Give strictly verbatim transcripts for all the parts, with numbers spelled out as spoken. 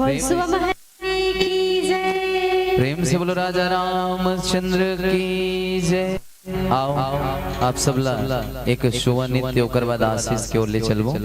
प्रेम, प्रेम से बोलो राजा रामचंद्र की जय। आओ, आप सब ला एक शुभ नृत्य, ओकर बाद आशीष के ओर ले चलबो।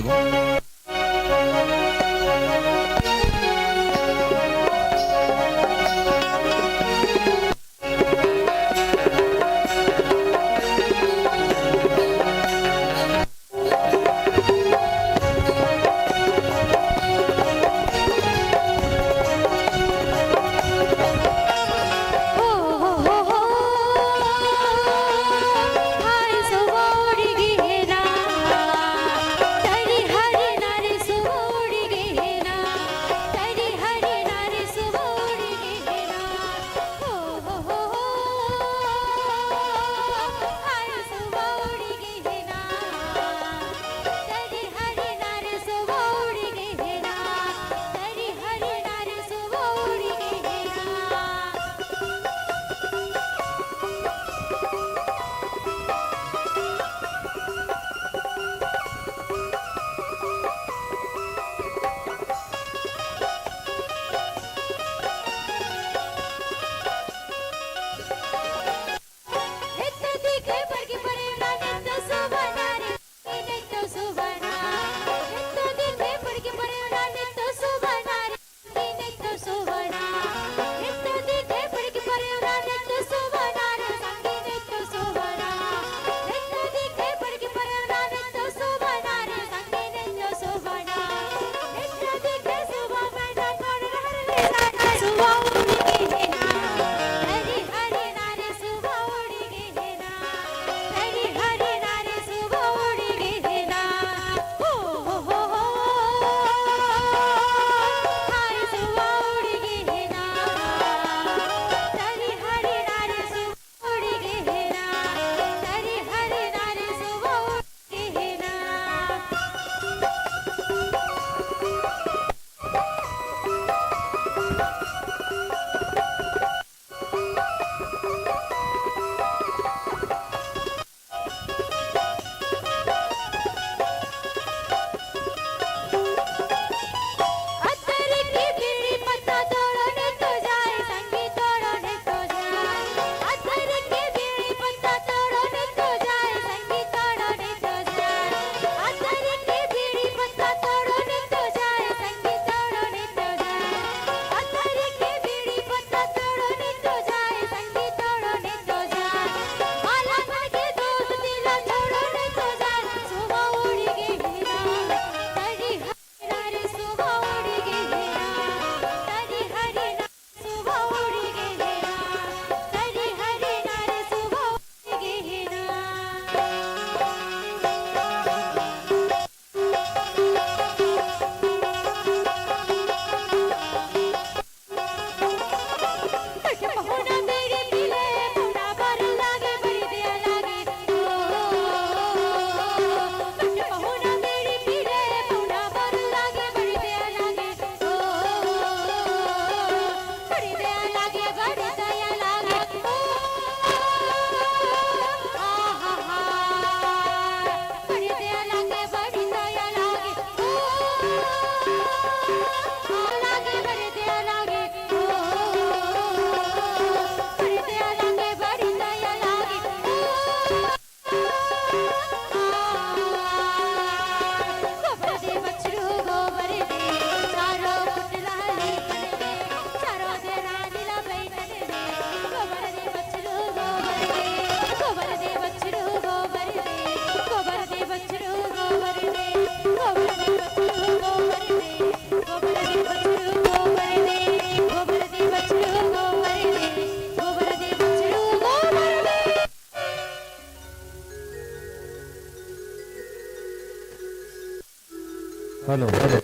Hello, hello.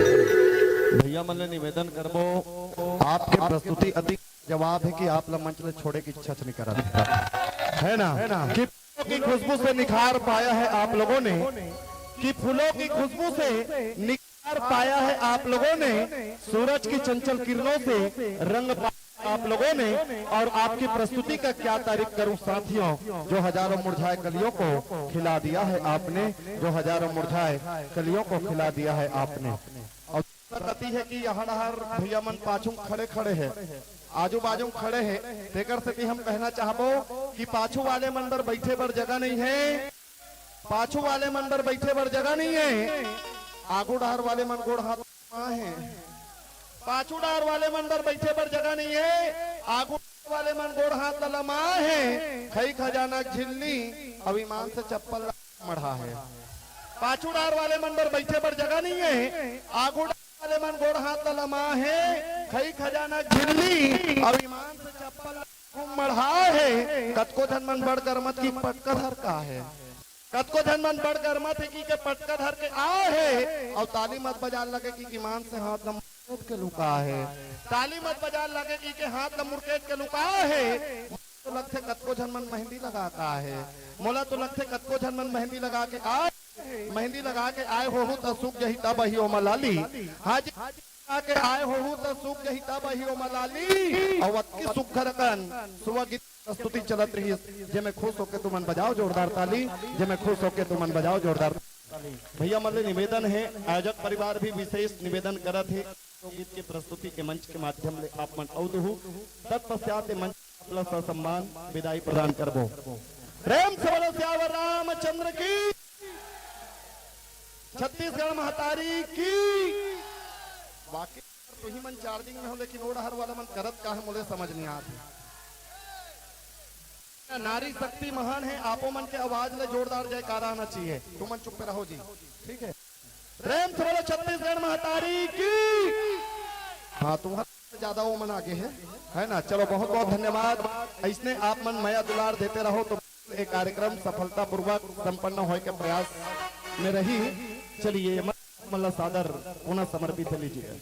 भैया मन ले निवेदन करबो, आपके प्रस्तुति अति जवाब है कि आप ला मंच ले छोड़े की इच्छा नहीं करत है, है ना? कि फूलों की खुशबू से निखार पाया है आप लोगों ने, कि फूलों की खुशबू से निखार पाया है आप लोगों ने, सूरज की चंचल किरणों से रंग पाया आप लोगों ने, और आपकी प्रस्तुति का क्या तारीफ करूं साथियों, जो हजारों मुरझाए कलियों को खिला दिया है आपने, जो हजारों मुरझाए कलियों को खिला दिया है आपने। और कति हे कि यहाँ डहर भैया मन पाछू खड़े खड़े हे, आजू बाजू खड़े हे, तेकर सेती हम कहना चाहबो कि पाछू वाले मन बर बैठे बर जगह नहीं हे, पाछू वाले मन बर बैठे बर जगह नहीं हे, आगू डहर वाले मन गोड़ हाथ लमा हे। पाछू डहर वाले मन बर बैठे बर जगह नहीं हे, आगू डहर वाले मन गोड़ हाथ ल लमा हे, खई खजाना झिल्ली अउ ईमान से चप्पल ल मढ़ा हे। पाछू डहर वाले मन बर बैठे बर जगह नहीं हे, आगू डहर वाले मन गोड़ हाथ ल लमा हे, खई खजाना झिल्ली अउ ईमान से चप्पल ल घूम मढ़ा हे। कतको झन मन बड़ गरमत कि पटका धर का हे, कतको झन मन बड़ गरमत हे कि के पटका धर के आ हे, अउ ताली मत बजार लगे कि ईमान से हाथ ल मुड़केट के लुका हे। ताली मत बजार लगे कि के हाथ ल मुड़केट के लुका हे। तो लगथे कतको झन मन मेहंदी लगा के आए हे। मोला तो लगथे कतको झन मन मेहंदी लगा के आए, मेहंदी लगा के आए होहू त सूख जही तब अही ओमा लाली। हाँ जी, लगा के आए होहू त सूख जही तब अही ओमा लाली। अउ अतकी सुघर अकन सुवा गीत प्रस्तुति चलत रहिस, जेमे खुश होके तुमन बजाओ जोरदार ताली, जेमे खुश होके तुमन बजाओ जोरदार ताली। भैया मन ले निवेदन हे, आयोजक परिवार भी विशेष निवेदन करत हे, तो गीत के प्रस्तुति के मंच के माध्यम ले आप मन अवत हू, तत्पश्चात ए मंच आपला ससम्मान विदाई प्रदान करबो। प्रेम से बोलो सियावर रामचंद्र की, छत्तीसगढ़ महतारी की। वाकई तुही मन चार्जिंग में हो, लेकिन ओ डहर वाला मन करत का हे, मोले समझ नहीं आत हे। नारी शक्ति महान हे, आपो मन के आवाज ले जोरदार जयकारा आना चाहिए। तुमन चुप रहो जी, ठीक है? प्रेम से बोलो छत्तीसगढ़ महतारी की। हाँ, तुम्हारा ज्यादा वो मन आगे है, है ना? चलो, बहुत बहुत धन्यवाद। ऐसने आप मन मया दुलार देते रहो तो ये कार्यक्रम सफलतापूर्वक संपन्न होए के प्रयास में रही। चलिए, मन ला सादर पुनः समर्पित लीजिए।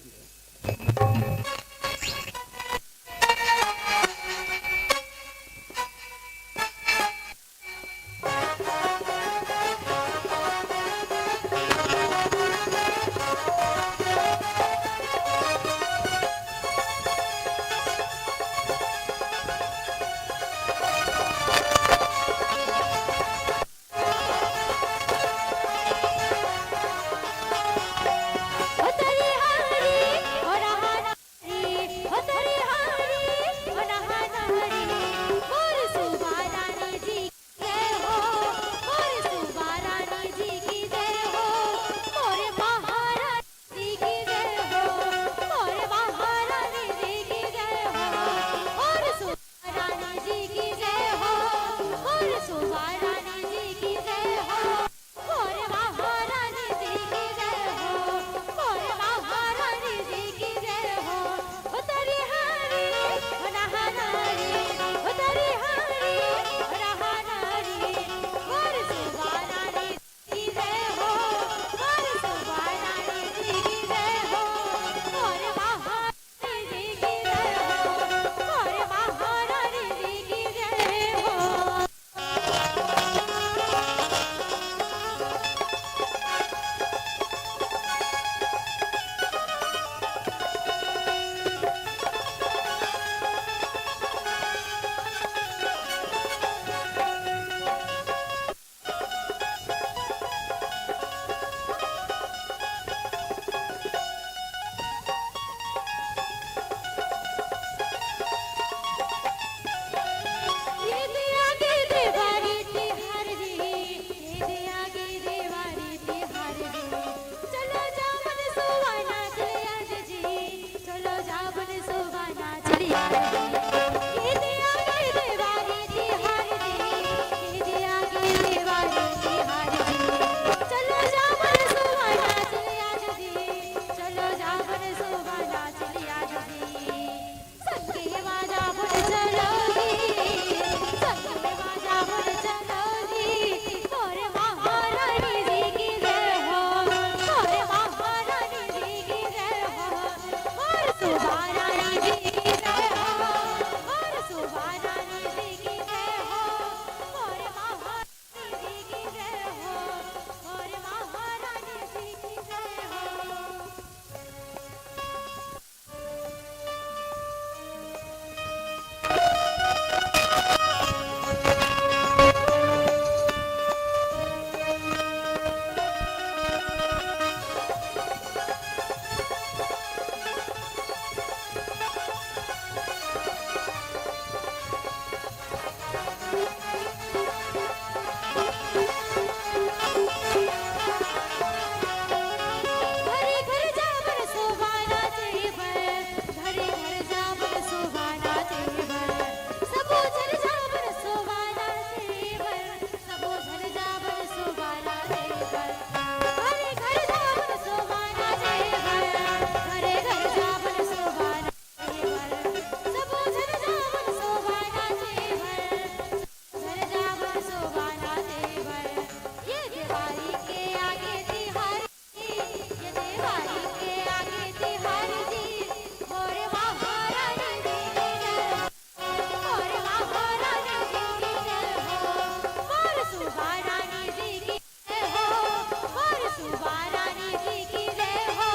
देवारी के आगे तिहारी, ये देवारी के आगे तिहारी जी, मोर महारानी जी की जय हो, मोर महारानी जी की जय हो, मोर सुबा रानी जी की जय हो, मोर सुबा रानी जी की जय हो,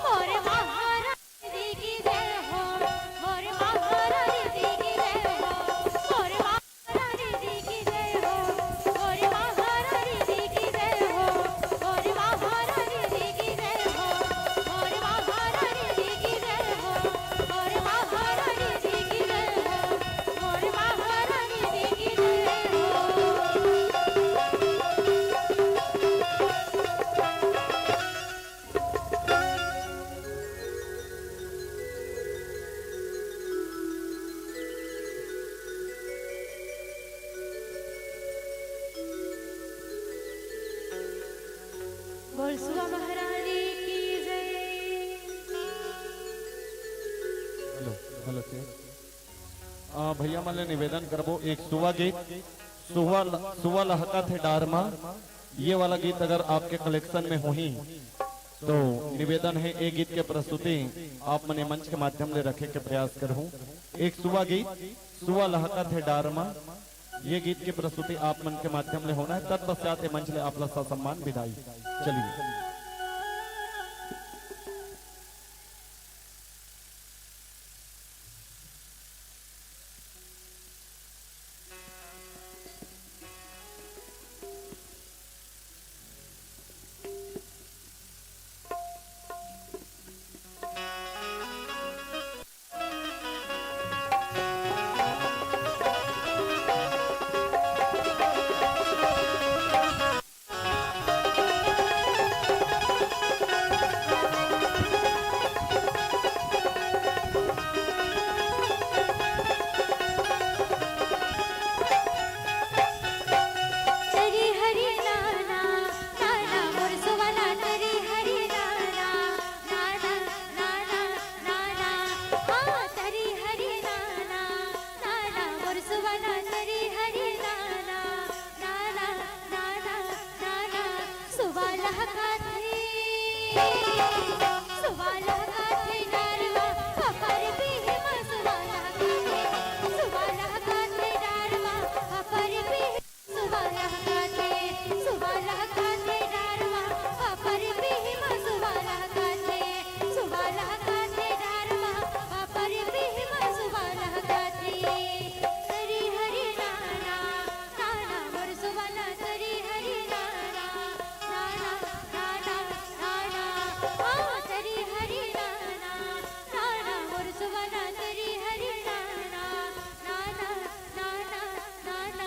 मोर महारानी जी की जय हो, मोर महारानी जी की जय हो, मोर महारानी जी की जय हो, मोर महारानी जी की जय हो, मोर महारानी जी की जय हो, मोर महारानी जी की जय हो, मोर महारानी जी की जय हो, मोर महारानी जी की जय हो। बोल सुआ महारानी की जय। Hello, hello, check. आ, भैया मन ले निवेदन करबो, एक सुआ गीत, सुआ ल-, सुआ लहका थे डार मा, ये वाला गीत अगर आपके कलेक्शन में होही, तो निवेदन है, ए गीत के प्रस्तुति आप मन ए मंच के माध्यम ले रखे के प्रयास करहूं। एक सुआ गीत, सुआ लहका थे डार मा, ये गीत के प्रस्तुति आप मन के माध्यम ले होना है। तत्पश्चात ए मंच ले आप ला ससम्मान विदाई। चलिए। तरी हरी नाना, नाना मोर सुवाला तरी हरी नाना, नाना, नाना, नाना, हाँ, तरी हरी नाना, नाना मोर सुवाला तरी हरी नाना, नाना, नाना, नाना, सुवा लहका थे, सुवा लहका थे डार मा, अपर बिहिमा सुवा लहका थे, सुवा लहका थे डार मा, अपर बिहिमा सुवा लहका थे, सुवा लहका थे डार मा, अपर बिहिमा सुवा लहका थे, सुवा लहका थे डार मा, अपर बिहिमा सुवा लहका थे। तरी हरी नाना, नाना मोर सुवाला तरी हरी नाना, नाना, नाना, नाना, हाँ, तरी हरी नाना, नाना मोर सुवाला तरी हरी नाना, नाना, नाना, नाना।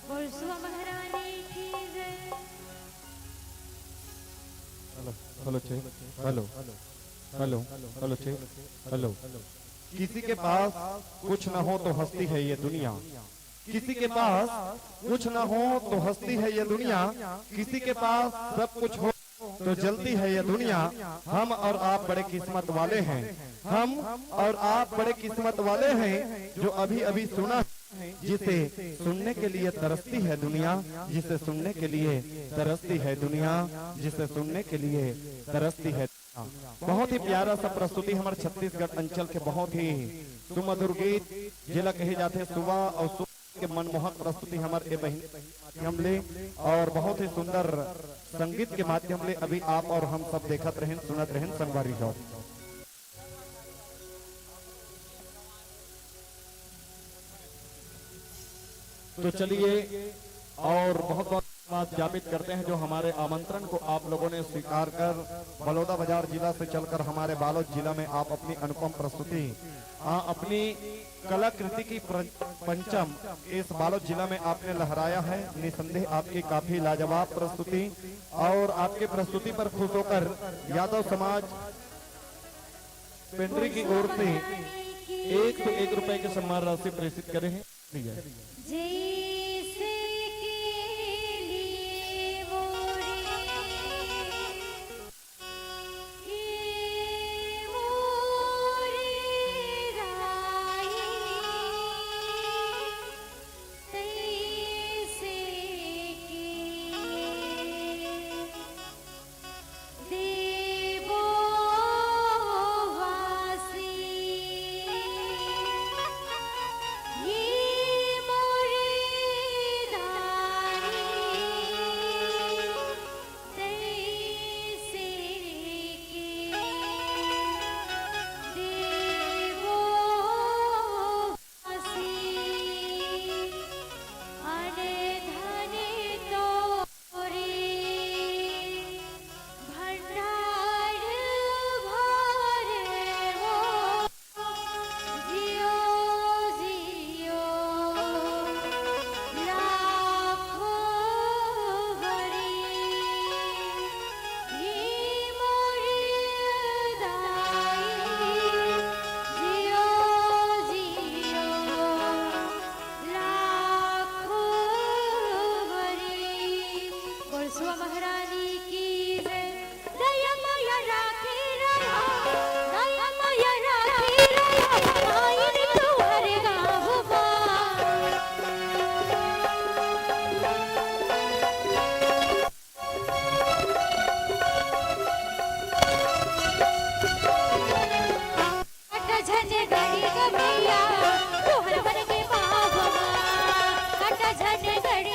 बोल सुआ महारानी की जय। Hello, hello, check. Hello, hello, hello, check. Hello. किसी के पास कुछ ना हो तो हंसती है ये दुनिया, किसी के पास कुछ ना हो तो हंसती है ये दुनिया, किसी के पास सब कुछ हो तो जलती है ये दुनिया। हम और आप बड़े किस्मत वाले हैं, हम और आप बड़े किस्मत वाले हैं, जो अभी अभी सुना है, जिसे सुनने के लिए तरसती है दुनिया, जिसे सुनने के लिए तरसती है दुनिया, जिसे सुनने के लिए तरसती है। बहुत ही प्यारा सा प्रस्तुति हमर छत्तीसगढ़ अंचल के बहुत ही सुमधुर गीत, जेला कहे जाथे सुवा और सु के मनमोहक प्रस्तुति हमर ए बहिन के माध्यम ले और बहुत ही सुंदर संगीत के माध्यम ले अभी आप और हम सब देखत रहेन, सुनत रहेन संगवारी हो। तो चलिए, और बहुत बहुत धन्यवाद ज्ञापित करते हैं जो हमारे आमंत्रण को आप लोगों ने स्वीकार कर बलौदा बाजार जिला से चलकर हमारे बालोद जिला में आप अपनी अनुपम प्रस्तुति, आ, अपनी कलाकृति की प्र-, पंचम इस बालोद जिला में आपने लहराया है। निसंदेह आपकी काफी लाजवाब प्रस्तुति और आपकी प्रस्तुति पर खुश होकर यादव समाज पेंड्री की ओर से एक सौ एक रुपए की सम्मान राशि प्रेषित करे हैं। जैसे के लिए मोरे, के मोरे राई, तैसे के देवो वासी, ये मोरे दाई, तैसे के देवो वासी, अन धन तोरे भंडार भरे हो। जियो जियो लाखों बरी, हे मोर दाई, जियो जियो लाखों बरी। बोल सुआ महारानी की जय। दया मया राखी रहा, दया मया राखी रहा, आइन तुहर गाँव बा। कट झन गड़ी ग भैया, तुहर बन के पाव मा। कट झन गड़ी ग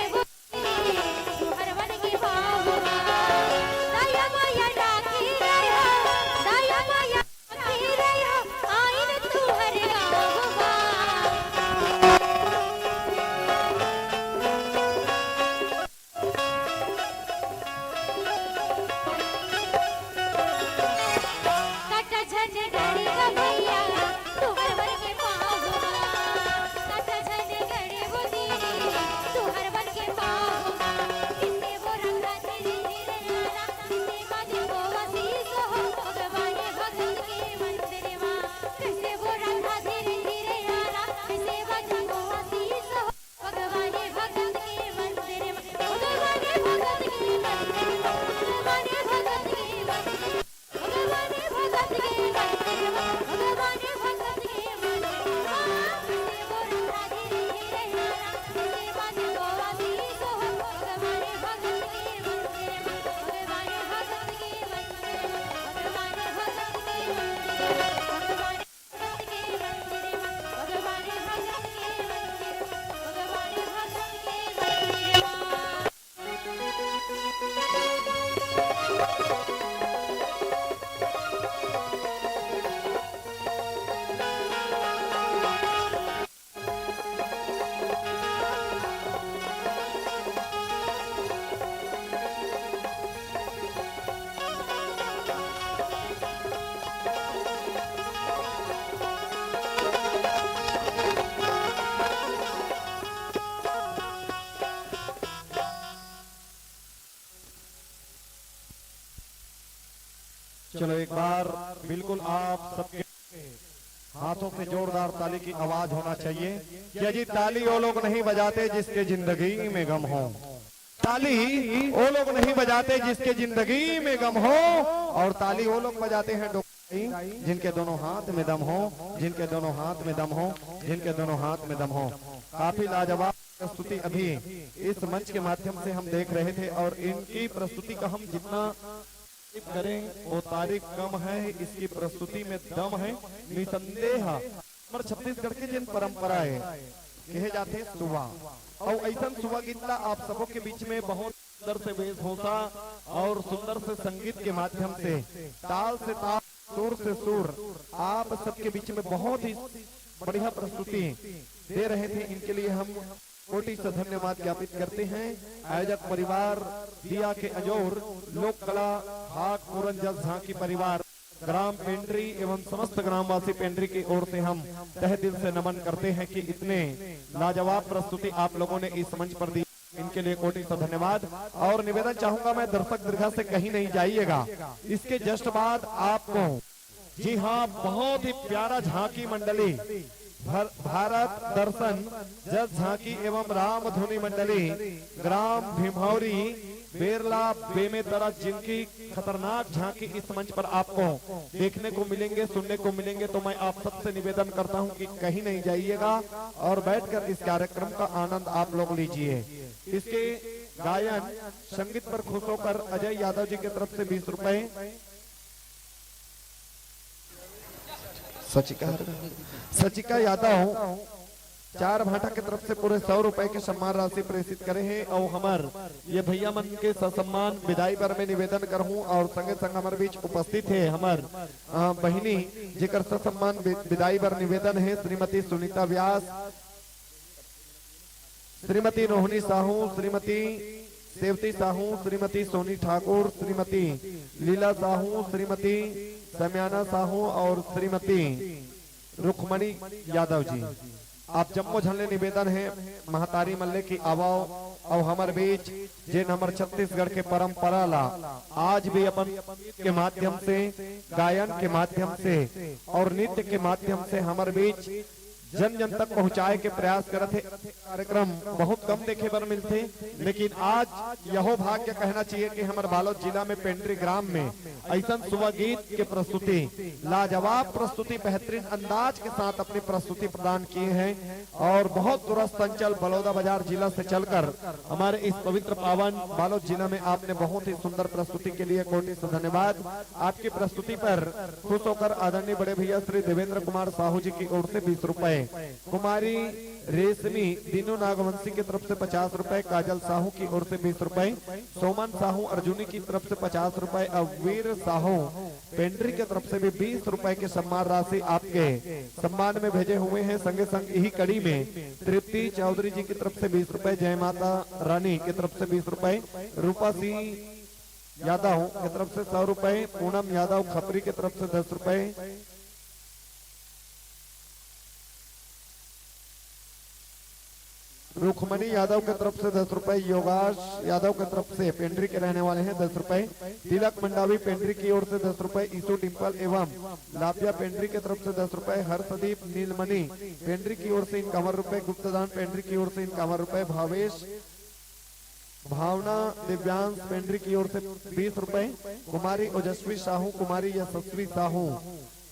चलो, एक बार बिल्कुल आप सबके हाथों से जोरदार ताली की आवाज होना चाहिए। क्या जी, ताली वो लोग नहीं बजाते जिसके जिंदगी में गम हो। ताली वो लोग नहीं बजाते जिसके जिंदगी में गम हो, और ताली वो लोग बजाते हैं डोकरी, जिनके दोनों हाथ में दम हो, जिनके दोनों हाथ में दम हो, जिनके दोनों हाथ में दम हो। काफी लाजवाब प्रस्तुति अभी इस मंच के माध्यम से हम देख रहे थे, और इनकी प्रस्तुति का हम जितना तारीफ करें, वो तारीफ कम है। इसकी प्रस्तुति में दम है। निसंदेह हमर छत्तीसगढ़ के जिन परंपरा है, कहे जाते सुवा, और ऐसन सुवा गीत ला आप सबो के बीच में बहुत सुंदर से वेशभूषा और सुंदर से संगीत के माध्यम से, ताल से ताल, सुर से सुर, आप सबके बीच में बहुत ही बढ़िया प्रस्तुति दे रहे थे। इनके लिए हम कोटि से धन्यवाद ज्ञापित करते हैं। आयोजक परिवार दिया के अंजोर, लोक कला भाग पूरन जस झांकी परिवार, ग्राम पेंड्री एवं समस्त ग्रामवासी पेंड्री की ओर से हम तहे दिल से नमन करते हैं कि इतने लाजवाब प्रस्तुति आप लोगों ने इस मंच पर दी। इनके लिए कोटि से धन्यवाद। और निवेदन चाहूंगा मैं, दर्शक दीर्घा से कहीं नहीं जाइएगा, इसके जस्ट बाद आपको, जी हाँ, बहुत ही प्यारा झांकी मंडली, भर-, भारत दर्शन जस झांकी एवं राम धुनी मंडली, ग्राम भीमौरी, बेरला बेमेतरा, जिनकी खतरनाक झांकी इस मंच पर आपको देखने को मिलेंगे, सुनने को मिलेंगे। तो मैं आप सबसे निवेदन करता हूं कि कहीं नहीं जाइएगा और बैठकर इस कार्यक्रम का आनंद आप लोग लीजिए। इसके गायन संगीत पर खुश होकर अजय यादव जी की तरफ से बीस रुपए, सचिका, सचिका यादव चार भाटा के तरफ से पूरे सौ रुपए के सम्मान राशि प्रेषित करे हैं। और हमर ये भैया मन के ससम्मान विदाई बर में निवेदन करहूं, और संगे संग हमर बीच उपस्थित है हमर, अ, बहिनी, जेकर ससम्मान वि-, विदाई बर निवेदन है श्रीमती सुनीता व्यास, श्रीमती रोहिणी साहू, श्रीमती सेवती साहू, श्रीमती सोनी ठाकुर, श्रीमती लीला साहू, श्रीमती समयाना साहू और श्रीमती रुक्मणी यादव जी। आप जम्मो झन ले निवेदन है महतारी मन ले कि आवव, अउ हमर बीच जेन हमर छत्तीसगढ़ के परंपरा ला आज भी अपन के माध्यम से, गायन के माध्यम से और नृत्य के माध्यम से हमर बीच जन जन तक पहुंचाए के प्रयास करत हे। कार्यक्रम बहुत कम देखे बर मिलथे, लेकिन आज यहो भाग्य कहना चाहिए कि हमर बालोद जिला में पेंड्री ग्राम में ऐसन सुवा गीत के प्रस्तुति, लाजवाब प्रस्तुति, बेहतरीन अंदाज के साथ अपनी प्रस्तुति प्रदान किए हैं और बहुत दूरस्थ अंचल बलौदा बाजार जिला से चलकर हमारे इस पवित्र पावन बालोद जिला में आपने बहुत ही सुंदर प्रस्तुति के लिए कोटि से धन्यवाद। आपकी प्रस्तुति पर खुश होकर आदरणीय बड़े भैया श्री देवेंद्र कुमार साहू जी की ओर से बीस रुपए, कुमारी रेशमी दीनू नागवंशी की तरफ से पचास रुपए, काजल साहू की ओर से बीस रुपए, सोमन साहू अर्जुनी की तरफ से पचास रुपए, और वीर साहू पेंड्री की तरफ से भी बीस रुपए के सम्मान राशि आपके सम्मान में भेजे हुए हैं। संगे संग यही कड़ी में तृप्ति चौधरी जी की तरफ से बीस रुपए, जय माता रानी की तरफ से बीस रुपए, रूपा सिंह यादव की तरफ से सौ रुपए, पूनम यादव खपरी की तरफ से दस रुपए, रुक्मणी यादव की तरफ से दस रुपए, योगाश यादव की तरफ से पेंड्री के रहने वाले हैं दस रुपए, तिलक मंडावी पेंड्री की ओर से दस रुपए, ईशु डिंपल एवं लापिया पेंड्री की तरफ से दस रुपए, हर्षदीप नीलमणि पेंड्री की ओर से इक्यावन रुपए, गुप्तदान पेंड्री की ओर से इक्यावन रुपए, भावेश भावना दिव्यांश पेंड्री की ओर से बीस रुपए, कुमारी ओजस्वी साहू, कुमारी यशस्वी साहू,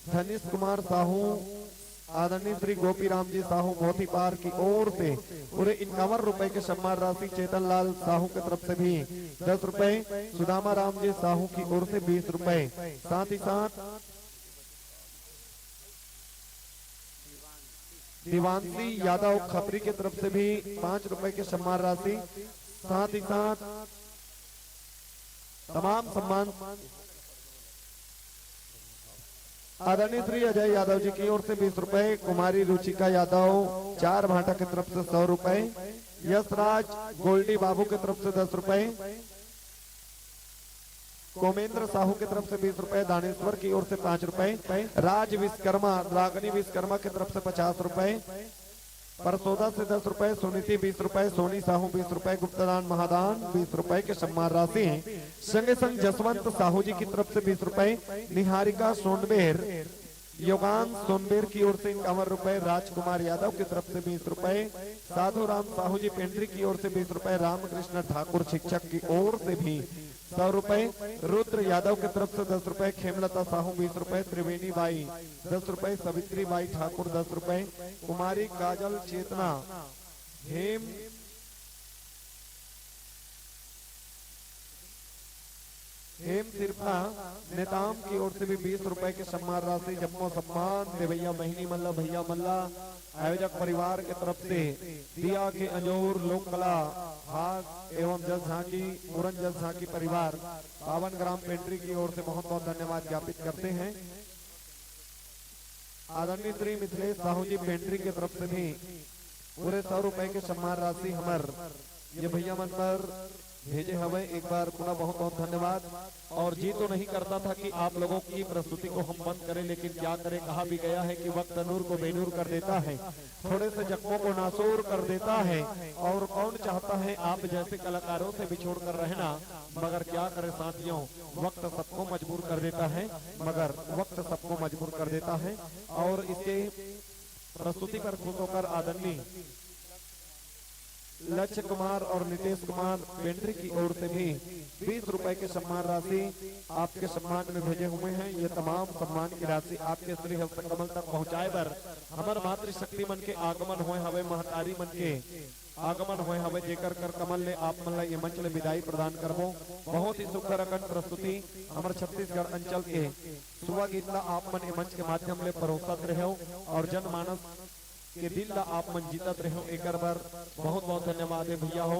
धनीश कुमार साहू, आदरणीय श्री गोपी राम जी साहू मोतीपार की ओर से पूरे इक्यावन रुपए के सम्मान राशि चेतन लाल साहू की तरफ से भी दस रुपए, सुदामा राम जी साहू की ओर से बीस रुपए, साथ ही साथ दिवांशी यादव खपरी की तरफ से भी पांच रुपए के सम्मान राशि, साथ ही साथ तमाम सम्मान आदरणीय श्री अजय यादव जी की ओर से बीस रुपए, कुमारी रुचिका यादव चार भाटा की तरफ से सौ रुपए, यशराज गोल्डी बाबू की तरफ से दस रुपए, कोमेंद्र साहू की तरफ से बीस रुपए, दानेश्वर की ओर से पांच रुपए, राज विश्वकर्मा, रागनी विश्वकर्मा की तरफ से पचास रुपए, परसोदा से दस रुपए, सुनीति बीस रुपए, सोनी साहू बीस रुपए, गुप्तदान महादान बीस रुपए के सम्मान राशि। संगे संग जसवंत साहू जी की तरफ से बीस रुपए, निहारिका सोनबेर योगान सोनबेर की ओर से इक्यावन रुपए, राजकुमार यादव की तरफ से बीस रुपए, साधु राम साहू जी पेंड्री की ओर से बीस रुपए, रामकृष्ण ठाकुर शिक्षक की ओर से भी सौ रुपए, रुद्र यादव की तरफ से दस रुपए, खेमलता साहू बीस रुपए, त्रिवेणी बाई दस रुपए, सावित्री बाई ठाकुर दस रुपए, कुमारी काजल चेतना हेम हेम सिरफा नेताम की ओर से भी बीस रुपए के सम्मान राशि, जम्मो सम्मान देवैया बहिनी मन ला, भैया मन ला, आयोजक परिवार के तरफ से दिया के अंजोर लोक कला भाग एवं जस झांकी, पूरन जस झांकी परिवार पावन ग्राम पेंड्री की ओर से बहुत बहुत धन्यवाद ज्ञापित करते हैं। आदरणीय श्री मिथिलेश साहू जी पेंड्री के तरफ से भी पूरे सौ रुपए के सम्मान राशि हमर ये भैया मन पर भेजे हवे। एक बार पुनः बहुत बहुत धन्यवाद। और जी तो नहीं करता था कि आप लोगों की प्रस्तुति को हम बंद करें, लेकिन क्या करें, कहा भी गया है कि वक्त नूर को बेनूर कर देता है, थोड़े से जख्मों को नासूर कर देता है। और कौन चाहता है आप जैसे कलाकारों से बिछोड़ कर रहना, मगर क्या करें साथियों, वक्त सबको मजबूर कर देता है, मगर वक्त सबको मजबूर कर देता है। और इसके प्रस्तुति पर खुश होकर आदरणीय लक्ष्य कुमार और नितेश कुमार पेंड्री की ओर से भी बीस रुपए के सम्मान राशि आपके सम्मान में भेजे हुए हैं। ये तमाम सम्मान की राशि आपके श्री हस्त कमल तक पहुंचाए बर हमर मातृशक्ति मन के आगमन होए हवे, महतारी मन के आगमन होए हवे, जेकर कर कमल ले आप मन ला ये मंच ले विदाई प्रदान करबो। बहुत ही सुघर अकन प्रस्तुति हमर छत्तीसगढ़ अंचल के सुवा गीत ला आप मन ये मंच के माध्यम ले परोसत रहेव और जनमानस के दिल ला आप मन जीतत रहेव, एकर बर बहुत बहुत धन्यवाद हे भैया हो।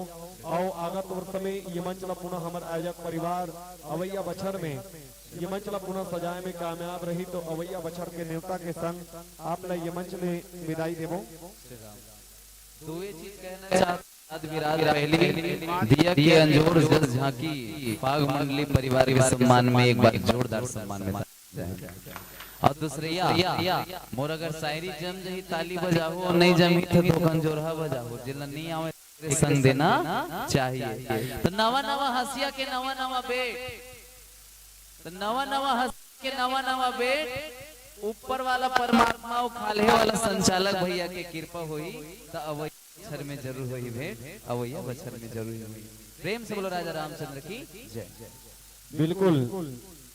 अउ आगत वर्ष में ये मंच ला पुनः हमर आयोजक परिवार अवैया बछर में ये मंच ला पुनः सजाए में कामयाब रही तो अवैया बछर के नेवता के संग आप ला ये मंच में विदाई देबो। दुए चीज कहना चाहत विराट पहली दिया के अंजोर जस झांकी पाग मंडली परिवार के सम्मान में एक बार जोरदार सम्मान में और दूसरैया मोर अगर शायरी जम जही ताली बजाहू, नहीं जमी तो दो अंजोरहा बजाहू, जेला नहीं आवे संग देना चाहिए। तो नवा नवा हंसिया के नवा नवा बेट, तो नवा नवा हंसिया के नवा नवा बेट, ऊपर वाला परमात्मा अउ खाल्हे वाला संचालक भैया के कृपा होही, तो अवैया बछर में जरूर होही भेंट, अवैया बछर में जरूर होही। प्रेम से बोलो राजा रामचंद्र की जय। बिल्कुल,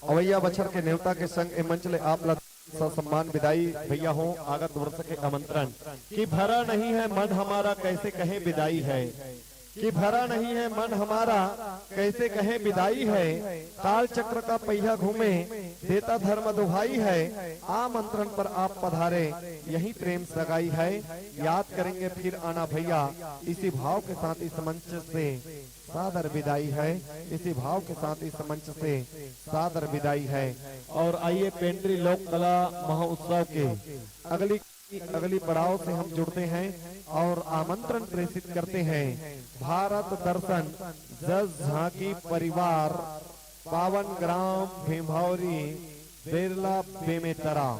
अवैया बछर के नेवता के संग ए मंच ले आप ला ससम्मान विदाई भैया हो। आगत वर्ष के आमंत्रण कि भरा नहीं है मन हमारा, कैसे कहे विदाई है, कि भरा नहीं है मन हमारा, कैसे कहे विदाई है, काल चक्र का पहिया घूमे, देता धर्म दुहाई है, आमंत्रण पर आप पधारे, यही प्रेम सगाई है, याद करेंगे फिर आना भैया, इसी भाव के साथ इस मंच से सादर विदाई है, इसी भाव के साथ इस मंच से सादर विदाई है। और आइए, पेंड्री लोक कला महोत्सव के अगली अगली पड़ाव से हम जुड़ते हैं और आमंत्रण प्रेषित करते हैं। भारत दर्शन जस झांकी परिवार, पावन ग्राम भीमभौरी, बेरला बेमेतरा।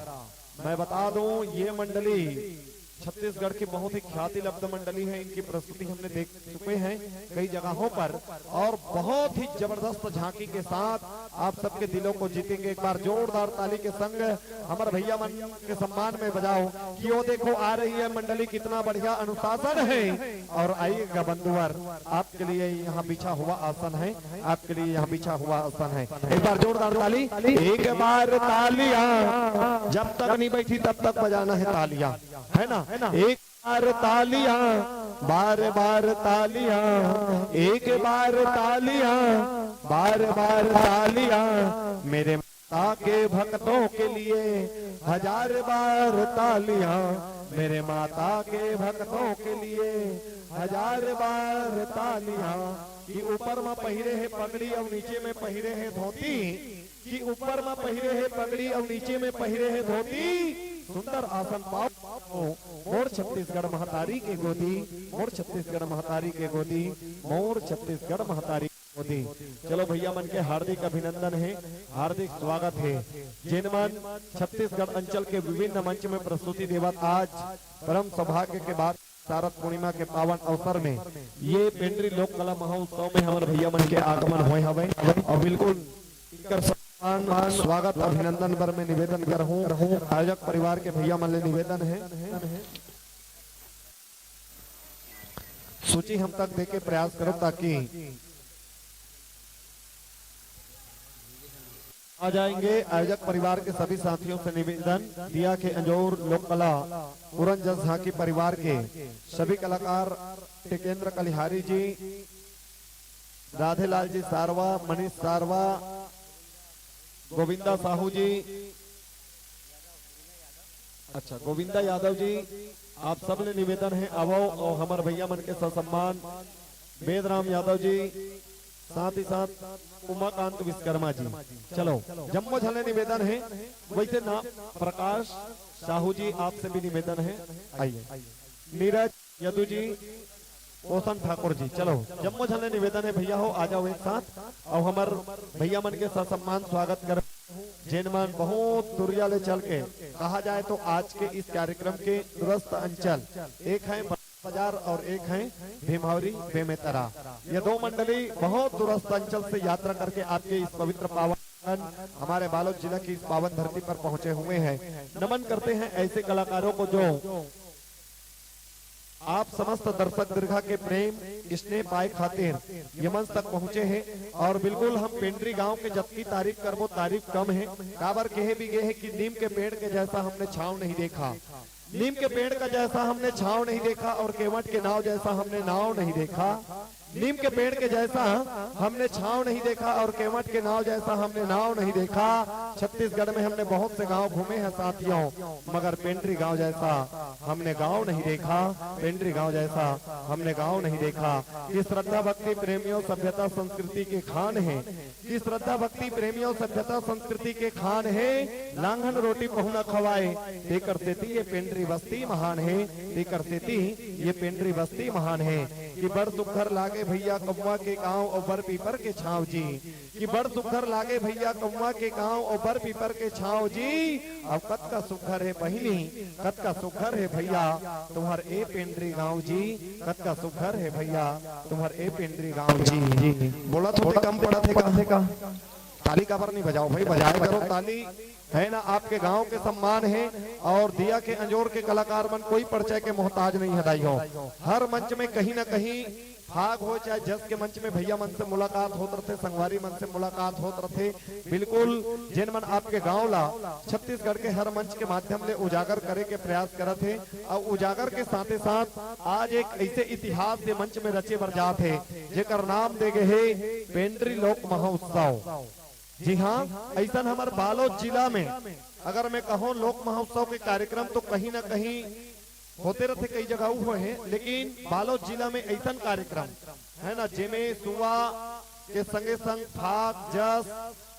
मैं बता दूं, ये मंडली छत्तीसगढ़ की बहुत ही ख्याति लब्ध मंडली है। इनकी प्रस्तुति हमने देख चुके हैं कई जगहों पर और बहुत ही जबरदस्त झांकी के साथ आप सबके दिलों को जीतेंगे। एक बार जोरदार ताली के संग हमर भैया मन के सम्मान में बजाओ कि वो देखो आ रही है मंडली, कितना बढ़िया अनुशासन है। और आइएगा बंधुवर, आपके लिए यहाँ बिछा हुआ आसन है, आपके लिए यहाँ बिछा हुआ आसन है। एक बार जोरदार ताली, एक बार तालियां, जब तक नहीं बैठी तब तक बजाना है तालियां, है ना? एक बार तालियां, बार बार तालियां, एक बार तालियां, बार बार तालियां, मेरे माता के भक्तों के लिए हजार बार तालियां, मेरे माता के भक्तों के लिए हजार बार तालियां। कि ऊपर में पहिरे हे पगड़ी और नीचे में पहिरे हे धोती, कि ऊपर में पहिरे हे पगड़ी और नीचे में पहिरे हे धोती, सुंदर आसन पाओ। मोर छत्तीसगढ़ महतारी के गोदी, मोर छत्तीसगढ़ महतारी के गोदी, मोर छत्तीसगढ़ महतारी के गोदी। चलो भैया मन के हार्दिक अभिनंदन है, हार्दिक स्वागत है। जेन मन छत्तीसगढ़ अंचल के विभिन्न मंच में प्रस्तुति देवत आज परम सौभाग्य के बात शरद पूर्णिमा के पावन अवसर में ये पेंड्री लोक कला महोत्सव में हमर भैया मन के आगमन होए हवे और बिल्कुल एकर स्वागत अभिनंदन बर मैं निवेदन करहूं। आयोजक परिवार के भैया मन ले निवेदन हे, सूची हम तक देके प्रयास करो ताकि आ जाएंगे। आयोजक परिवार के सभी साथियों से निवेदन, दिया के अंजोर लोक कला उरन जस झांकी परिवार के सभी कलाकार टिकेंद्र कलिहारी जी, राधेलाल जी सारवा, मनीष सारवा, गोविंदा साहू जी, अच्छा, गोविंदा यादव जी, आप सब ले निवेदन हे, आवो और हमर भैया मन के ससम्मान वेदराम यादव जी, साथ ही साथ उमाकांत विश्वकर्मा जी। चलो, जम्मो झन ले निवेदन हे। वैसे ना, प्रकाश साहू जी, आपसे भी निवेदन हे, आइए। नीरज यदु जी, पोषण ठाकुर जी, चलो, जम्मो झन ले निवेदन हे भैया हो, आ जाओ एक साथ और हमर भैया मन के ससम्मान स्वागत कर, जेन मन बहुत दुरिया ले चल के, कहा जाए तो आज के इस कार्यक्रम के दूरस्थ अंचल, एक है बाजार और एक है भीमहौरी बेमेतरा। ये दो मंडली बहुत दूरस्थ अंचल से यात्रा करके आपके इस पवित्र पावन हमारे बालोद जिला की इस पावन धरती पर पहुंचे हुए हैं। नमन करते हैं ऐसे कलाकारों को जो आप समस्त दर्शक दीर्घा के प्रेम स्नेह पाए खातिर ये मंच तक पहुंचे हैं। और बिल्कुल हम पेंड्री गांव के जतकी तारीफ करबो, तारीफ कम है। काबर कहे भी गए है कि नीम के पेड़ के जैसा हमने छांव नहीं देखा, नीम के पेड़ का जैसा हमने छांव नहीं देखा और केवट के नाव जैसा हमने नाव नहीं देखा। नीम के पेड़ के जैसा हमने छांव नहीं देखा और केवट के नाव जैसा हमने नाव नहीं देखा। छत्तीसगढ़ में हमने बहुत से गांव घूमे हैं साथियों, मगर पेंड्री गांव जैसा हमने गांव नहीं देखा। पेंड्री गांव जैसा हमने गांव नहीं देखा। कि श्रद्धा भक्ति प्रेमियों सभ्यता संस्कृति के खान है, कि श्रद्धा भक्ति प्रेमियों सभ्यता संस्कृति के खान हे, लांघन रोटी पहुना खवाए, तेकर सेती ये पेंड्री बस्ती महान हे, तेकर सेती ये पेंड्री बस्ती महान हे। कि बड़ सुघर लागे भैया कौवा के गांव और बर पीपर के छांव जी, कि बड़ सुघर लागे भैया कौवा के गांव और बर पीपर के छांव जी। अब कतका सुघर हे बहिनी, कतका सुघर हे भैया, तुम्हर ए पेंड्री गांव जी, कतका सुघर हे भैया, तुम्हर ए पेंड्री गांव जी। बोलत होते कम पड़त हे का? ताली काबर नहीं बजाओ भाई, बजाए करो ताली, है ना? आपके गांव के सम्मान है। और दिया के अंजोर के कलाकार मन कोई परिचय के मोहताज नहीं हे दाई हो। हर मंच में कहीं ना कहीं फाग हो चाहे जस के मंच में भैया मन से मुलाकात होत रथे, संगवारी मन से मुलाकात होत रथे। बिल्कुल जेन मन आपके गांव ला छत्तीसगढ़ के हर मंच के माध्यम ले उजागर करे के प्रयास करत हे और उजागर के साथे साथ आज एक ऐसे इतिहास के मंच में रचे बर जात हे जेकर नाम दे गए हे पेंड्री लोक महोत्सव। जी हाँ, ऐसन हमर बालोद जिला में अगर मैं कहूँ लोक महोत्सव के कार्यक्रम तो कहीं ना कहीं होते रथे, कई जगह हुए हैं, लेकिन बालोद जिला में ऐसन कार्यक्रम है ना, जेमे सुवा के संगे संग फाग जस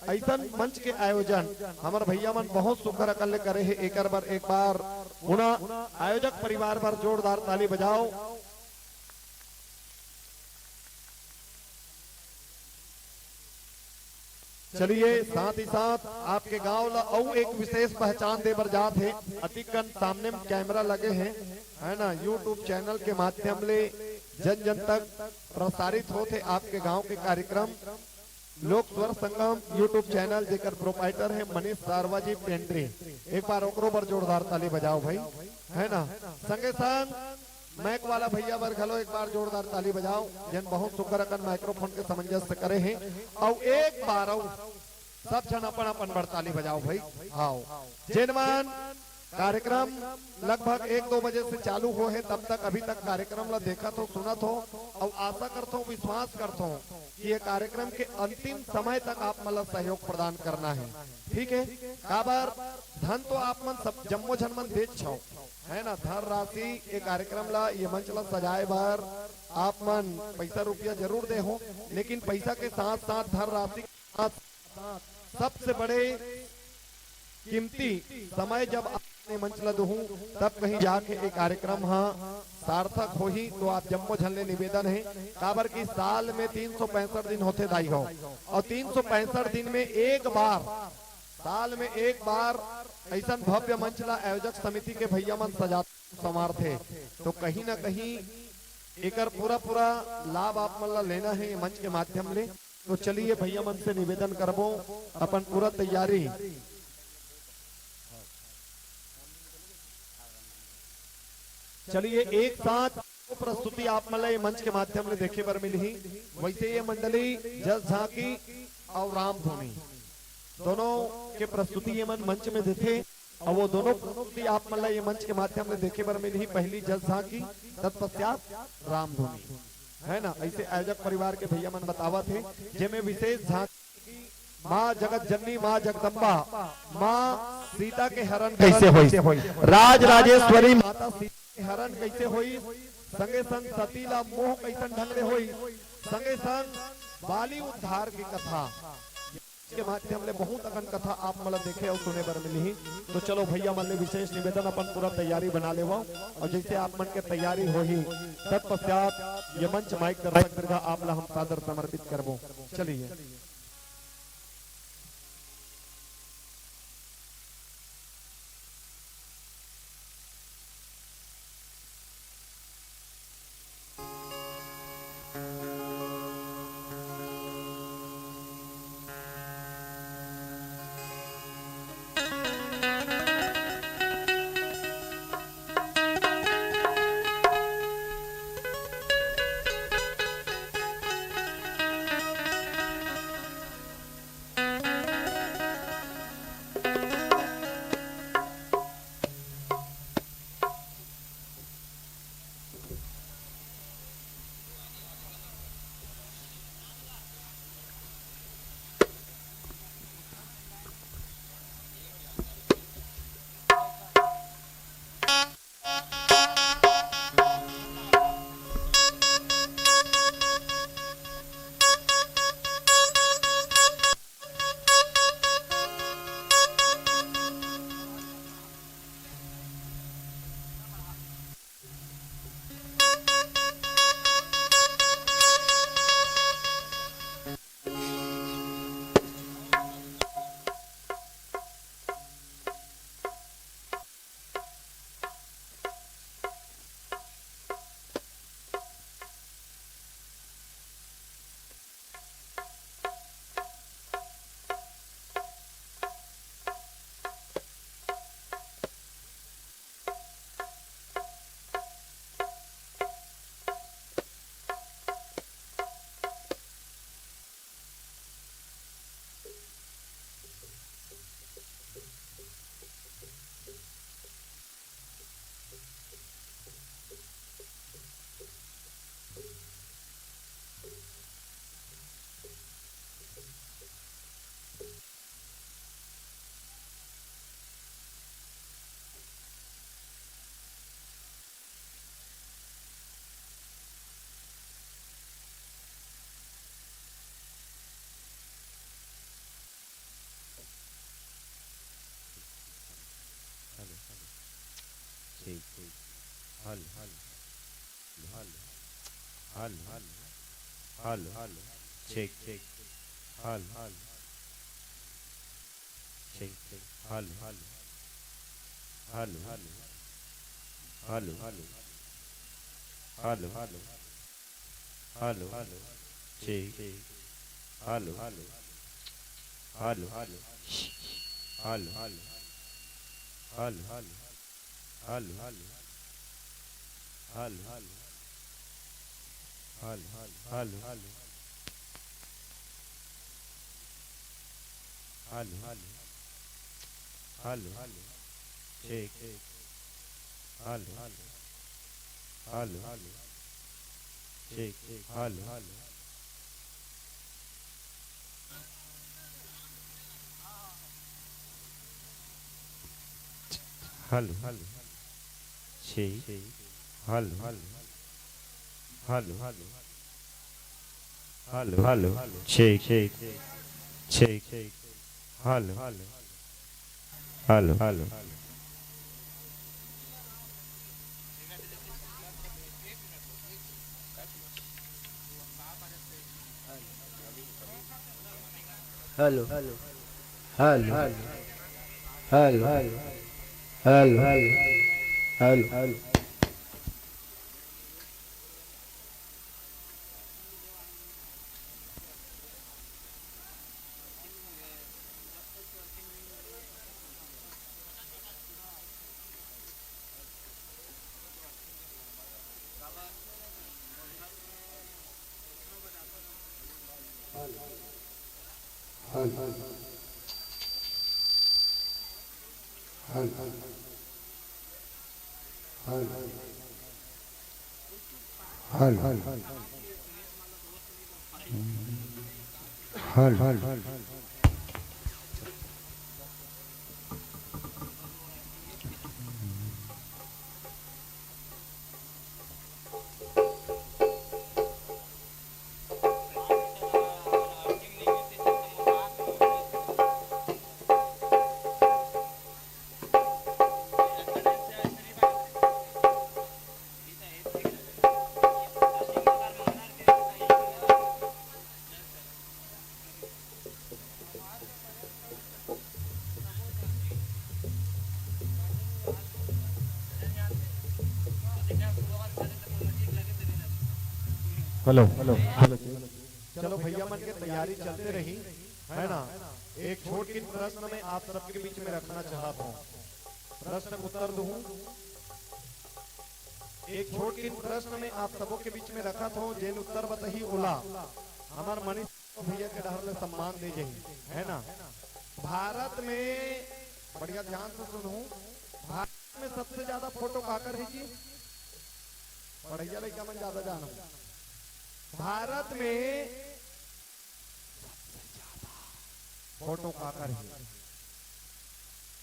ऐसन मंच के आयोजन हमर भैया मन बहुत सुघर अकन ले करे हे। एकर बर एक बार पुनः आयोजक परिवार बर जोरदार ताली बजाओ। चलिए, साथ ही साथ आपके गांव ला अउ एक विशेष पहचान दे बर जात हे। अतिकन सामने में कैमरा लगे हे, है ना, YouTube चैनल के माध्यम ले जन जन तक प्रसारित होत हे आपके गांव के कार्यक्रम लोक स्वर संगम YouTube चैनल, जेकर प्रोप्राइटर हे मनीष सारवा जी पेंड्री। एक बार ओकरो बर जोरदार ताली बजाओ भाई, है ना। संगे संग माइक वाला भैया बर घलो एक बार जोरदार ताली बजाओ, जेन बहुत सुघर अकन माइक्रोफोन के सामंजस्य करे हे। अउ एक बार अउ सब झन अपन अपन बर ताली बजाओ भाई। हाव, जेन मन कार्यक्रम लगभग एक दो बजे से चालू हो हे, तब तक अभी तक कार्यक्रम ला देखत हो, सुनत हो, अउ आशा करत हो, विश्वास करत हो कि ये कार्यक्रम के अंतिम समय तक आप मन ला सहयोग प्रदान करना हे। ठीक हे, काबर धन तो आप मन सब जम्मो झन मन देच छव, है ना, धन राशि ये कार्यक्रम ला, ये मंच ला सजाए बर आप मन पैसा रुपया जरूर दे हो, लेकिन पैसा के साथ साथ धन राशि के साथ सबसे बड़े कीमती समय जब आप ये मंच ला दुहू, तब कहीं जाके ये कार्यक्रम हा सार्थक होही। तो आप जम्मो झन ले निवेदन हे, काबर कि साल में तीन सौ पैंसठ दिन होथे दाई हो, और तीन सौ पैंसठ दिन में एक बार, साल में एक बार ऐसन भव्य मंच ला आयोजक समिति के भैया मन सजा संवारथे, तो कहीं ना कहीं एकर पूरा पूरा लाभ आप मन ला लेना हे ये मंच के माध्यम ले। तो चलिए भैया मन से निवेदन करबो, अपन पूरा तैयारी। चलिए एक साथ प्रस्तुति आप मन ला ये मंच के माध्यम ले देखे बर मिलही। वैसे ये मंडली जस झांकी और राम धुनी दोनों के प्रस्तुति ये मन मंच में देथे। अउ वो दोनों प्रस्तुति आप मन ला ये मंच के माध्यम ले देखे बर मिलही। पहली जस झांकी, तत्पश्चात राम धुनी, है ना? ऐसे आयोजक परिवार के भैया मन बतावत हे, जेमे विशेष झांकी माँ जगत जननी, माँ जगदम्बा, माँ सीता के हरण कैसे होई, राज राजेश्वरी माता सीता के हरण कैसे होई, संगे संग सती ला मोह कैसन ढंग ले होई, संगे संग बाली उद्धार की कथा के माध्यम ले बहुत अकन कथा आप मन ला देखे अउ सुने बर मिलही। तो चलो भैया मन ले विशेष निवेदन, अपन पूरा तैयारी बना लेवो, अउ जैसे आप मन के तैयारी होही, तत्पश्चात ये मंच माइक दर्शक दीर्घा आप ला हम सादर समर्पित करबो। चलिए। Hello, hello. ठीक, ठीक। Hello, hello. Hello, hello. Hello, hello. ठीक, ठीक। Hello, hello. ठीक, ठीक। Hello, hello. Hello, hello. Hello, hello. Hello, hello. Hello, hello. ठीक, ठीक। Hello, hello. Hello, hello. Hello, hello. Hello, hello. Hello, hello. Hello, hello. Hello, hello. Hello, hello. Hello, hello. Hello, hello. ठीक, ठीक। Hello, hello. Hello, hello. ठीक, ठीक। Hello, hello. Hello, hello. ठीक। Hello, hello. Hello, hello. Hello, hello. ठीक, ठीक। ठीक। Hello, hello. Hello, hello. Hello, hello. Hello, hello. Hello, hello. Hello, hello, hello, hello, hello. Hello, hello, hello. चलो, भैया मन के तैयारी चलते रही, है ना? एक छोट किन प्रश्न मैं आप सबके बीच में रखना चाहत हूँ। प्रश्न के उत्तर दूँ। एक छोट किन प्रश्न मैं आप सबो के बीच में रखत हूँ, जेन उत्तर बताही ओला हमर मनीष भैया के डहर ले सम्मान दे जाही, है ना? भारत में, बढ़िया ध्यान से सुनहू, भारत में सबसे ज्यादा फोटो काकर हे जी? पढ़इया लइका मन ज्यादा जानहू। भारत में सबसे ज्यादा फोटो काकर हे?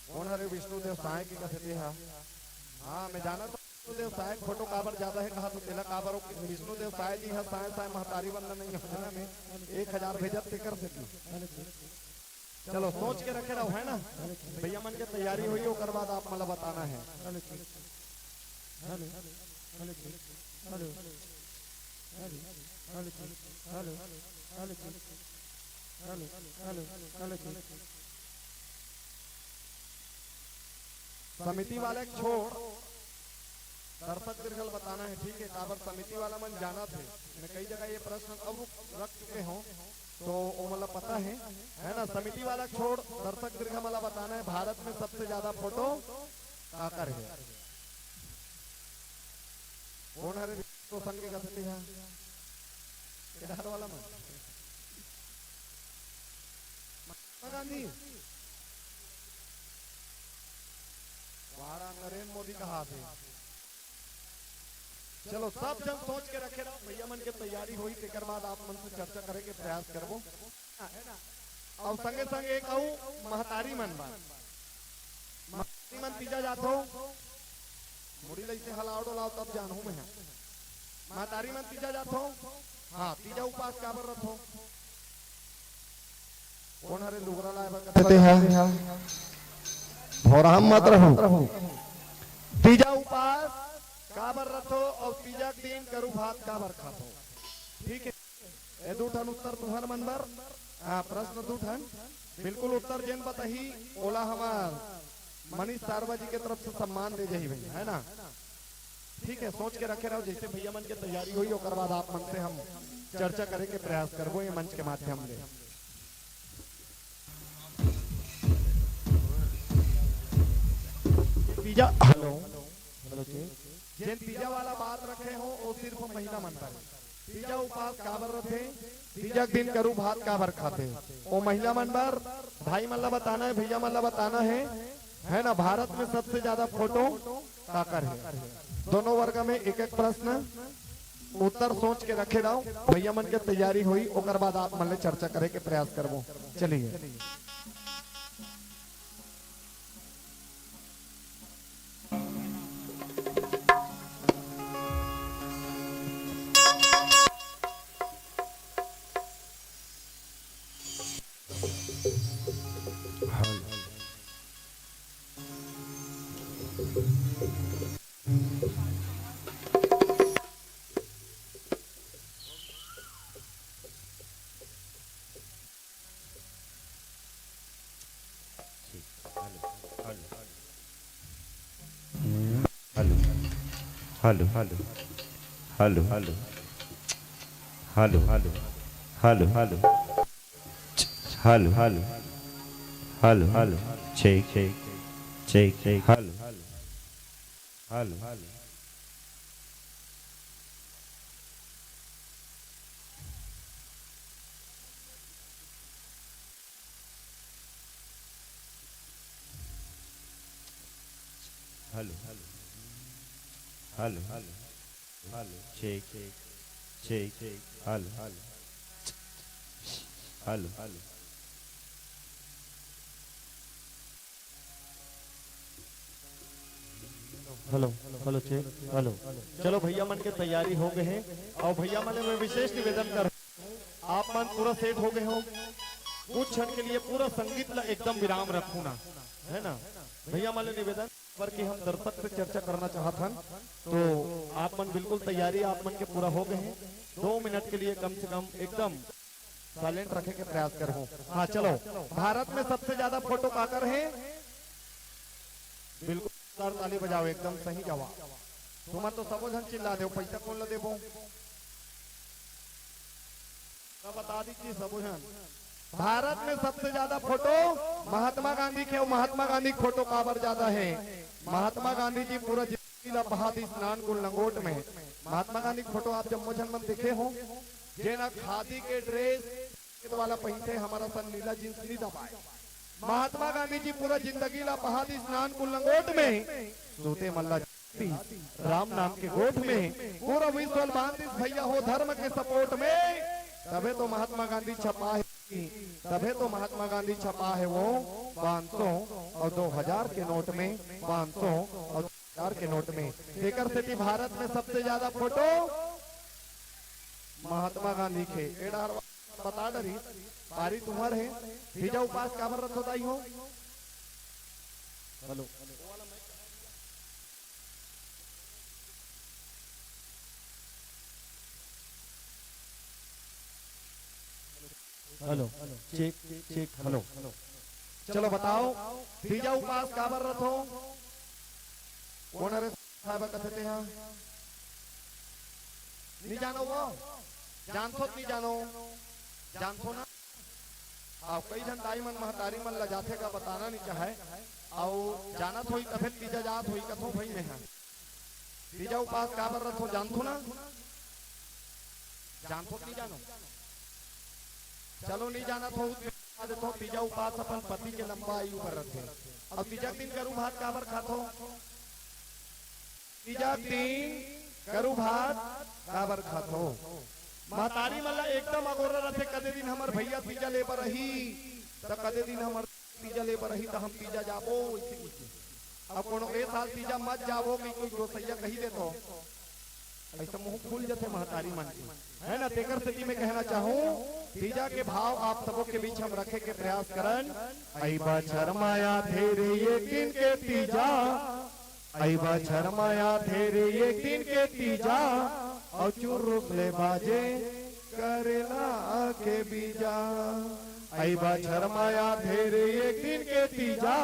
कोन हरे? विष्णुदेव साय के कथे तेहा। हाँ, मैं जानत हूँ विष्णुदेव साय के फोटो काबर ज्यादा हे कहा तो तेला काबर हो? विष्णुदेव साय जी ह साय साय महतारी बंदन नहीं योजना में एक हजार भेजत तेकर सेती। चलो, सोच के रखे रहो, है ना? भैया मन के तैयारी होही, ओकर बाद आप मन ला बताना है। Hello, hello, hello, hello, hello, hello, hello, hello, hello, hello, hello. समिति वाला एक छोड़, दर्शक दीर्घ ल बताना है, ठीक है? काबर समिति वाला मन जानत हे, मैं कई जगह ये प्रश्न अब रख चुके हूँ, तो वो मतलब पता है, है ना? समिति वाला छोड़, दर्शक दीर्घ मन ला बताना है, भारत में सबसे ज्यादा फोटो काकर है? कोन हरे तो संग के कथे तेहा? केदार वाला मन। महात्मा गांधी। वाड़ा नरेंद्र मोदी कहा थे। चलो, सब झन सोच के रखे रहो, भैया मन के तैयारी होही, तेकर बाद आप मन से चर्चा करे के प्रयास करबो। अउ संगे संगे एक अउ महतारी मन बर, महतारी मन तीजा जाथो, मुड़ी लइसे हलाओ डोलाओ, तब जानहूं मैं ह। महतारी मन तीजा जाथो, हाँ, तीजा उपास काबर रथो? कोन हरे लुगरा लाए बर कथे तेहा? भोरहा मत रहू। तीजा उपास काबर रथो अउ तीजा के दिन करू भात काबर खाथो? ठीक है, ए दू ठन उत्तर तुहर मन बर। हाँ, प्रश्न दू ठन, बिल्कुल उत्तर जेन बताही, ओला हमर मनीष सारवा जी के तरफ से सम्मान दे जाही भाई, है ना? ठीक है, सोच के रखे रहो, जैसे भैया मन के तैयारी होही, ओकर बाद आप मन से हम चर्चा करे के प्रयास करबो ये मंच के माध्यम ले। तीजा, हेलो, हेलो जी। जेन तीजा वाला बात रखे हो, वो सिर्फ महिला मन बर। तीजा उपास काबर रथे? तीजा के दिन करू भात काबर खाथे? वो महिला मन बर, भाई मन ला बताना है, भैया मन ला बताना है, है ना? भारत में सबसे ज्यादा फोटो काकर है? दोनों वर्ग में एक एक प्रश्न, उत्तर सोच के रखे रहो, भैया मन के तैयारी होही, ओकर बाद आप मन ले चर्चा करे के प्रयास करबो। चलिए। Hello, hello, hello, hello, hello, hello, hello, hello, hello, hello, hello, hello, hello, hello, check, check, check, check, hello, hello, hello, hello. Hello, hello, hello, hello, check, check, hello, hello, hello. Hello, hello, check, hello. चलो, भैया मन के तैयारी हो गए हे। अउ भैया मन ले मैं विशेष निवेदन कर, आप मन पूरा set हो गए हो, कुछ क्षण के लिए पूरा संगीत ला एकदम विराम रखहू ना, है ना? भैया मन ले निवेदन, पर कि हम दर्शक से चर्चा करना चाहत हन, तो आप मन बिल्कुल तैयारी आप मन के पूरा हो गए हे। दो मिनट के लिए कम से कम एकदम silent रखे के प्रयास करहू। हाँ, चलो, भारत में सबसे ज्यादा फोटो काकर हे? बिल्कुल, जोरदार ताली बजाओ, एकदम सही जवाब। तुमन तो सबो झन चिल्ला देव, पैसा कोन ला देबो? तो बता दीजिए सबो झन, भारत में सबसे ज्यादा फोटो महात्मा गांधी के, अउ महात्मा गांधी के फोटो काबर ज्यादा हे? महात्मा गांधी जी पूरा जिंदगी ला बहा दिस नानकुन लंगोट में। महात्मा गांधी के फोटो आप जम्मो झन मन देखे हो, जेन ह खादी के ड्रेस वाला पहिनथे, हमर असन नीला जींस नी दबाय। महात्मा गांधी जी पूरा जिंदगी ला बहा दिस नानकुन लंगोट में, सूते मन ला राम नाम के गोठ में। पूरा विश्व ल बांध दिस भैया हो धर्म के support में, तभे तो महात्मा गांधी छपा हे, तभे तो महात्मा गांधी छपा हे वो पाँच सौ अउ दो हजार के नोट में, पाँच सौ अउ दो हजार के नोट में। तेकर सेती भारत में सबसे ज्यादा फोटो महात्मा गांधी के। ए डहर बता डरी, पारी तुम्हर हे। तीजा उपास काबर रथो दाई हो? Hello. Hello, check, check, hello. चलो बताओ, तीजा उपास काबर रथो? कोन हरे खाए बर कथे तेहा? नी जानो वो? जानथो त नी जानो? जानथो ना? अउ कई झन दाई मन महतारी मन ला जाथे का बताना नी चाहे, अउ जानत होई तभे तीजा जात होई कथो भई मेहा। तीजा उपास काबर रथो जानथो ना? जानथो त नी जानो? चलो नी जानत हो, बता देथो, तीजा उपास अपन पति के लंबा आयु बर रथे। अउ तीजा के दिन करू भात काबर खाथो? तीजा के दिन करू भात काबर खाथो? महतारी मन ला एकदम अगोरा रथे, कदे दिन हमर भैया तीजा ले बर आही, त कदे दिन हमर तीजा ले बर आही, त हम तीजा जाबो, अइसे कहिथे। अब कोनो ए साल तीजा मत जाबो, कहीं कोई गोसैया कही देथो, अइसे मुंह फूल जथे महतारी मन के, है ना? तेकर सेती मैं कहना चाहूं, तीजा के भाव आप सबो के बीच हम रखे के प्रयास करन। अई बछर माया धेरे एक दिन के तीजा, अई बछर माया धेरे एक दिन के तीजा, अउ चुर्रुक ले बाजे करेला के बीजा। अई बछर माया धेरे एक दिन के तीजा,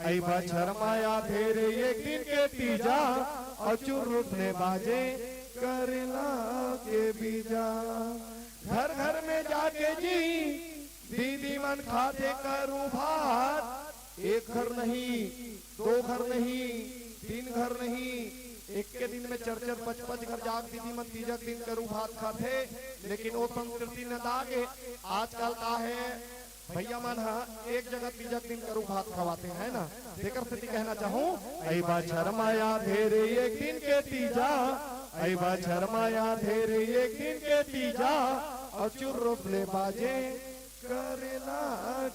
अई बछर माया धेरे एक दिन के तीजा, अउ चुर्रुक ले बाजे करेला के बीजा। घर घर में जाके जी दीदी मन खाथे करू भात, एक घर नहीं, दो घर नहीं, तीन घर नहीं, एक के दिन में चार चार पांच पांच घर जाके दीदी मन तीजा के दिन करू भात खाथे। लेकिन वो संस्कृति न दागे। आजकल का है, भैया मन ह एक जगह तीजा के दिन करू भात खवाथे, है ना? तेकर सेती कहना चाहूं, अई बछर माया धेरे एक दिन के तीजा, अई बछर माया धेरे एक दिन के तीजा, अउ चुर्रुक ले बाजे करेला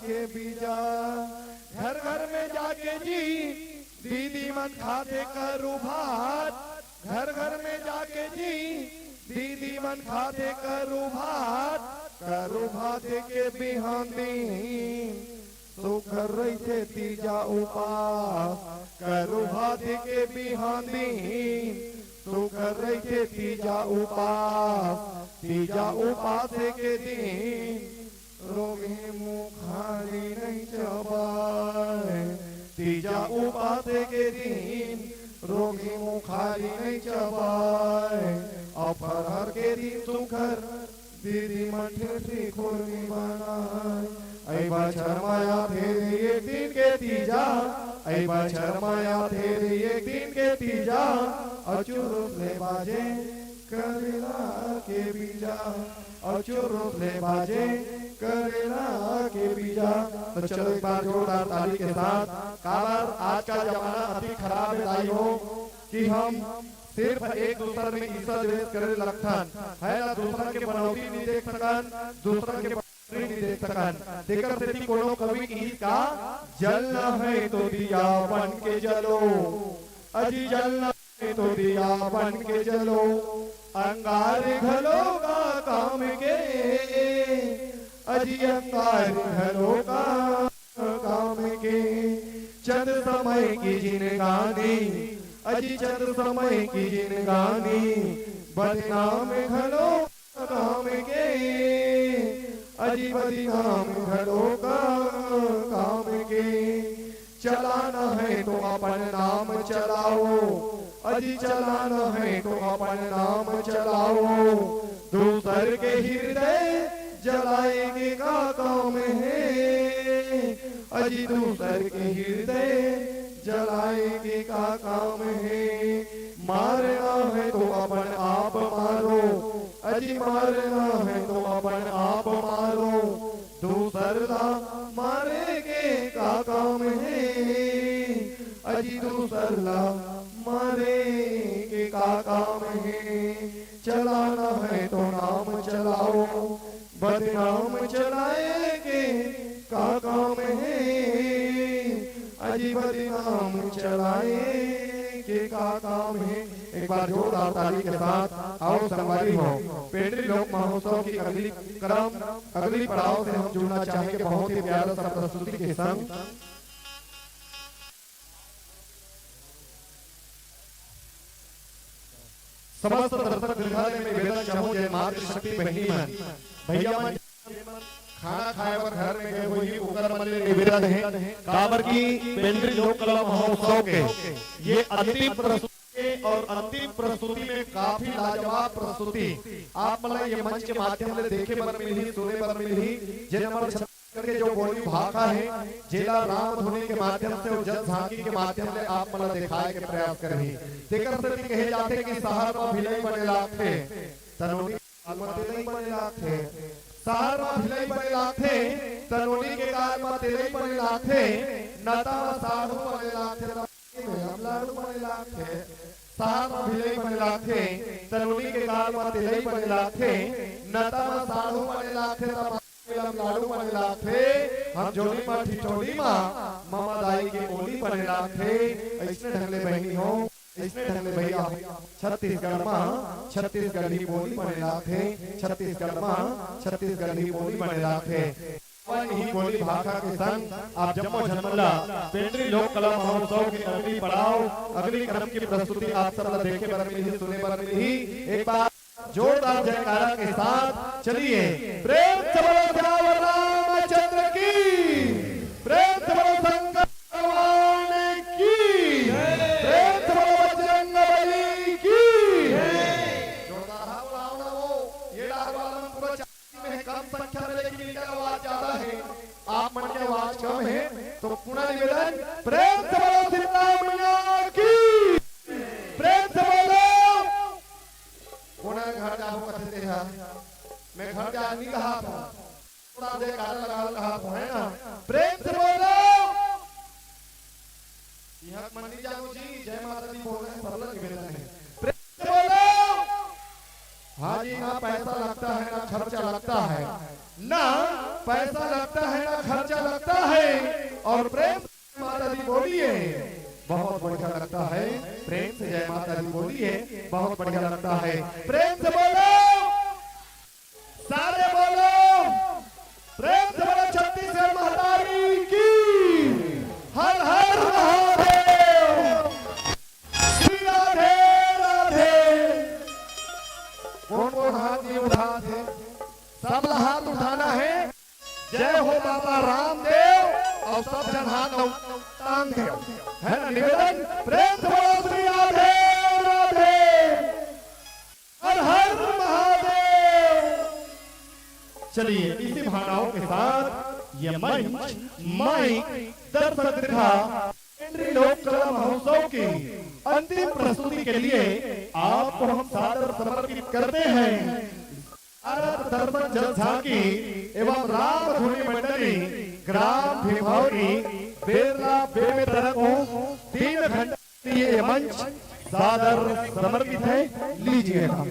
के बीजा। घर घर में जाके जी दीदी मन खाथे करू भात, घर घर में जाके जी दीदी मन खाथे करू भात, करू भात के बिहान दिन सुघर रहिथे तीजा उपास, करू भात के बिहान दिन सुघर रहिथे तीजा उपास। तीजा उपास के दिन रोगही मुखारी नहीं चबाय। तीजा उपास के दिन रोगही मुखारी नहीं चबाय। अउ फरहर के दिन सुघर दीदी मन ठेठरी खुरमी बनाय। अई बछर माया धेरे एक दिन के तीजा, अई बछर माया धेरे एक दिन के तीजा, अउ चुर्रुक ले बाजे करेला के बीजा, अउ चुरुस ले बाजे करेला के बीजा। तो चलो एक बार जोरदार ताली के साथ, काबर आज का जमाना अति खराब हे दाई हो, कि हम सिर्फ एक दूसर में ईर्ष्या द्वेष करे लगथन, है ना? दूसर के बनौटी नहीं देख सकन, दूसर के बनौटी नहीं देख सकन। तेकर सेती कोनो कवि कहिस का, "जलना है तो दिया बन के जलो, अजी जलना है तो दिया बन के जलो, अंगार घलो का काम के, अजी अंगार घलो का काम के, चंद समय की जिनगानी, अजी चंद समय की जिनगानी, बदनाम घलो काम के, अजी बदनाम घलो का काम के। चलाना है तो अपन नाम चलाओ, अजी चलाना है तो अपन नाम चलाओ, दूसर के हृदय जलाए के का काम हे, अजी दूसर के हृदय जलाए के का काम हे। मारना है तो अपन आप मारो, अजी मारना है तो अपन आप मारो, दूसर ला मारे के का काम हे, अजी दूसर ला मारे के का काम हे। चलाना है तो नाम चलाओ, बदनाम चलाए के का काम हे, अजी बदनाम चलाए के का काम हे।" एक बार जोरदार ताली के साथ आओ संगवारी हो, पेंड्री लोक महोत्सव की अगली क्रम, अगली पड़ाव से हम जुड़ना चाहेंगे बहुत ही प्यारा सा प्रस्तुति के संग। समस्त दर्शक दीर्घा ले मैं निवेदन चाहूं, जय मातृशक्ति बहिनी मन, भैया मन, खाना खाए बर घर में गए होही, ओकर मन ले निवेदन हे, काबर कि पेंड्री लोक कला महोत्सव के ये अंतिम प्रस्तुति और अंतिम प्रस्तुति में काफी लाजवाब प्रस्तुति आप मन ला ये मंच के माध्यम ले देखे बर मिलही, सुने बर मिलही, जेन हमर छत्तीसगढ़ के जो बोली भाखा हे, जेला राम धुनी के माध्यम से और जन झांकी के माध्यम ले आप मन ला दिखाए के प्रयास करही। तेकर सेती कहे जाथे कि शहर म भिलई बने लागथे, त नोनी के गाल म तेलई बने लागथे। शहर म भिलई बने लागथे, त नोनी के गाल म तेलई बने लागथे। नता म साढ़ू बने लागथे, त माटी म लम लाड़ू बने लागथे। शहर म भिलई बने लागथे, त नोनी के गाल म तेलई बने लागथे। नता म साढ़ू बने लागथे, त माटी म लम लाड़ू बने लागथे। हम जोनी म ठिठोली म ममा दाई के ओनी बने लागथे। अइसने ढंग ले बहिनी हो, अइसने ढंग ले भैया हो, छत्तीसगढ़ म, छत्तीसगढ़ी बोली बने लागथे, छत्तीसगढ़ म, छत्तीसगढ़ी बोली बने लागथे। अपन ही बोली भाखा के संग आप जम्मो झन मन ला पेंड्री लोक कला महोत्सव के अगली पड़ाव, अगली क्रम की प्रस्तुति आप सब ला देखे बर मिलही, सुने बर मिलही। एक बार जोरदार जयकारा के साथ चलिए, प्रेम से बोलो सियावर रामचंद्र की, प्रेम से बोलो शंकर भगवान की, प्रेम से बोलो बजरंग बली की। जोरदार हाथ उठाओ ना वो, ये डाक वाला मन पूरा चाली में है, कम संख्या में, लेकिन इनका आवाज ज्यादा है, आप मन की आवाज कम है, तो पुनः निवेदन, प्रेम से बोलो सीता मैया की, प्रेम से बोलो। कोना घर जाबो कथे तेहा, मैं घर जा नहीं कहा था। थोड़ा जयकारा लगा कहा तो है ना, प्रेम से बोलो। यह मन नहीं जानो जी, जय माता दी बोल रहे हैं, सब लोग निवेदन है, प्रेम से बोलो। हाँ जी, ना पैसा लगता है, ना खर्चा लगता है, ना पैसा लगता है, ना खर्चा लगता है, और प्रेम से माता दी बोलिए, बहुत बढ़िया लगता है। प्रेम से जय माता दी बोलिए, बहुत बढ़िया लगता है। प्रेम से बोलो, सारे बोलो, प्रेम से बोलो छत्तीसगढ़ महतारी की, हर हर महादेव, श्री राधे राधे। कौन कौन हाथ नहीं उठा थे? सब ला हाथ उठाना है। जय हो बाबा रामदेव, और सब जन हाथ टांग दे, है ना निवेदन? प्रेम से बोलो श्री राधे राधे, हर हर महादेव। चलिए, इसी भावनाओं के साथ ये मंच, माइक, दर्शक दीर्घा, पेंड्री लोक कला महोत्सव की अंतिम प्रस्तुति के लिए आपको हम सादर समर्पित करते हैं भारत दर्शन जनसांख्यिकी एवं रामधुनी मंडली, ग्राम भीमौरी, बेरला बेमेतरा को तीन घंटे के लिए ये मंच सादर समर्पित है। लीजिएगा।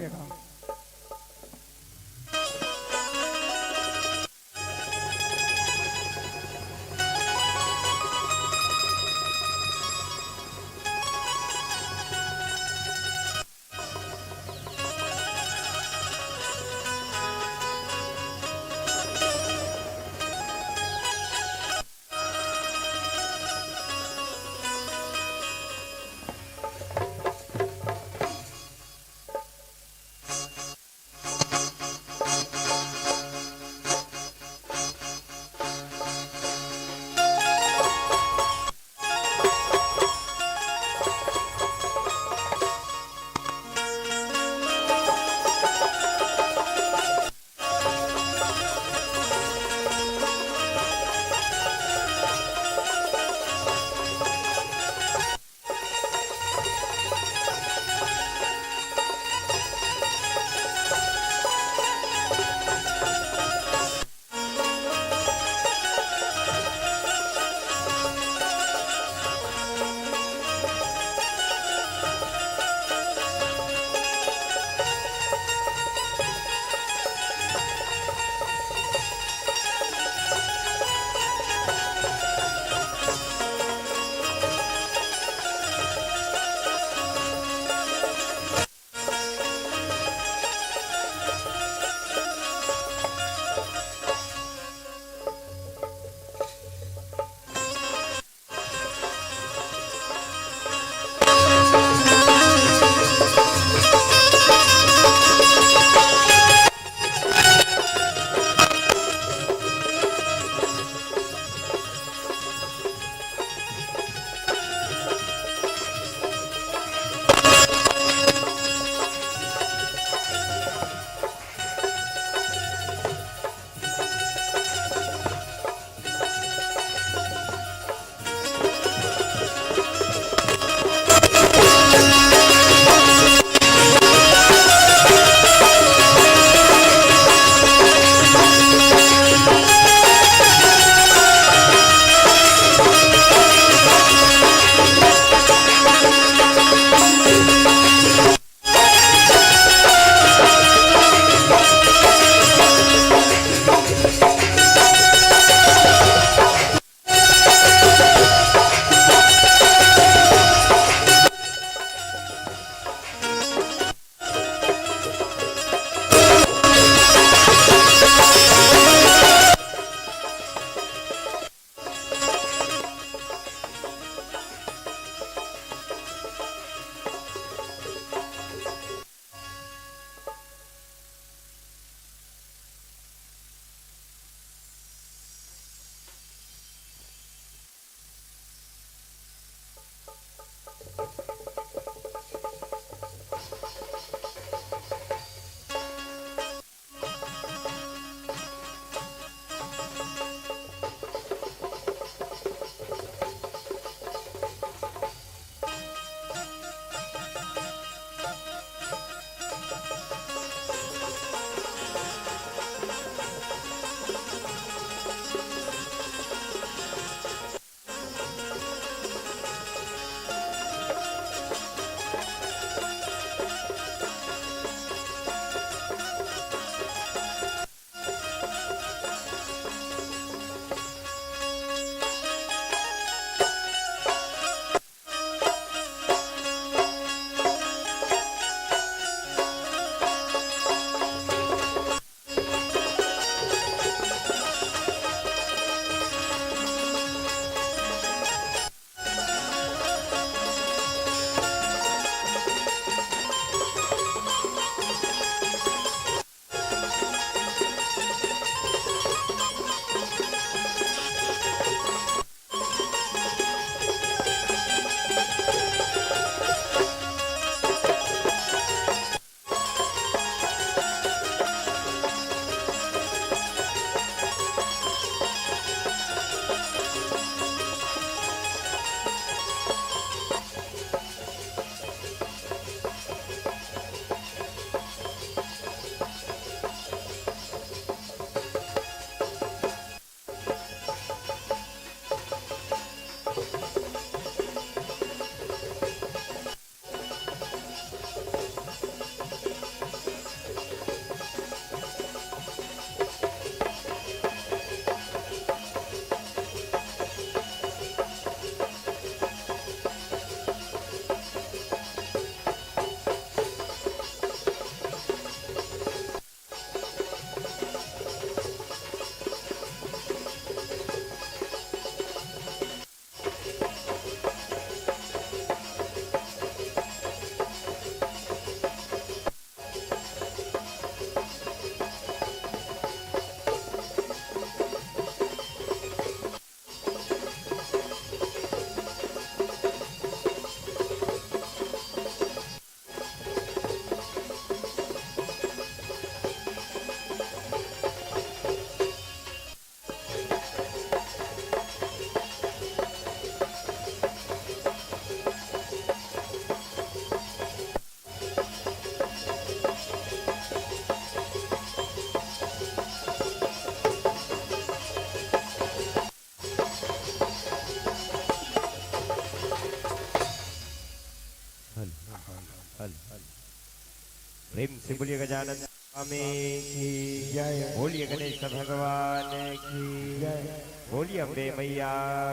प्रेम से बोलिए गजानन स्वामी की जय। बोलिए गणेश भगवान की जय। बोलिए अम्बे मैया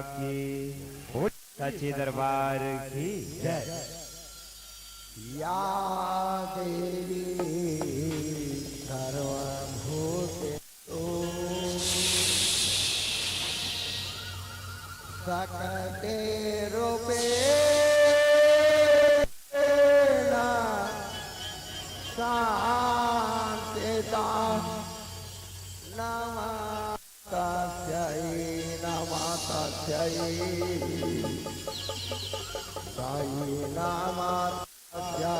की। बोलिए साचे दरबार की जय। या देवी सर्वभूतेषु शक्तिरूपेण संस्थिता। नमः तस्यै नमः तस्यै तस्यै नमः तस्यै।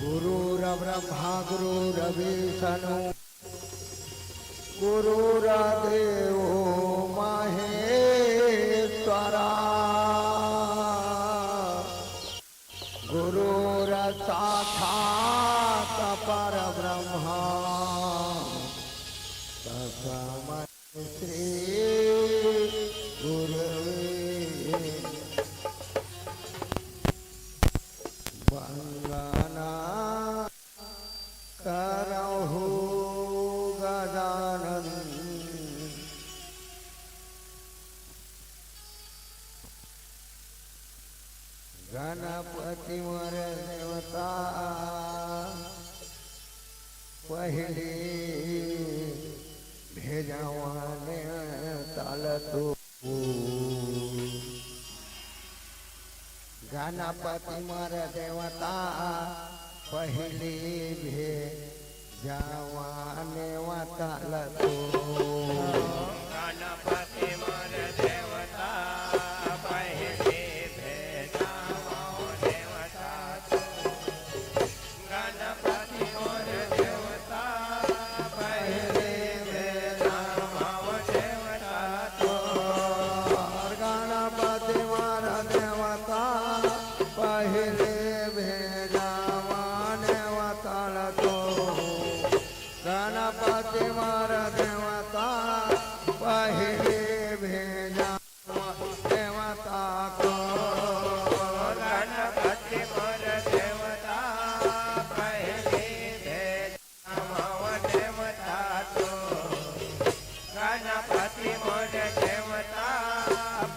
गुरुर्ब्रह्मा गुरुर्विष्णु गुरुर्देवो महेश्वरा। गुरुर्साक्षात् परब्रह्म तस्मै श्री गुरुवे। वंदना करहु गजानन। गणपति मोर देवता, पहली भेजवाने तल तो। गणपति मोर देवता, पहली भेजवाने तल तो। गणपति मोर देवता, पहली भेजवाने तल तो। गणपति मोर देवता, पहली भेजवाने तल तो। गणपति मोर देवता, पहली भेजवाने तल तो। गणपति मोर देवता, पहली भेजवाने तल तो। गणपति मोर देवता, पहली भेजवाने तल तो। गणपति मोर देवता, पहली भेजवाने तल तो। गणपति मोर देवता,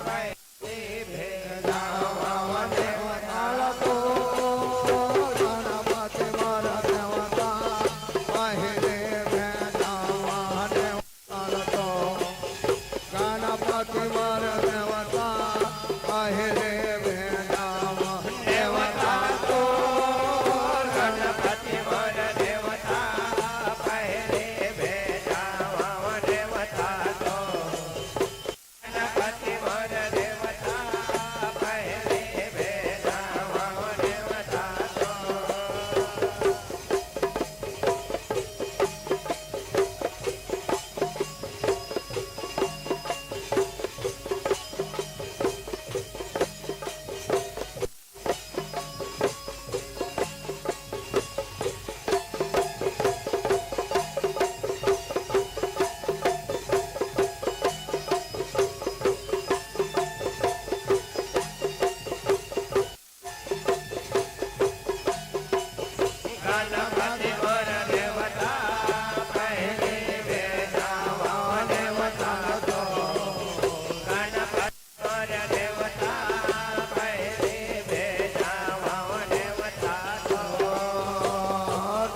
पहली भेजवाने तल तो। गणपति मोर देवता, पहली भेजवाने तल तो। गणपति मोर देवता, पहली भेजवाने तल तो। गणपति मोर देवता, पहली भेजवाने तल तो। गणपति मोर देवता, पहली भेजवाने तल तो। गणपति मोर देवता, पहली भेजवाने तल तो।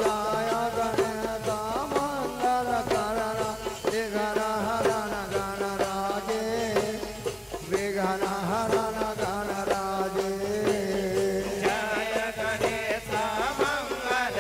जय गणेश मंगल करण, विघ्न हरण गणराजे। विघ्न हरण गणराजे। जय गणेश मंगल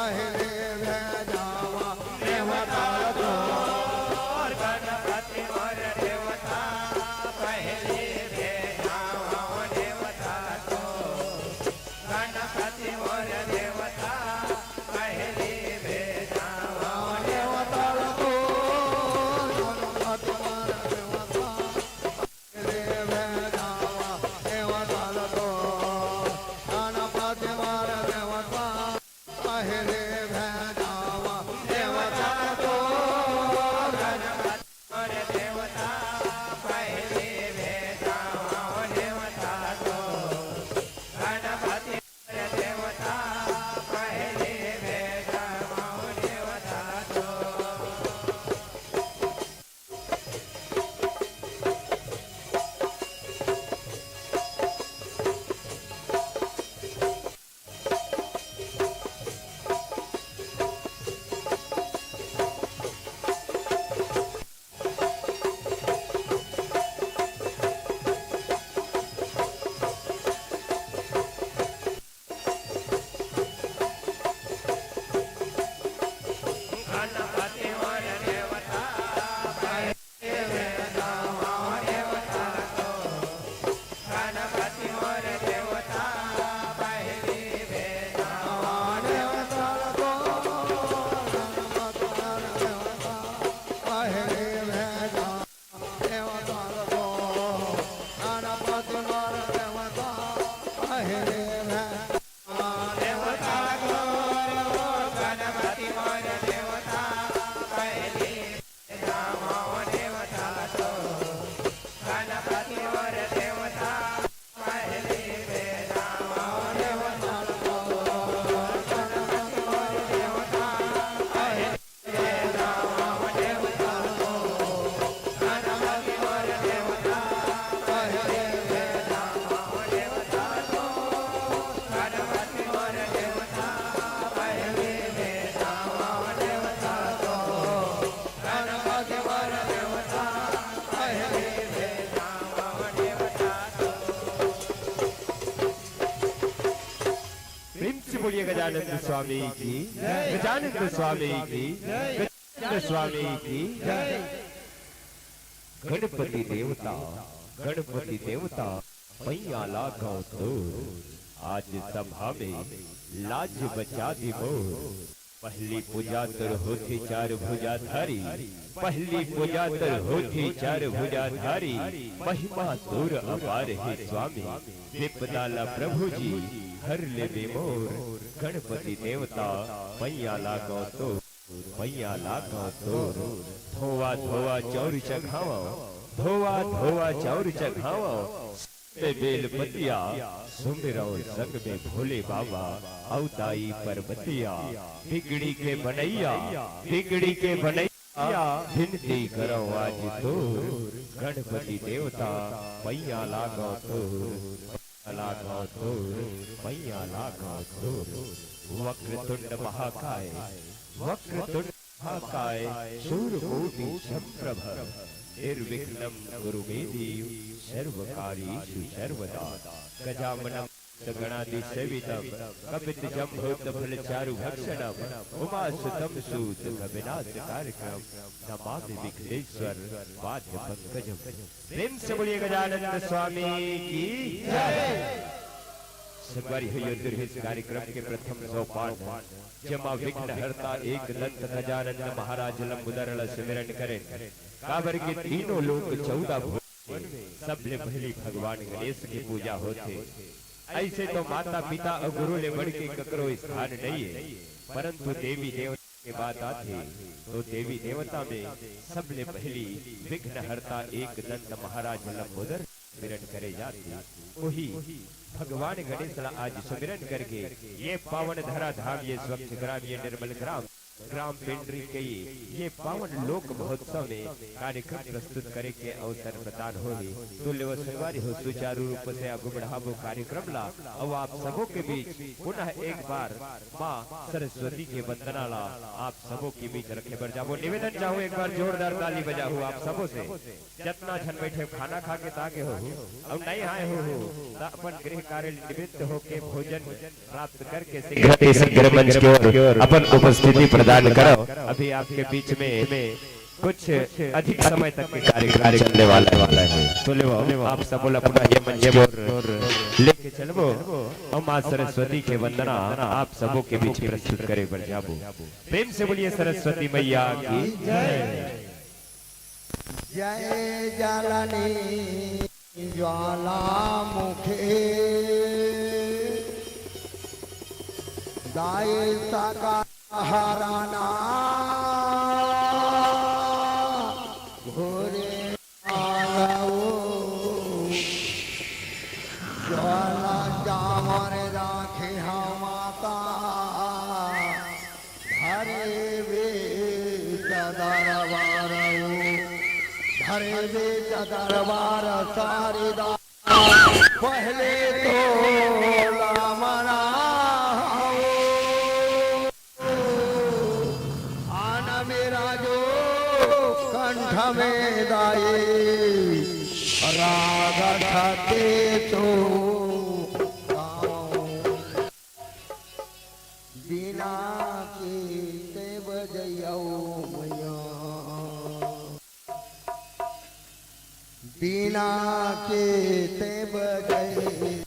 पहली भेजावा देवता तोर। गणपति मोर देवता, पहली भेजावा देवता तोर। गणपति मोर देवता, पहली भेजावा देवता तोर। गणपति मोर देवता, पहली भेजावा देवता तोर। गणपति मोर देवता, पहली भेजावा देवता तोर। गणपति मोर देवता, पहली भेजावा देवता तोर। गणपति मोर देवता, पहली भेजावा देवता तोर। गणपति मोर देवता, पहली भेजावा देवता तोर। गणपति मोर देवता, पहली भेजावा देवता तोर। गणपति मोर देवता, पहली भेजावा देवता तोर। गणपति मोर देवता, पहली भेजावा देवता तोर। गणपति मोर देवता, पहली भेजावा देवता तोर। गणपति मोर देवता, पहली भेजावा देवता तोर। गणपति मोर देवता, पहली प्रेम से बोलिए गजानंद स्वामी की, गजानंद स्वामी की, गजानंद स्वामी की। गणपति देवता, गणपति देवता, पैया लागव तोर, आज सभा में लाज बचा दे मोर। पहली पूजा तोर होथे चार भुजाधारी, पहली पूजा तोर होथे चार भुजाधारी, महिमा तोर अपार हे स्वामी, विपदा ला प्रभु जी हर लेबे मोर। गणपति देवता पैया लागव तोर, पैया लागव तोर। धोवा धोवा चाउर चघावव, धोवा धोवा चाउर चघावव। ते बेल पतिया सुमिरव संग में भोले बाबा अउ दाई परबतिया। बिगड़ी के बनैया, बिगड़ी के बनैया, बिनती करव आज तोर। गणपति देवता पैया लागव तोर, लागव तोर, पैया लागव तोर। वक्रतुंड महाकाय, वक्रतुंड महाकाय, सूर्यकोटि समप्रभ, निर्विघ्नं कुरु मे देव, सर्वकार्येषु सर्वदा। गजाननं गणादिसेवितं, कपित जम्भूत फल चारु भक्षणं, उमासुतं सूत गविनाश कार्यक्रम, नमामि विघ्नेश्वर पाद पंकजम। प्रेम से बोलिए गजानंद स्वामी की जय। संगवारी हो, यो दे रिहिस कार्यक्रम के प्रथम सोपान, जेमा विघ्नहर्ता एक दंत गजानंद महाराज लंबोदर ल सुमिरन करेन, काबर के तीनों लोक चौदह भुवन में सबले पहली भगवान गणेश के पूजा होथे। ऐसे तो माता पिता अउ गुरु ले बढ़ के ककरो स्थान नहीं है, परंतु देवी देवता के बात आथे, तो देवी देवता में सबले पहली विघ्नहर्ता एक दंत महाराज लंबोदर सुमिरन करे जाथे। वही भगवान गणेश ला आज सुमिरन करके ये पावन धरा धाम, ये स्वच्छ ग्राम, ये निर्मल ग्राम ग्राम पेंड्री के ये पावन लोक महोत्सव में कार्यक्रम प्रस्तुत करे के अवसर प्रदान होही। तो लेवो संगवारी हो, सुचारू रूप से आगू बढ़ाबो कार्यक्रम ला, अउ आप सबो के बीच पुनः एक बार माँ सरस्वती के वंदना ला आप सबो के बीच रखे बर जाबो। निवेदन चाहूँ, एक बार जोरदार ताली बजाहू आप सबो से। जतना झन बैठे खाना खा के ताके हो, अउ नहीं आए हो, त अपन गृह कार्य निवृत्त होके भोजन प्राप्त करके शीघ्र शीघ्र मंच के ओर अपन उपस्थिति प्रदान करो। अभी आपके बीच में कुछ अधिक समय तक के कार्यक्रम चलने वाला है। तो लेवो, आप सबो ला पुनः ये मंच के ओर लेके चलबो अउ माँ सरस्वती के वंदना आप सबो के बीच प्रस्तुत करे बर जाबो। प्रेम से बोलिए सरस्वती मैया की जय। जय जलनी ज्वालामुखी, दाई सका हराना घोरे आगो। ज्वाला चावर राखे हा माता, धरे बेच दरबार ओ, धरे बेच दरबार सारदा, पहले तो ला मनाओ। आन मेरा जो कंठ में दाई, राग छते तो गाओ। बीना के ते बजैया ओ मैया, बीना के ते बजैया।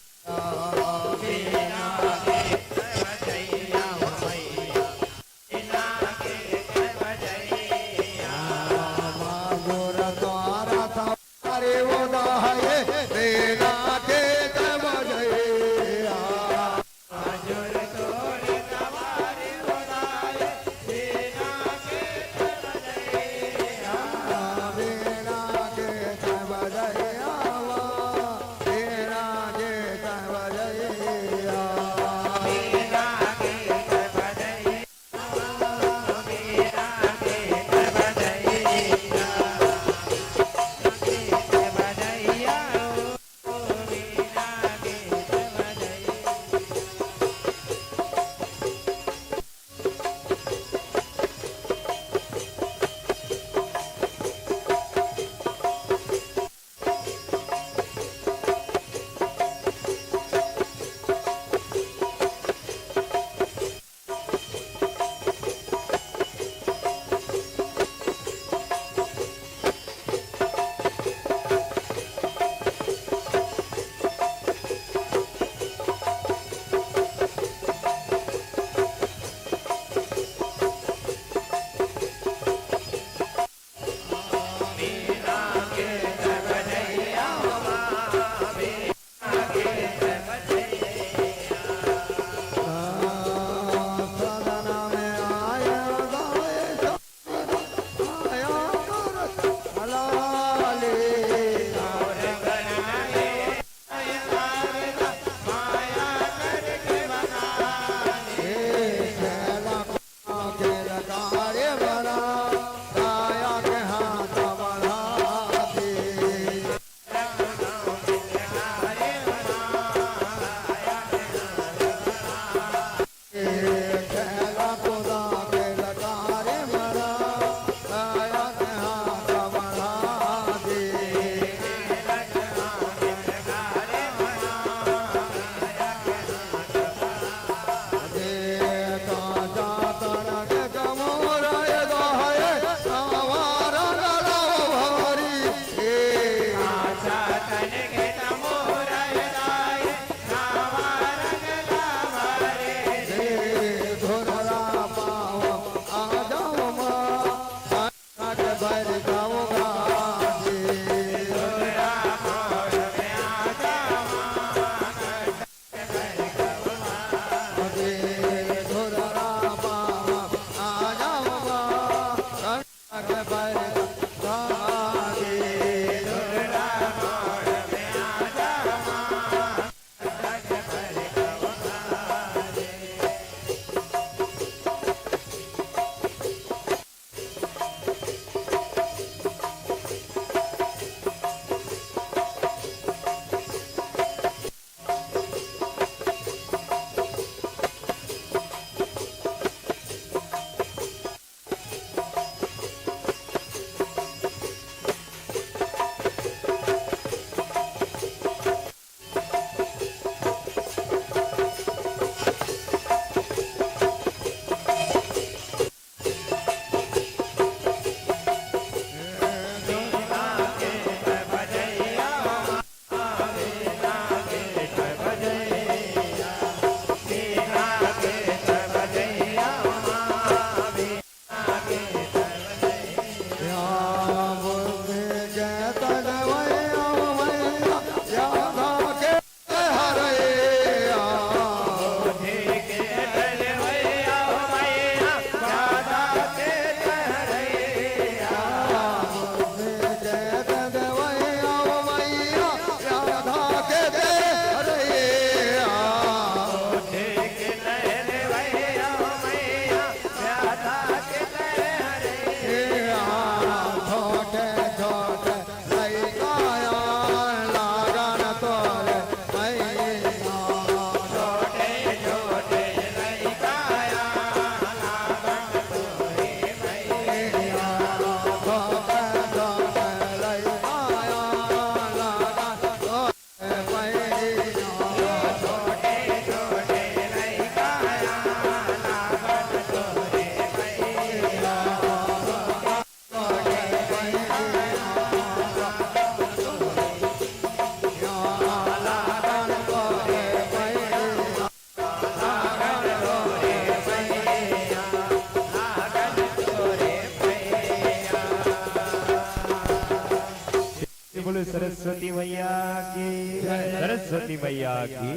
सरस्वती मैया की, सरस्वती मैया की,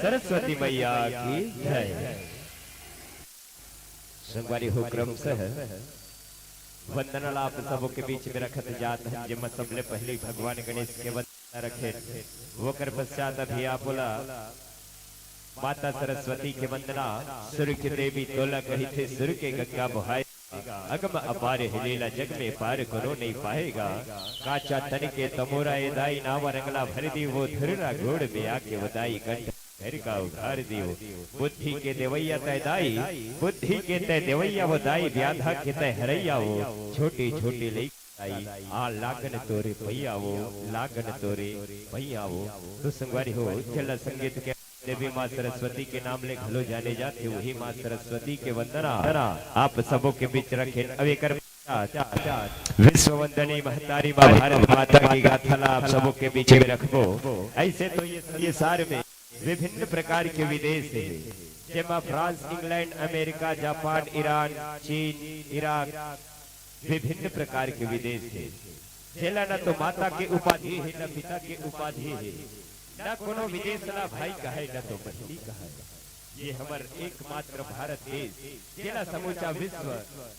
सरस्वती मैया की जय। संगवारी हो, क्रमशः वंदना ला आप सबो के बीच में रखत जात हन, जेमा सबले पहले भगवान गणेश के वंदना रखे, ओकर पश्चात अभी आप ला माता सरस्वती के वंदना। सुर के देवी तोला कहिथे, सुर के गंगा मोहाय, अगम अपार हे लीला जग में पार कोनो नहीं पाएगा। काचा तन के तमोरा ए दाई नावा रंगला भर दी, वो धुररा गोड़ में आके वो दाई कंठ घर का उघार दियो। बुद्धि के देवैया तय दाई, बुद्धि के तय देवैया वो दाई, व्याधा के तय हरैया वो छोटे छोटे लई दाई। आ लागन तोरे पैया वो, लागन तोरे पैया वो। तो संगवारी हो, चला संगीत के देवी माँ सरस्वती के नाम ले घलो जाने जाथे, वही माँ सरस्वती के वंदना आप सबों के बीच रखे। अब एकर विश्व वंदनी महतारी माँ भारत माता की गाथा ला आप सबों के बीच में रखबो। ऐसे तो ये संसार में विभिन्न प्रकार के विदेश हे, जेमा France, England, America, Japan, Iran, चीन, इराक, विभिन्न प्रकार के विदेश हे, जेला न तो माता के उपाधि हे, न पिता के उपाधि हे, न कोनो विदेश ला भाई कहे, न तो बहिनी कहे। ये हमर एकमात्र भारत देश, जेला समूचा विश्व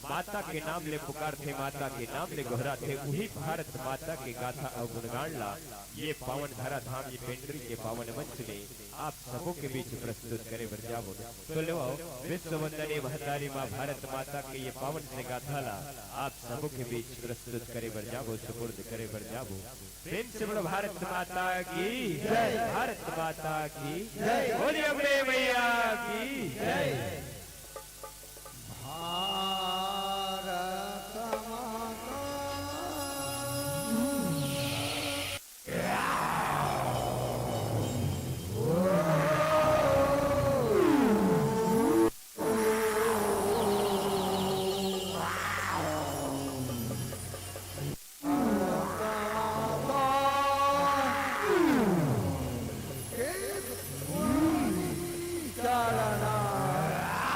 माता के नाम ले पुकारथे, माता के नाम ले गोहराथे, उही भारत माता के गाथा अउ गुणगान ला ये पावन धरा धाम, ये पेंड्री के पावन मंच में आप सबों के बीच प्रस्तुत करे बर जाबो। तो लेवो, विश्व वंदनीय महतारी माँ भारत माता के ये पावन से गाथा ला आप सबों के बीच प्रस्तुत करे बर जाबो, सुपुर्द करे बर जाबो। प्रेम से बोलो भारत माता की जय, भारत माता की जय। बोलिए अम्बे मैया की जय। भारत माता।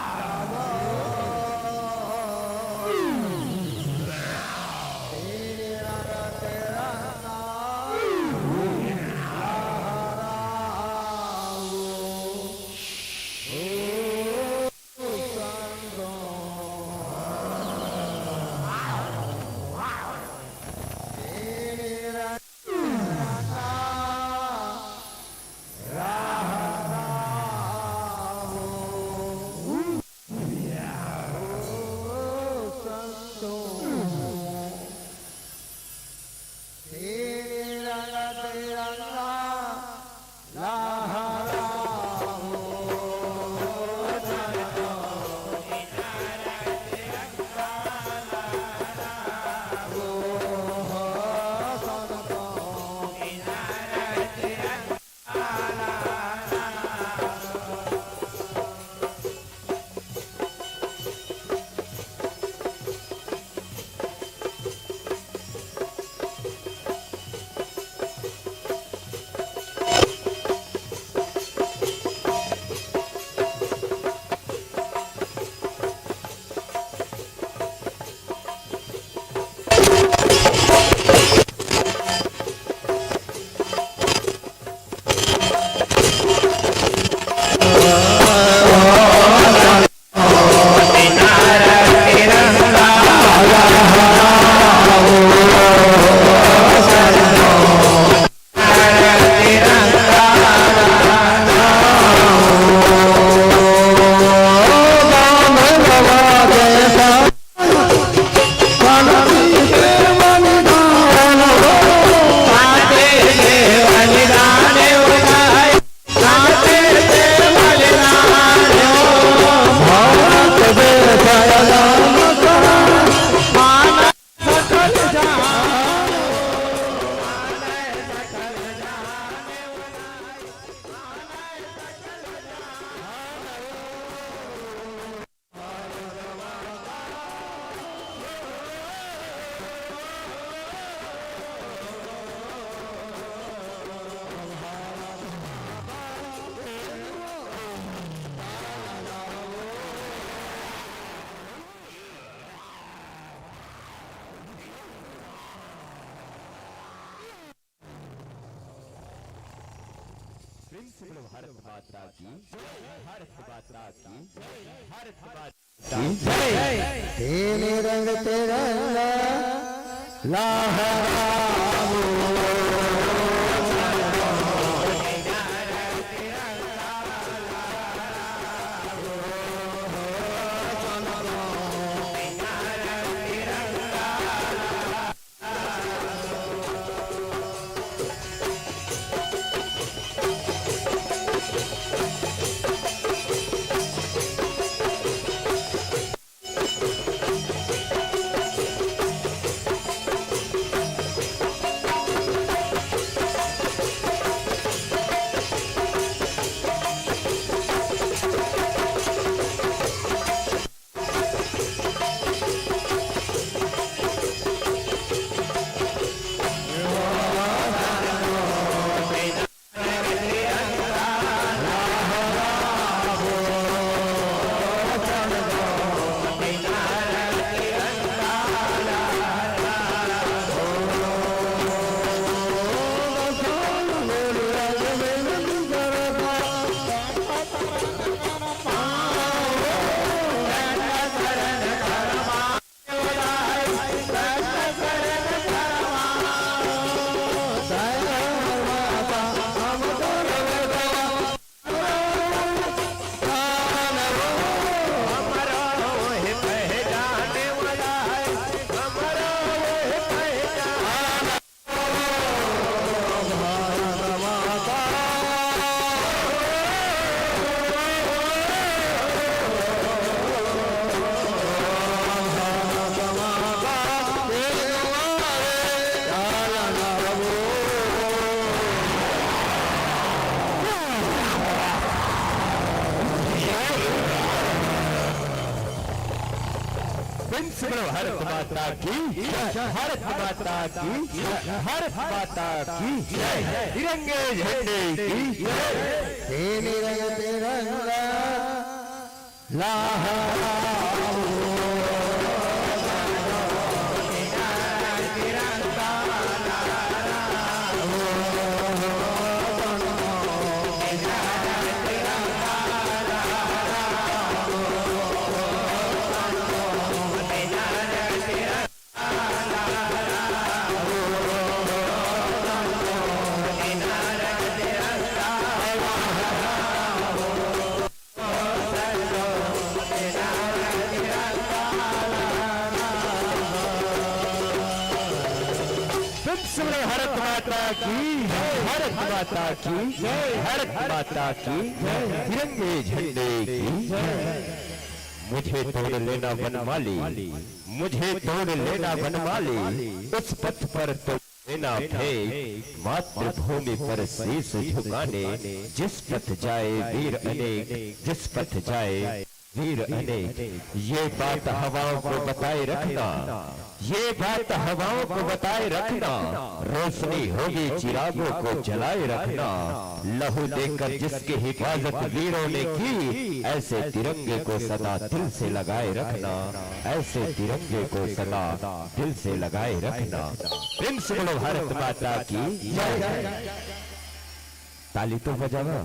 भारत माता की, भारत माता की, भारत माता की। तेने रंग तिरंगा लहराओ। प्रेम से बोलो भारत माता की, भारत माता की, भारत माता की जय, तिरंगे झंडे की जय। तेने रंग तिरंगा लहराओ। प्रेम से बोलो भारत माता की, भारत माता की, भारत माता की, तिरंगे झंडे की। मुझे तोड़ लेना वनमाली, मुझे तोड़ लेना वनमाली, उस पथ पर तो लेना फेंक, मातृभूमि पर शीश झुकाने, जिस पथ जाए वीर अनेक, जिस पथ जाए वीर अनेक। ये बात हवाओं को बताए रखना, ये बात हवाओं को बताए रखना, रोशनी होगी चिरागों को जलाए रखना। लहू देकर जिसकी हिफाजत वीरों ने की, ऐसे तिरंगे को सदा दिल से लगाए रखना, ऐसे तिरंगे को सदा दिल से लगाए रखना। प्रेम से बोलो भारत माता की जय। ताली तो बजावा,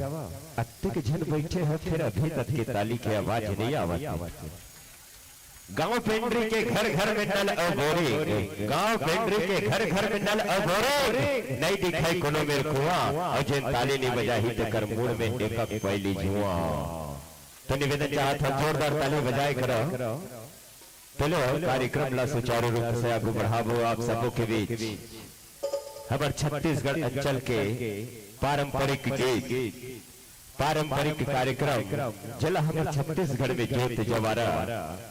अत्तेक झन बैठे हो, फिर अभी तक के ताली के आवाज नहीं आवत। गांव पेंडरी के घर घर में नल अउ बोरिंग, गांव पेंडरी के घर घर में नल अउ बोरिंग, नहीं दिखाई कोनो मेर कुआं, अउ जेन ताली नहीं बजाही तेकर मुड़ में एकक पैली जुआं। तो निवेदन चाहत हन, जोरदार ताली बजाए करो। चलो, कार्यक्रम ला सुचारू रूप से आगू बढ़ाबो आप सबो के बीच। हमर छत्तीसगढ़ अंचल के पारंपरिक गीत, पारंपरिक कार्यक्रम, जेला हमर छत्तीसगढ़ में जोत जवारा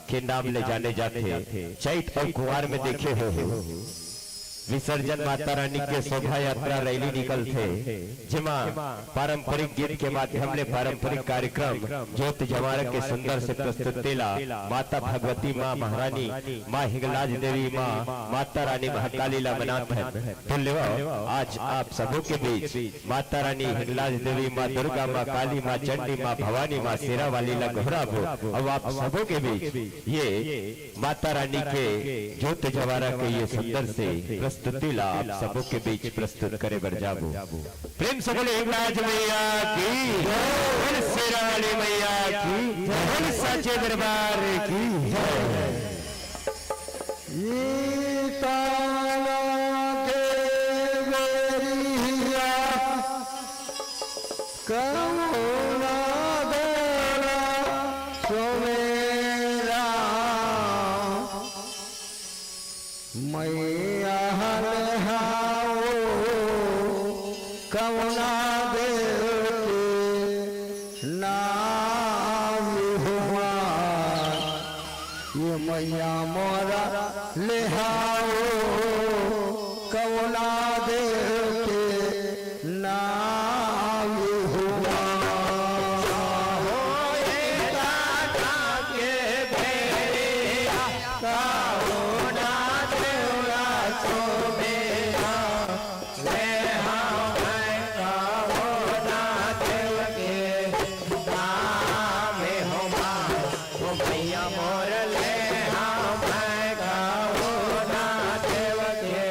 के नाम ले जाने जाथे। चैत अउ कुंवार में देखे हो, विसर्जन माता रानी के शोभा यात्रा रैली निकलथे, जेमा पारंपरिक गीत के माध्यम ले पारंपरिक कार्यक्रम जोत जवारा के सुंदर से प्रस्तुति ला माता भगवती, माँ महारानी, माँ हिंगलाज देवी, माँ माता रानी महाकाली ला मनाथन। तो लेवा, आज आप सबो के बीच माता रानी हिंगलाज देवी, माँ दुर्गा, माँ काली, माँ चंडी, माँ भवानी, माँ शेरा वाली ला गोहराबो। अब आप सबो के बीच ये माता रानी के जोत जवारा के ये सुंदर से प्रस्तुति स्तुति ला आप सबो के बीच प्रस्तुत करे बर जाबो। प्रेम से बोले हिंगराज मैया की, बोल शेरा वाली मैया की, बोल साचे दरबार की। ये ताला के बेरिया कौना देला सुमेरा। मैया हल हाओ कौना देव के नाम हुआ। ये मैया मोरा लेहाओ कौना देव के नाम हुआ। होए दाना के भेड़िया, कौना देवला सुमेरा। ले हाँ मैं कौना देव के नाम हुआ। ओ भैया मोर ले हाँ मैं कौना देव के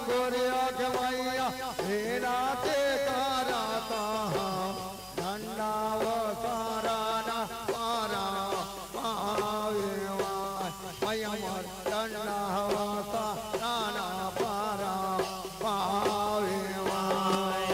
गोरिया के मैया, हे नाचे करत हँव, डंडा वो सरना परँव पावे माय, मैया मोर डंडा वो सरना परँव पावे माय।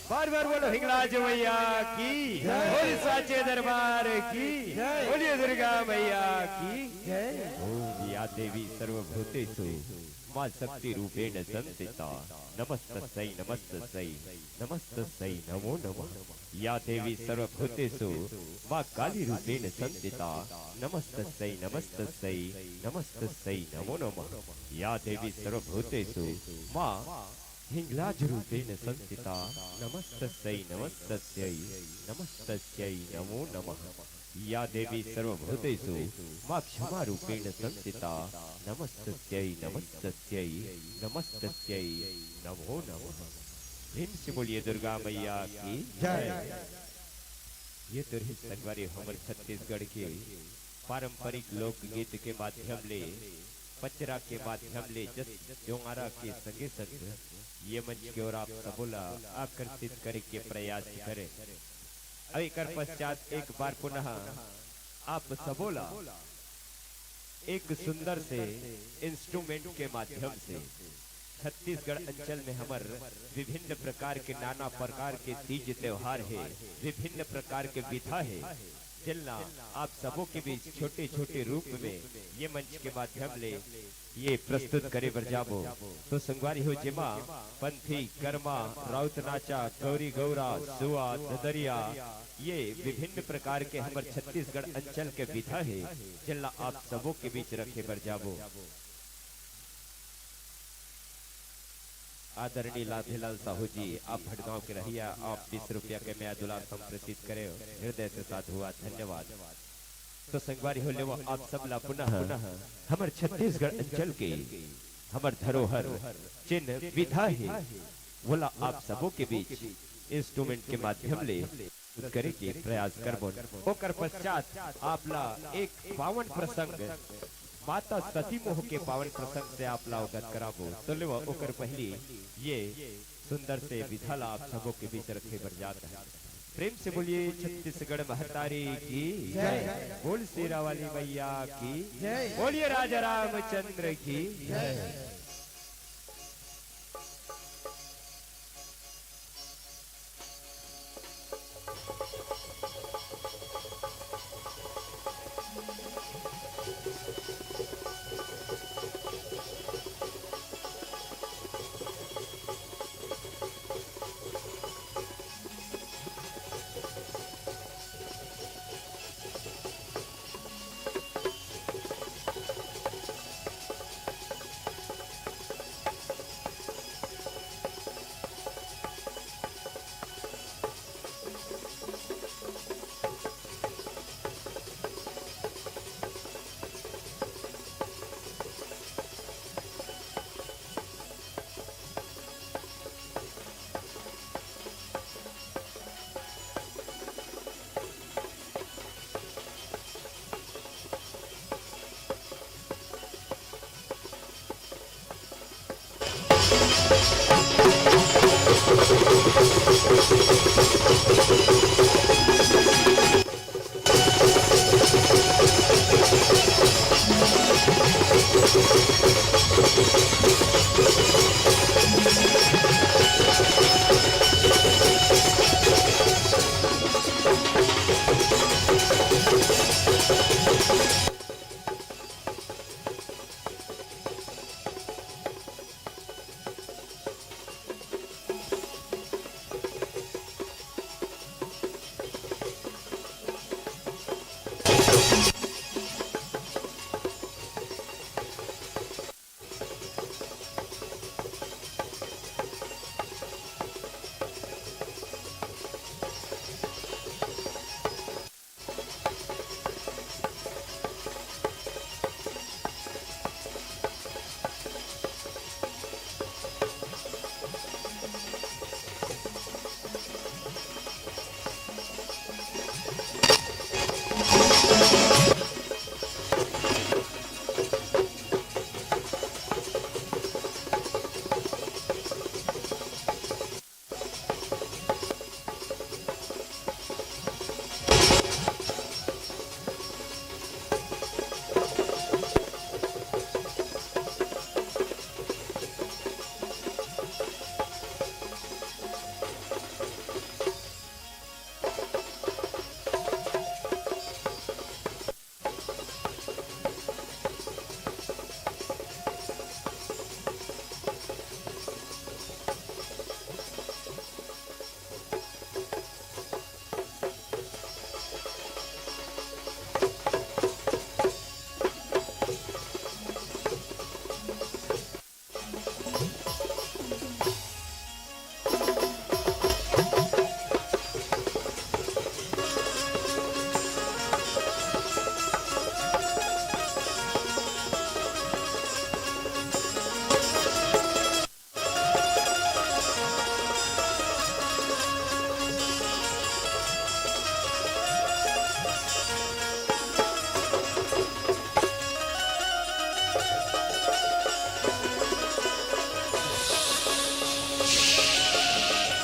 बार बार बोलो हिंगलाज मैया की, बोलिए साचे दरबार की, बोलिए दुर्गा मैया की। ओम या देवी सर्वभूतेषु माँ शक्ति रूपेण संस्थिता नमस्तस्यै नमस्तस्यै नमस्तस्यै नमो नमः। या देवी सर्वभूतेषु माँ काली रूपेण संस्थिता नमस्तस्यै नमस्तस्यै नमस्तस्यै नमो नमः। या देवी सर्वभूतेषु माँ हिंगलाज रूपेण संस्थिता नमस्तस्यै नमस्तस्यै नमस्तस्यै नमो नमः। या देवी सर्वभूतेषु माँ क्षमा रूपेण संस्थिता नमस्तस्यै नमस्तस्यै नमस्तस्यै नमो नमः। प्रेम से बोलिए दुर्गा मैया की जय। ये तो रहिस संगवारी हमर छत्तीसगढ़ के पारंपरिक लोकगीत के माध्यम ले, पंजरा के माध्यम ले, जस जोंगारा के संगे संग ये मंच के ओर आप सबो ला आकर्षित करे के प्रयास करे। अउ एकर पश्चात एक बार पुनः आप सबो ला एक सुंदर से instrument के माध्यम से छत्तीसगढ़ अंचल में हमर विभिन्न प्रकार के, नाना प्रकार के तीज त्योहार हे, विभिन्न प्रकार के विधा हे, जेला आप सबो के बीच छोटे-छोटे रूप में ये मंच के माध्यम ले ये प्रस्तुत करे बर जाबो। तो संगवारी हो, जेमा पंथी, करमा, राउत नाचा, गौरी गौरा, सुआ, ददरिया, ये विभिन्न प्रकार के हमर छत्तीसगढ़ अंचल के विधा हे, जेला आप सबो के बीच रखे बर जाबो। आदरणीय लाभेलाल साहू जी, आप भटगांव के रहिया, आप बीस रुपया के मया दुलार संप्रेषित करे, हृदय से साधुवाद, धन्यवाद। तो संगवारी हो, लेवा आप सब ला पुनः हमर छत्तीसगढ़ अंचल के हमर धरोहर जेन विधा हे, वोला आप सबो के बीच instrument के माध्यम ले प्रस्तुत करे के प्रयास करबो। ओकर पश्चात आप ला एक पावन प्रसंग, माता सती मोह के पावन प्रसंग से आप ला अवगत कराबो। तो लेवा ओकर पहली ये सुंदर से विधा ला आप सबो के बीच रखे बर जात हे। प्रेम से बोलिए छत्तीसगढ़ महतारी की जय। बोल शेरा वाली मैया की जय। बोलिए राजा रामचंद्र की जय।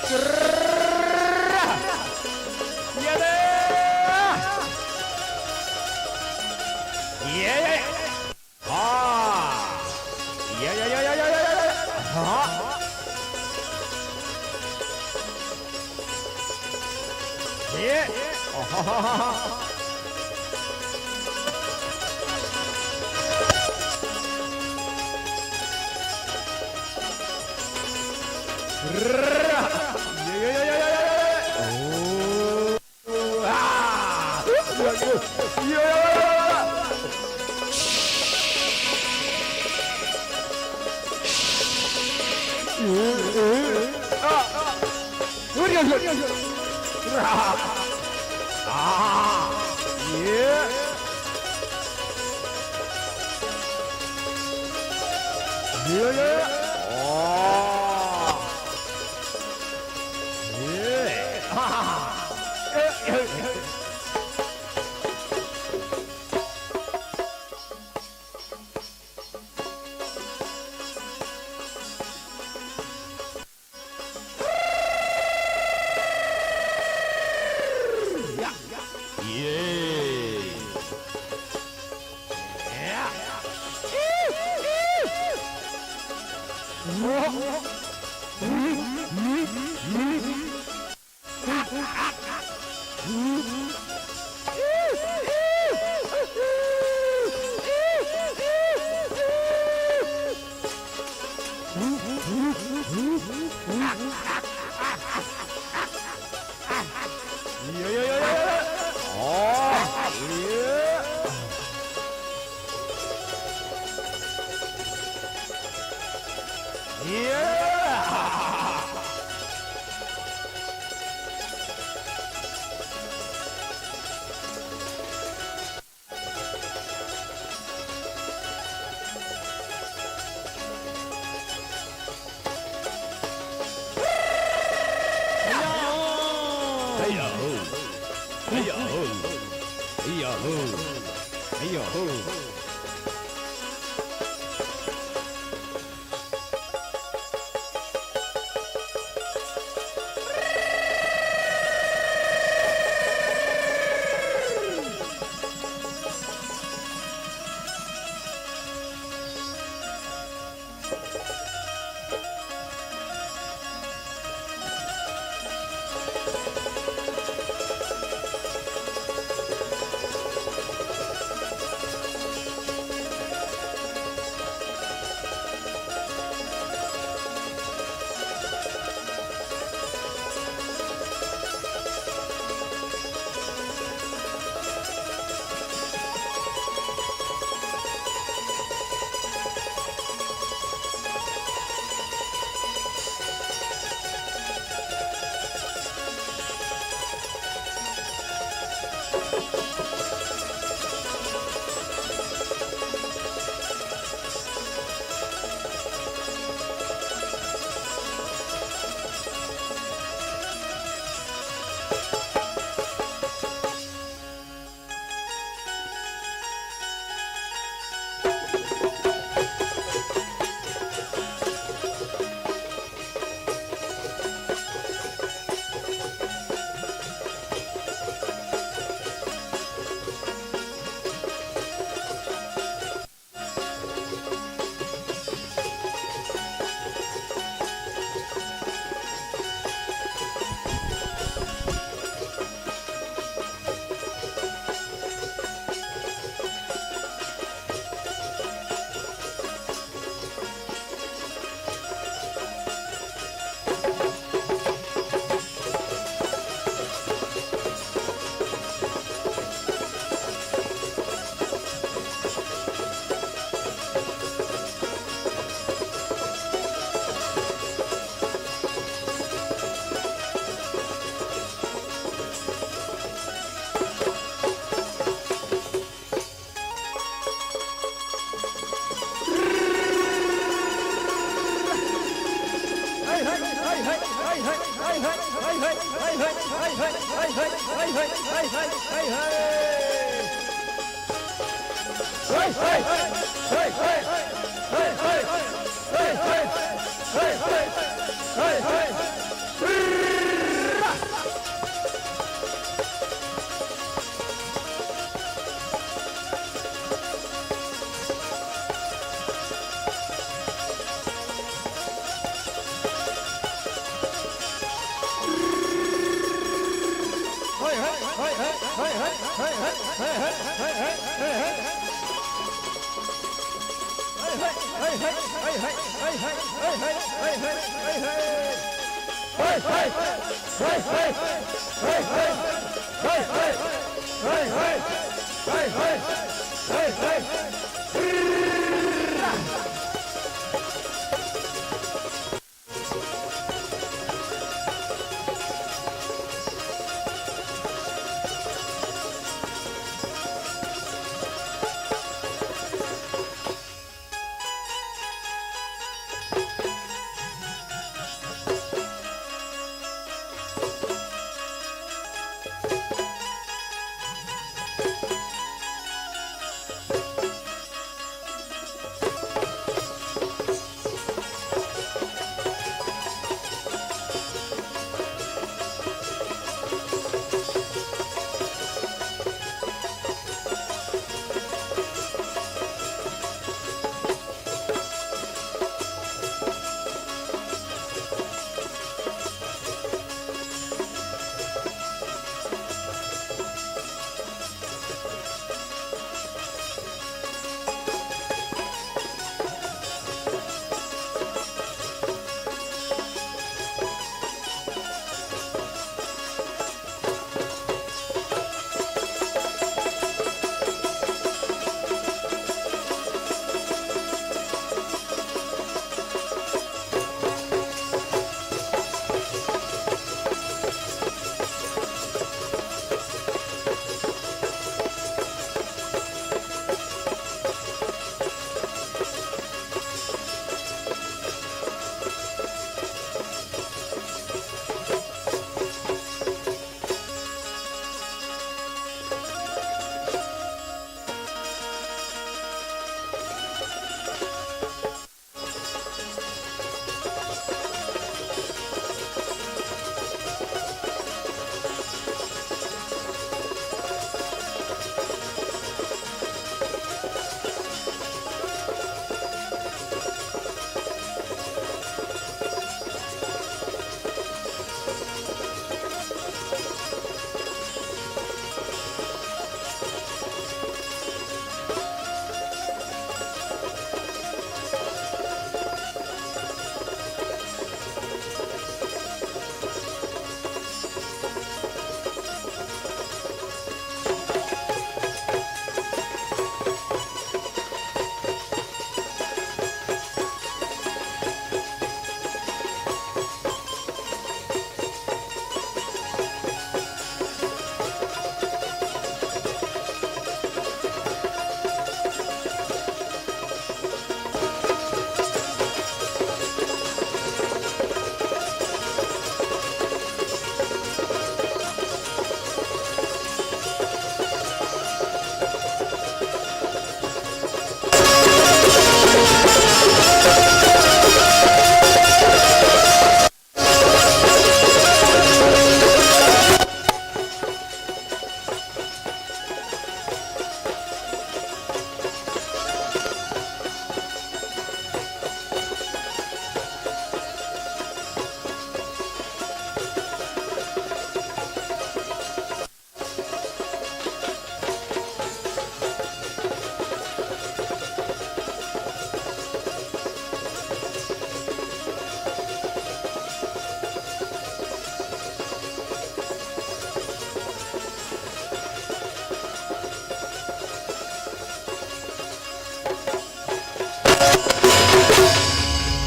ये ले। ये, ये। हाँ। ये, ये, ये। हाँ। ये।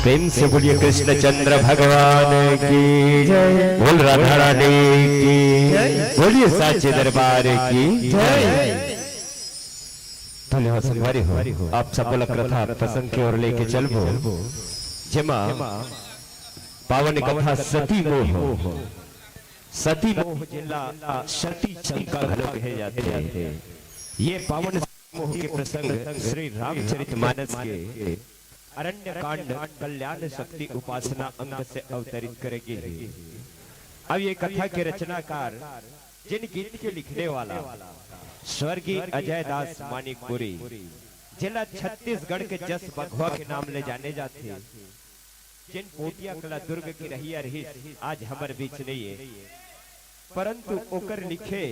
प्रेम से बोलिए कृष्णचंद्र भगवान की जय। बोल राधा रानी की जय। बोलिए साचे दरबार की जय। धन्यवाद संगवारी हो, आप सब ला कथा प्रसंग के ओर लेके चलबो, जेमा पावन कथा सती मोह, सती मोह जेला सती शंका घलो कहे जाथे। ये पावन मोह के प्रसंग श्री रामचरित मानस के अरण्य कांड कल्याण शक्ति उपासना अंग से अवतरित करे गे हे। अब ये कथा के रचनाकार, जिन गीत के लिखने वाला स्वर्गीय अजय दास मानिकपुरी, जेला छत्तीसगढ़ के जस बघवा के नाम ले जाने जाथे, जिन पोटिया कला दुर्ग के रहइया रहिस, आज हमर बीच नइ हे, परंतु ओकर लिखे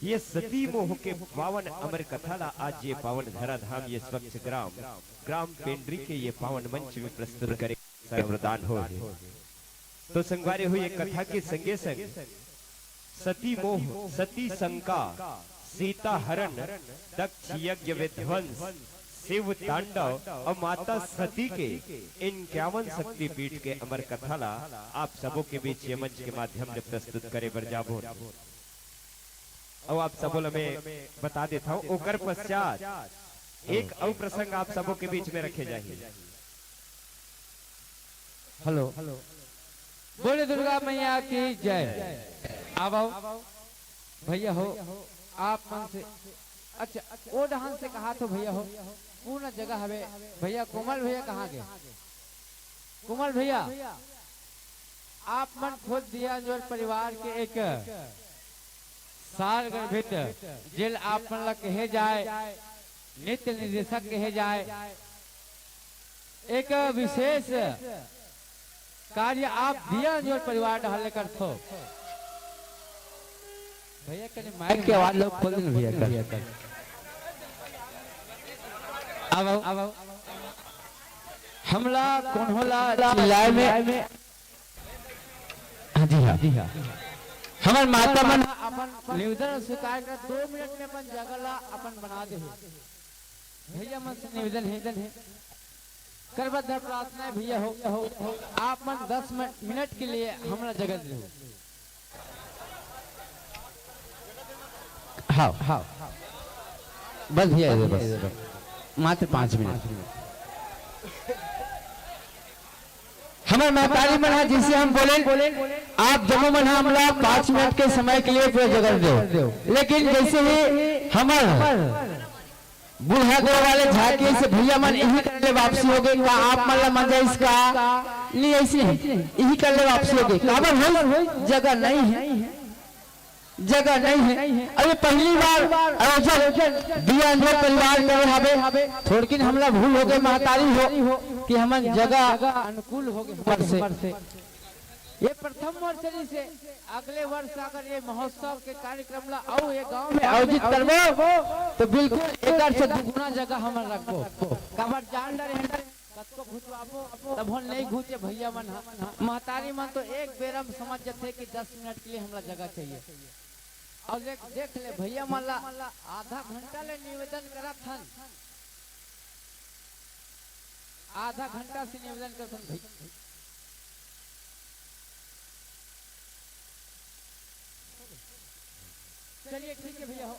ये सती मोह के पावन अमर कथा ला आज ये पावन धराधाम, ये स्वच्छ ग्राम, ग्राम पेंड्री के ये पावन मंच में प्रस्तुत करे। वरदान होय हे। तो संगवारी हो, ये कथा के संगे संग सती मोह, सती शंका, सीता हरण, दक्ष यज्ञ विध्वंस, शिव तांडव अउ माता सती के इक्यावन शक्तिपीठ के अमर कथा ला आप सबो के बीच ये मंच के माध्यम ले प्रस्तुत करे बर जाबो। अउ आप सबो ला मैं बता देथव, ओकर पश्चात एक अउ प्रसंग आप सबो के बीच में रखे जाही। हेलो, बोले दुर्गा मैया की जय। आवव भैया हो, आप मन से, अच्छा, ओ डहन से कहा तो भैया हो, पूर्ण जगह हवे। भैया, कोमल भैया कहाँ गे? कोमल भैया, आप मन खुद दिया अंजोर परिवार के एक सार गर्भित, जेल आप मन ला कहे जाए, नृत्य निर्देशक कहे जाए, एक विशेष कार्य आप दिया अंजोर परिवार डहर ले करथो। भैया, कने माइक के आवाज ला खोल देना भैया कर। अब, अब हमला कोनो ला चिल्लाए में, हाँ जी, हाँ। हमर माता मन अपन निवेदन स्वीकार कर, दो मिनट में अपन जगह ला अपन बना दे। भैया मन से निवेदन हे, निवेदन हे, करबद्ध प्रार्थना हे भैया हो, हो, हो, आप मन दस मिनट, मिनट के लिए हमरा जगह दे। हाँ, हाँ, बस भैया, बस, मात्र पाँच मिनट। हमर महतारी मन हा, जैसे हम बोले, आप जम्मो मन हा हमला पाँच मिनट के समय के लिए पूरा जगह दो, लेकिन जैसे ही हमर बूढ़ा देव वाले झांकी से भैया मन इही कर ले वापसी हो गई, का आप मन ला मजा इसका? नहीं, ऐसी नहीं, इही कर ले वापसी हो गई। काबर होई? जगह नहीं है, जगह नहीं है। अरे पहली बार आयोजक दिया अंजोर परिवार करे हवे, थोड़किन हमला भूल हो गए महतारी हो कि हमन जगह अनुकूल हो गए हमर से। ये प्रथम वर्ष रहिसे, अगले वर्ष अगर ये महोत्सव के कार्यक्रम ला अउ ये गांव में आयोजित करबो, तो बिल्कुल एकर से दुगुना जगह हमन रखबो। काबर जान डरे हन, कतको घुचवाबो, तब हो नहीं घुचे भैया मन ह। महतारी मन तो एक बेरा में समझ जथे कि दस मिनट के लिए हमला जगह चाहिए। अउ देख, देख ले भैया मन ला आधा घंटा ले निवेदन करत हन, आधा घंटा से निवेदन करत हन भैया। चलिए ठीक है भैया हो,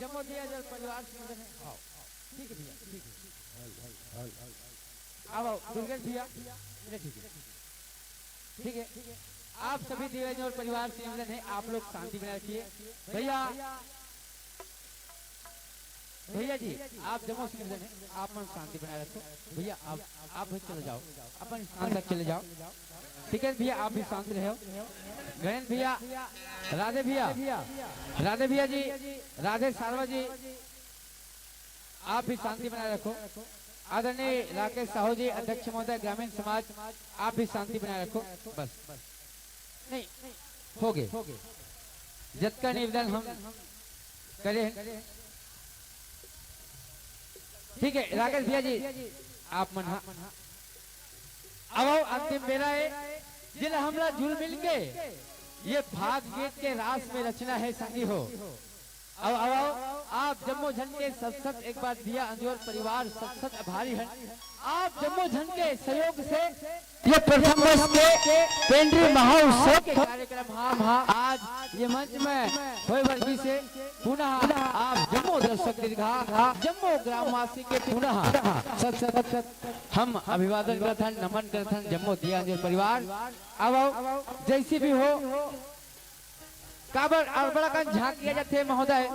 जम्मो दिया अंजोर परिवार से निवेदन है। आओ, ठीक है भैया, ठीक है। आओ, आओ, दुर्गेश भैया, ये ठीक है, ठीक है। आप सभी दिया अंजोर परिवार से निवेदन है, आप लोग शांति बनाए रखिए। भैया, भैया जी, आप जम्मो से निवेदन है, आप मन शांति बनाए रखो। भैया, आप, आप भी चले जाओ, अपन स्थान तक चले जाओ। ठीक है भैया, आप भी शांत रहो। गणेश भैया, राधे भैया, राधे भैया जी, राधे सारवा जी, आप भी शांति बनाए रखो। आदरणीय राकेश साहू जी, अध्यक्ष महोदय, ग्रामीण समाज, आप भी शांति बनाए रखो। बस, नहीं, हो गए। जतका निवेदन हम करे हैं। ठीक है राकेश भैया जी, आप मन हा। अब आओ, अंतिम बेरा है, जिन हमला जुल मिल के ये फाग गीत के रास में रचना है संगी हो। अब, अब आओ, आप जम्मो झन के सत सत एक बार दिया अंजोर परिवार सत सत आभारी हन। आप जम्मो झन के सहयोग से ये प्रथम वर्ष के पेंड्री महोत्सव के कार्यक्रम हा, हा आज ये मंच में होय बर गिस हे। पुनः आप जम्मो दर्शक दीर्घा, जम्मो ग्रामवासी के पुनः सत सत हम अभिवादन करथन, नमन करथन जम्मो दिया अंजोर परिवार। अब आओ, जैसी भी हो, काबर अड़बड़ा कन झांकी आ जाथे महोदय,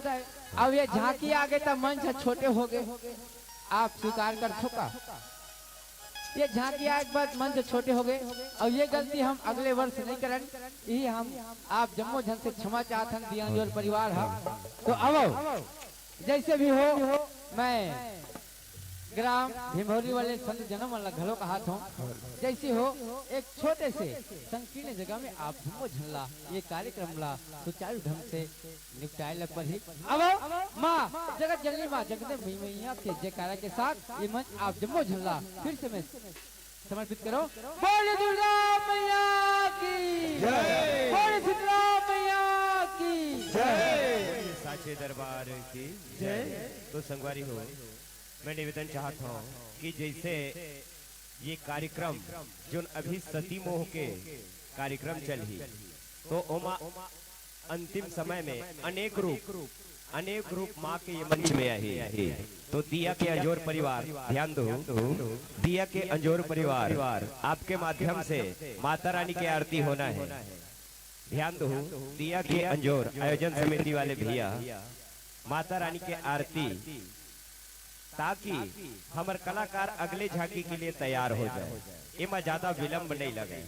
अब ये झांकी आगे त मंच ह छोटे हो गए, आप स्वीकार करथो का? ये झांकी आए के बाद मंच छोटे हो गए, अउ ये गलती हम अगले वर्ष नहीं करन, यही हम आप जम्मो झन से क्षमा चाहथन दिया अंजोर परिवार हा। तो आवो, जैसे भी हो, मैं ग्राम भीमभौरी वाले संत जनों मन ला घलो कहात हूँ, जैसे हो एक छोटे से संकीर्ण जगह में आप जम्मो झन ला ये कार्यक्रम ला सुचारू ढंग से निपटाए ला पड़ही। अब माँ जगत जननी माँ जगदम्बा मैया के जयकारा के साथ ये मंच आप जम्मो झन ला फिर से मैं समर्पित करो। बोल दुर्गा मैया की जय। बोल शीतला मैया की जय। साचे दरबार की जय। तो संगवारी हो, मैं निवेदन चाहत हूँ कि जैसे ये कार्यक्रम जोन अभी सती मोह के कार्यक्रम चलही, तो ओमा अंतिम समय में अनेक रूप, अनेक रूप माँ के ये मंच में आही। तो दिया के अंजोर परिवार ध्यान दो, दिया के अंजोर परिवार, आपके माध्यम से माता रानी के आरती होना है। ध्यान दो, दिया के अंजोर आयोजन समिति वाले भैया, माता रानी के आरती, ताकि हमर कलाकार अगले झांकी के लिए तैयार हो जाए, एमा ज्यादा विलंब नहीं लगे।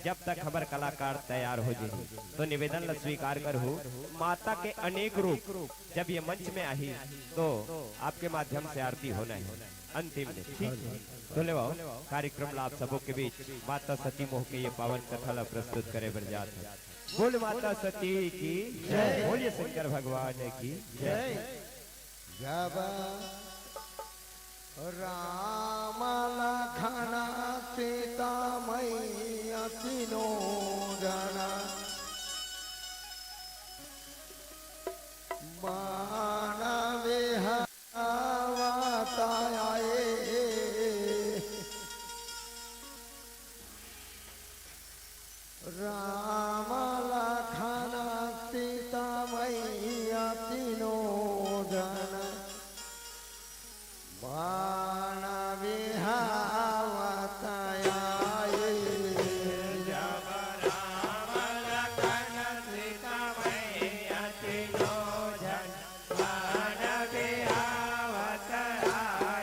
जब तक हमर कलाकार तैयार हो जाए, तो निवेदन ला स्वीकार करहु। माता के अनेक रूप जब ये मंच में आही, तो आपके माध्यम से आरती होना है। अंतिम दिन, ठीक है? तो ले आओ, कार्यक्रम ला आप सबों के बीच माता सती मोह के ये पावन कथा ला प्रस्तुत करे बर जात है। बोल माता सती की जय। बोलिए शंकर भगवान की जय। जब राम लखन सीता मैया तीनों जना वन विहार आवत आए। राम लखन सीता मैया तीनों जन वन विहावत आए। जब राम लखन सीता मैया तीनों जन वन विहावत आए।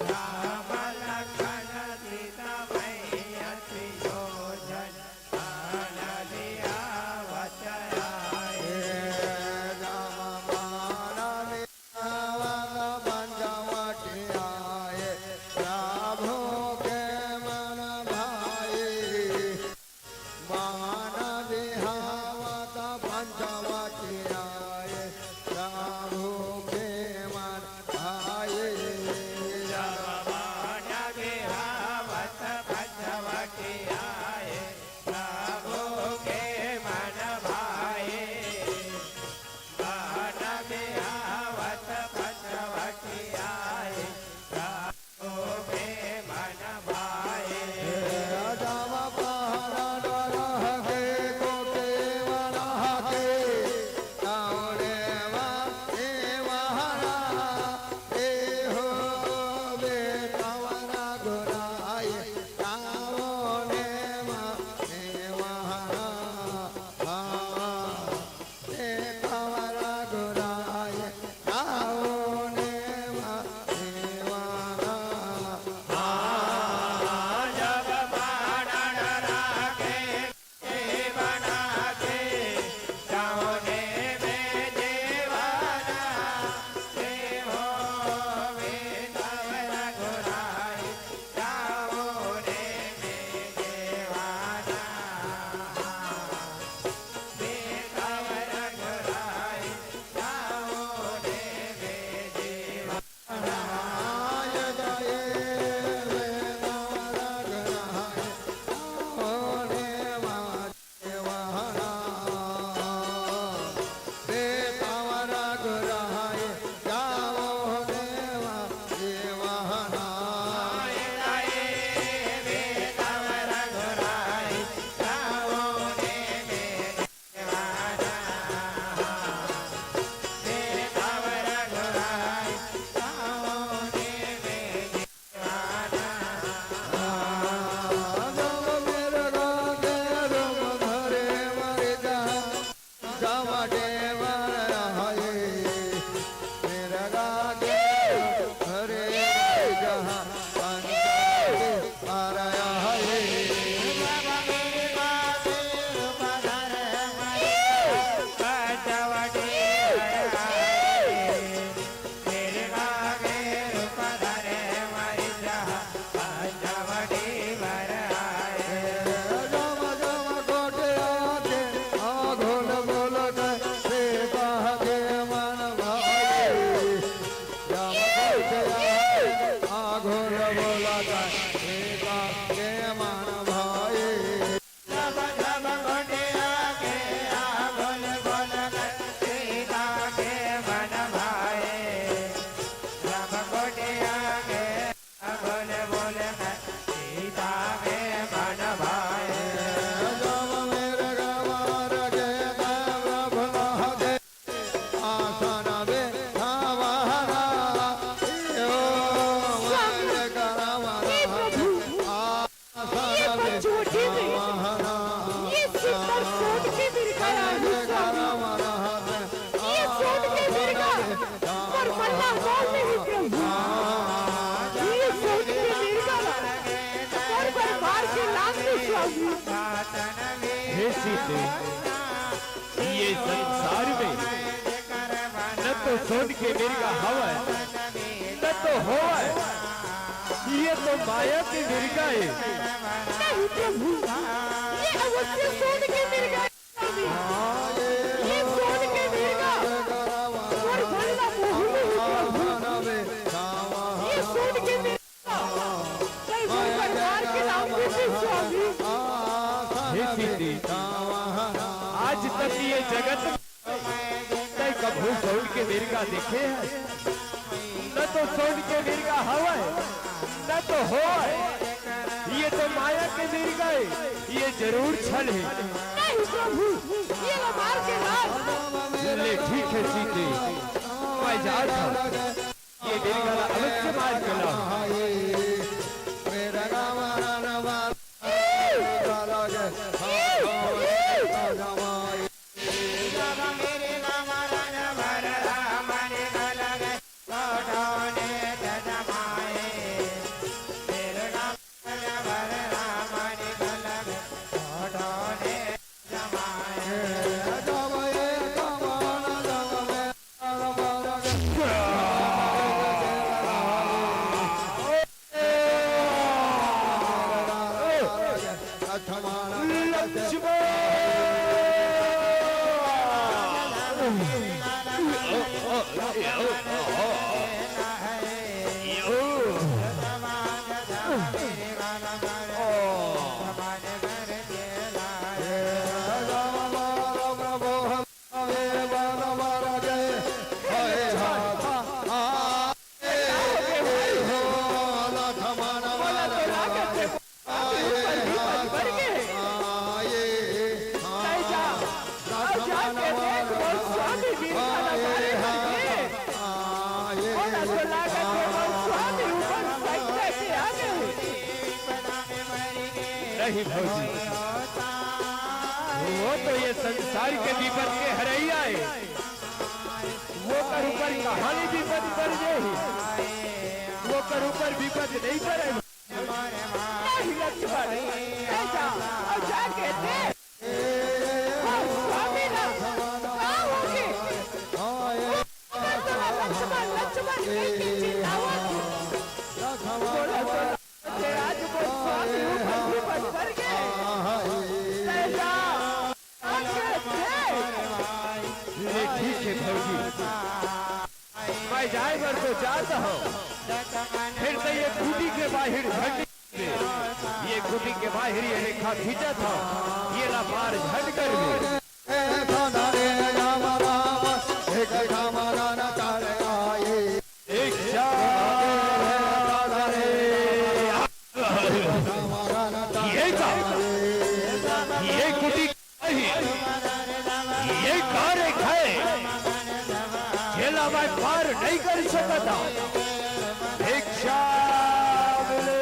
राम लखन सीता मैया तीनों जन वन विहावत आए। राम वन विहावत पंचवटी आए, प्रभु के मन भाए। वन विहावत पंचवटी आए, प्रभु के मन भाए। जब वन विहावत पंचवटी आए, प्रभु के मन भाए। वन विहावत पंचवटी आए, प्रभु के मन भाए। जब पहर नरह के कोटे वरह के, तौने वा ए वहरा, ए हो बे तवर गुराए, तौने कोठी में ये सुंदर सोन के मिर्गा आही स्वामी। ये सोन के मिर्गा मोर मन ला मोह लेही प्रभु। ये सोन के मिर्गा ला मोर बर मार के लान दे स्वामी। हे सीते, ये संसार में न तो सोन के मिर्गा हवय, न तो होवय, ये तो माया के मिर्गा ए। नहीं प्रभु, ये अवश्य सोन के मिर्गा ए। ये सोन के मिर्गा मोर मन ला मोह लेही प्रभु। ये सोन के मिर्गा हे सीते, आज तक ये जगत में तैं कभू सोन के मिर्गा देखे हस? न तो सोन के मिर्गा हवय, न तो होवय। ये तो माया के मिर्गा ए, ये जरूर छल हे। नहीं प्रभु, ये ला मार के लान। ले ठीक हे सीते, मैं जात हंव। ये मिर्गा ला अवश्य मार के लाहूं। नहीं भौजी, वो तो ये संसार के विपद के हरैया हे। वो कर ऊपर कहां ले विपद पर जाही, वो कर ऊपर विपद नहीं पड़े। नहीं लक्ष्मण, ऐसा, ऐसा कहते। ओ स्वामी ना, का होगे? लक्ष्मण, लक्ष्मण, कहि के चिल्लावत हे। बोला तो, आज मोर स्वामी ऊपर विपद पर गे। ऐसा, ऐसा कहते। ले ठीक हे भौजी, मैं जाय बर तो जात हंव, फेर तैं ये खूंटी के बाहिर झंडी दे। ये खूंटी के बाहिर ये रेखा खींचत हंव, ये ला पार झन करबे। एक चाल। ये का? ये खूंटी ये का रेखा हे, जेला मैं पार नहीं कर सकत हंव। भिक्षा मिले।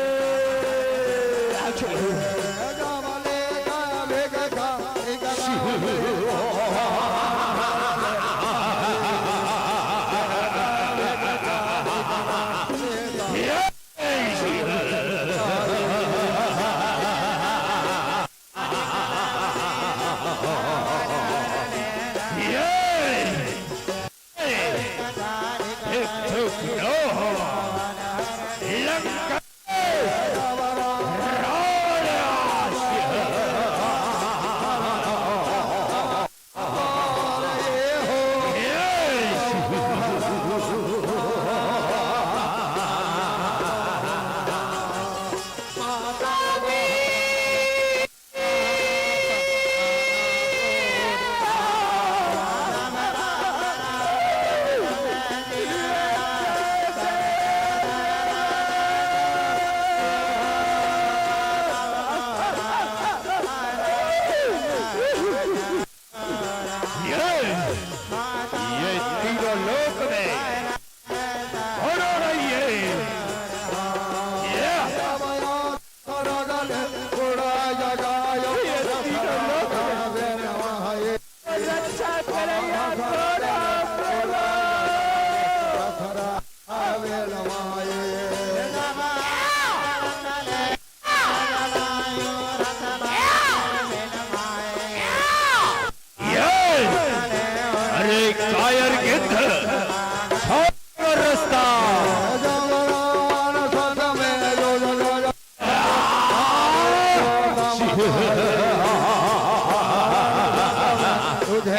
अरे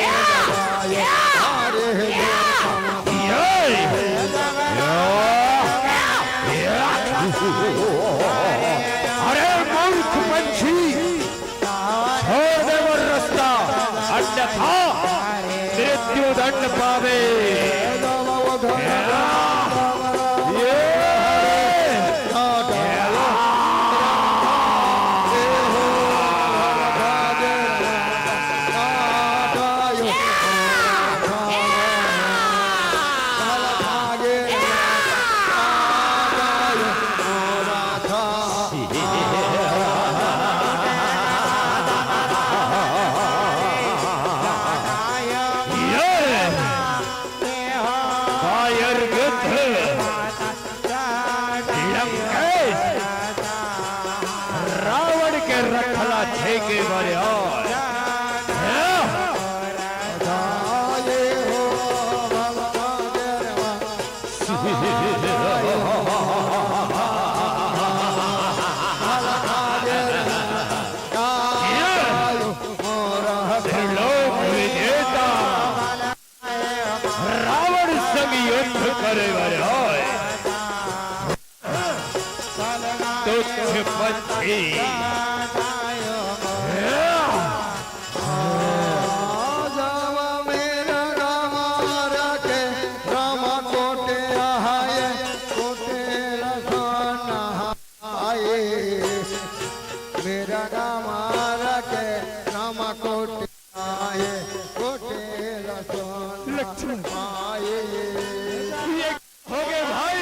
मूर्ख पंछी, छोड़ दे वो रास्ता, अन्यथा मृत्युदंड पावे। ये कायर गिद्ध लंकेश रावण के रथ ला छेके बर आय। त्रिलोक विजेता रावण संग युद्ध करे बर आय। तुच्छ पंछी। लक्ष्मण। ये हो गए भाई,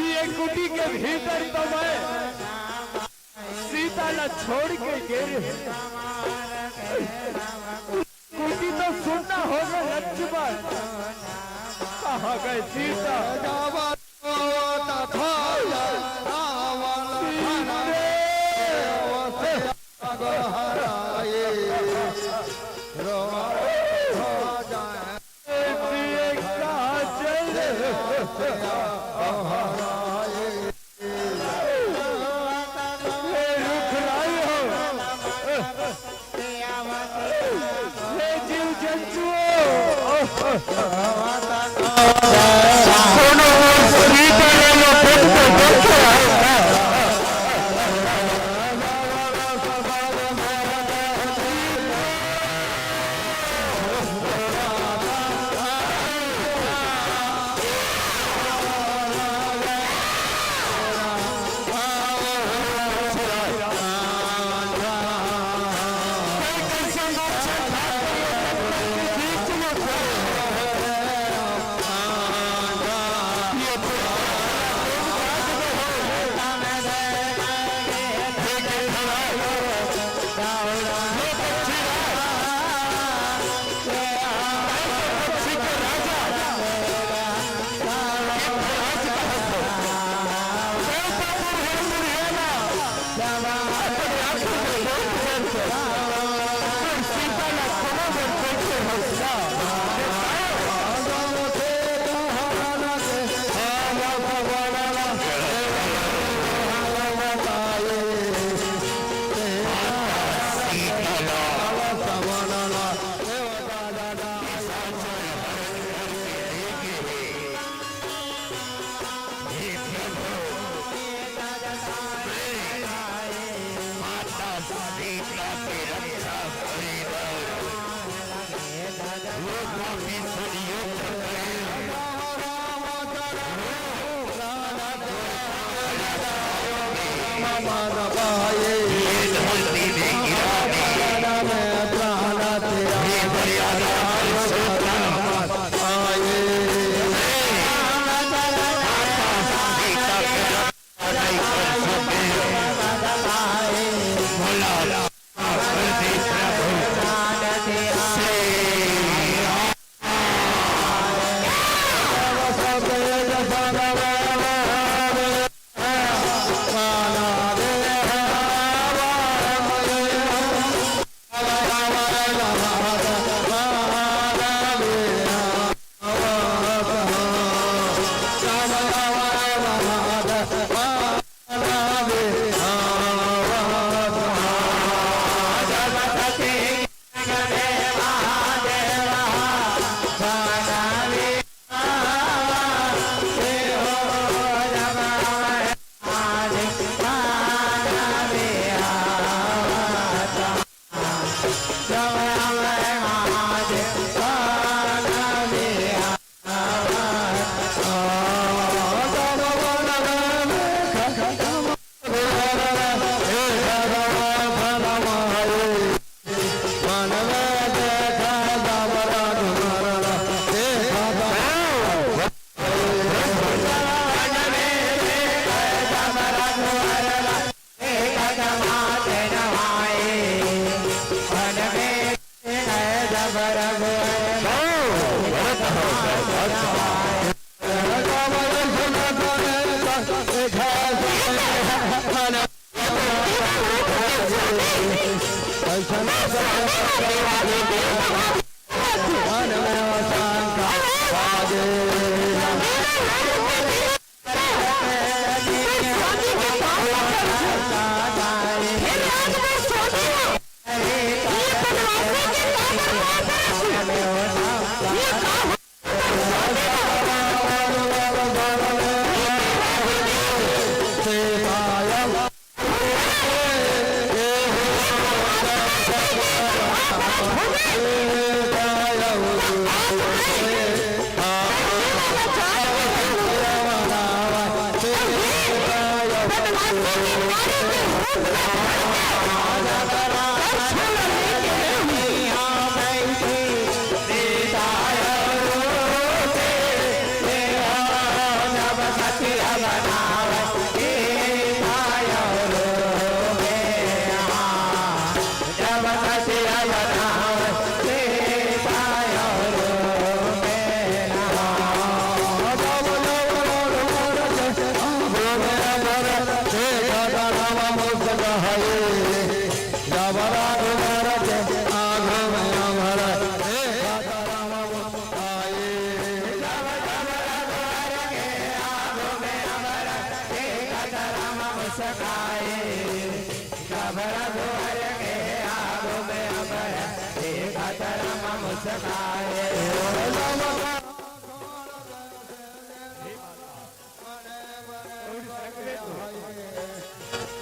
ये कुटी के भीतर तो मैं सीता ला छोड़ के गे रेहे। कुटी तो सुन्ना हो गए लक्ष्मण, कहाँ गए सीता?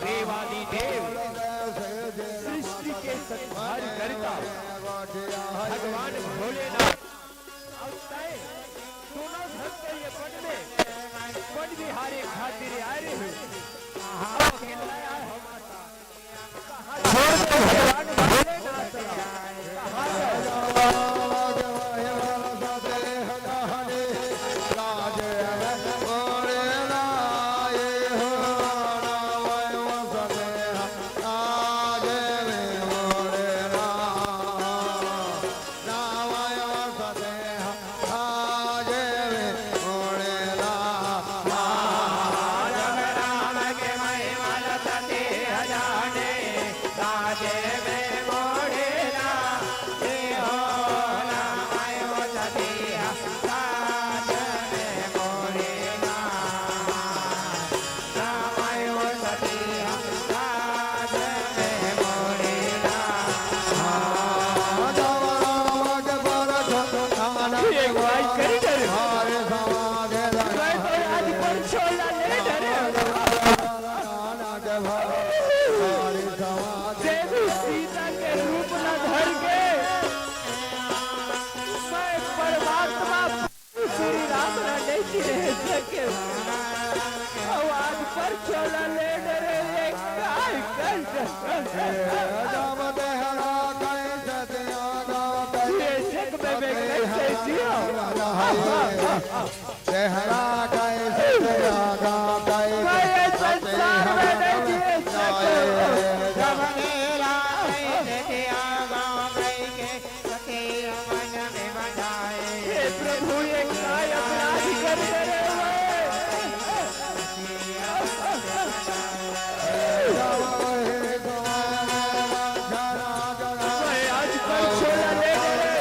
देवादिदेव, सृष्टि के संहारकर्ता भगवान भोलेनाथ, अउ तैं दोनों झन तो ये वन में वन विहारे खातिर आए रहे हो। कहाँ अकेला आए हो माता? एक बात करी डरे। मैं तो आज परछोला ले डरे। देवी सीता के रूप ला धर के मैं परमात्मा श्री राम ला नहीं रह सके। अउ आज परछोला ले डरे, ये काय कर ये शक में मैं कैसे जिया? तेहरा कैसे त्यागा, कैसे मैं ये संसार में नहीं जी सकूं। जब मेरा कैसे त्यागा, कैसे सत्य मन में बंधाए। हे प्रभु, ये काय अपराध कर डरे हुए? मैं आज परछोला ले डरे।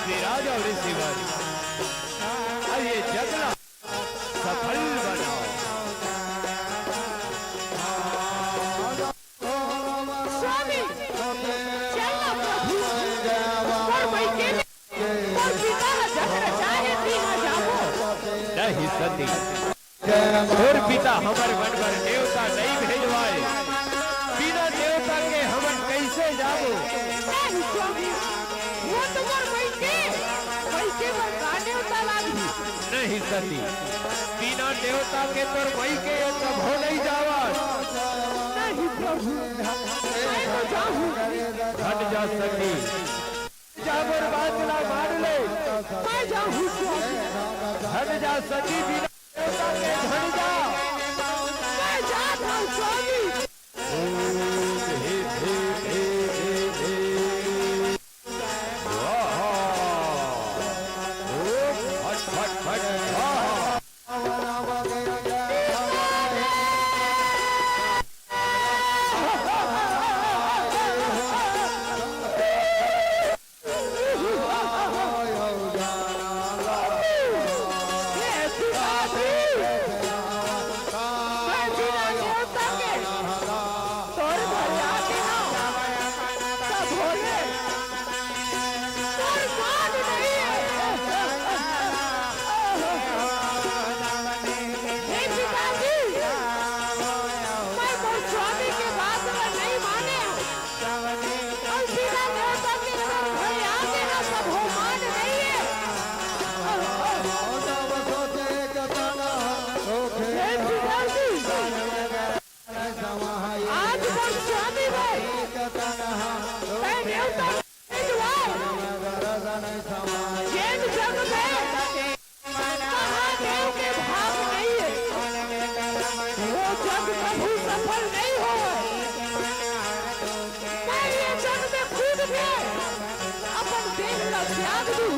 श्री राजा और ऋषिवर, अब ये जगला सफल बनाओ। स्वामी, चल ना प्रभु, पर मैं के सती, तोर पिता हमर मन बर नेवता नइ भेजवाय, बिना नेवता के हमन कइसे जाबो? नहीं स्वामी, वो तो मोर मइके, मइके बर का नेवता लागही? नहीं सती, बिना नेवता के तोर मइके कभो नइ जावस। नहीं प्रभु, मैं तो जाहूँ। हट जा सती, जा मोर बात ला मान ले। मैं जाहूँ स्वामी। हट जा सती, बिना देवता के हट जा। मैं जात हूँ स्वामी। ओम हे, हे, हे, हे, हे। स्वाहा। ओम फट, फट, फट, स्वाहा। हे पिताजी, मैं मोर स्वामी के बात ला नइ माने। अउ बिना देवता के हमर घर आके ना सब हो मान नइ हे। हे पिताजी, आज मोर स्वामी भाई, तैं देवता जेन जग में महादेव के भाग नइ हे, वो जग कभू सफल नइ होवय। मैं ये जग में कूद के अपन देह ला त्याग दूँ।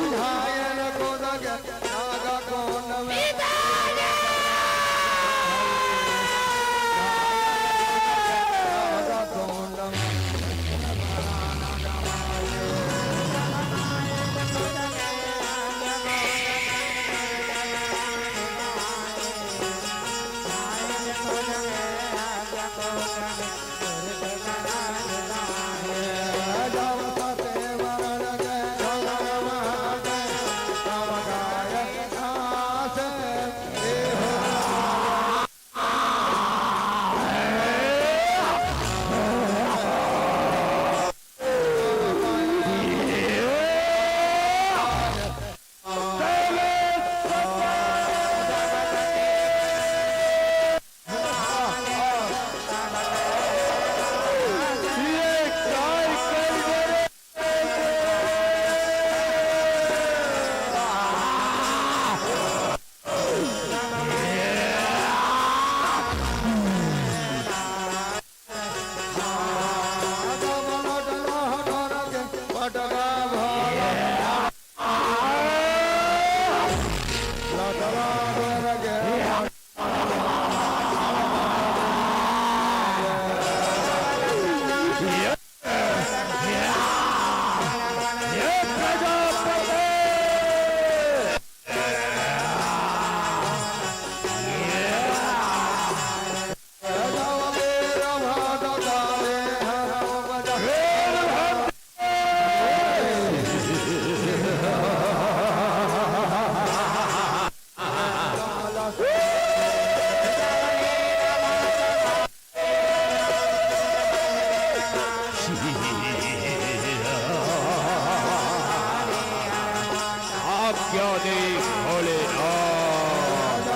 आज्ञा दे भोलेनाथ।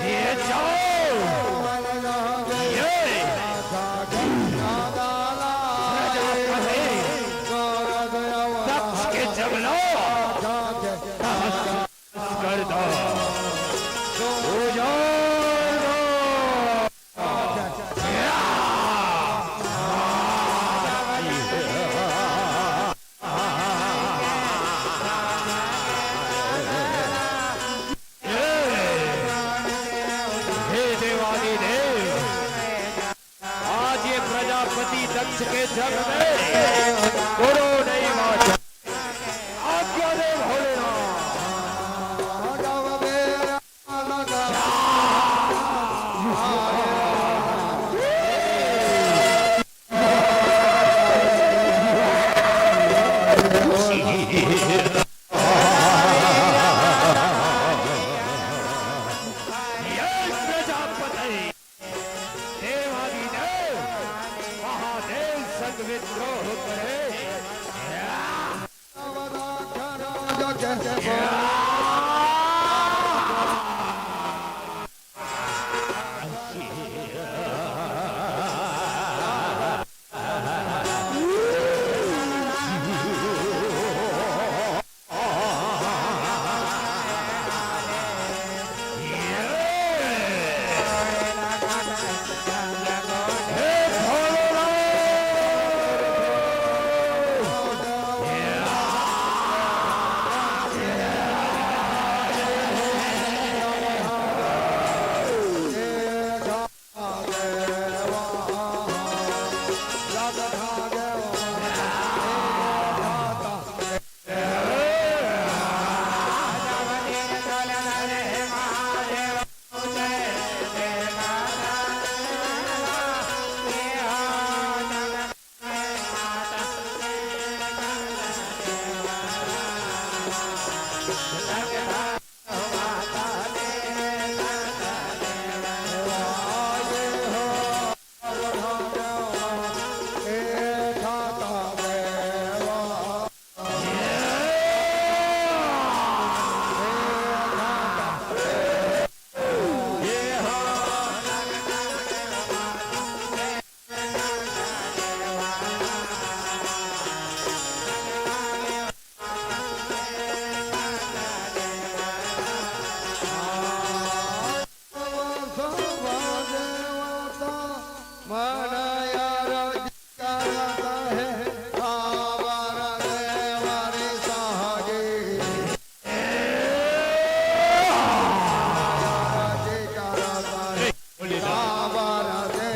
ये जाओ। ये प्रजापति दक्ष के जंगलों कर दो। उजाड़ दो। हे देवादिदेव, आज ये प्रजापति दक्ष के जग में गुरु नहीं बाचा। आज्ञा दे भोलेनाथ।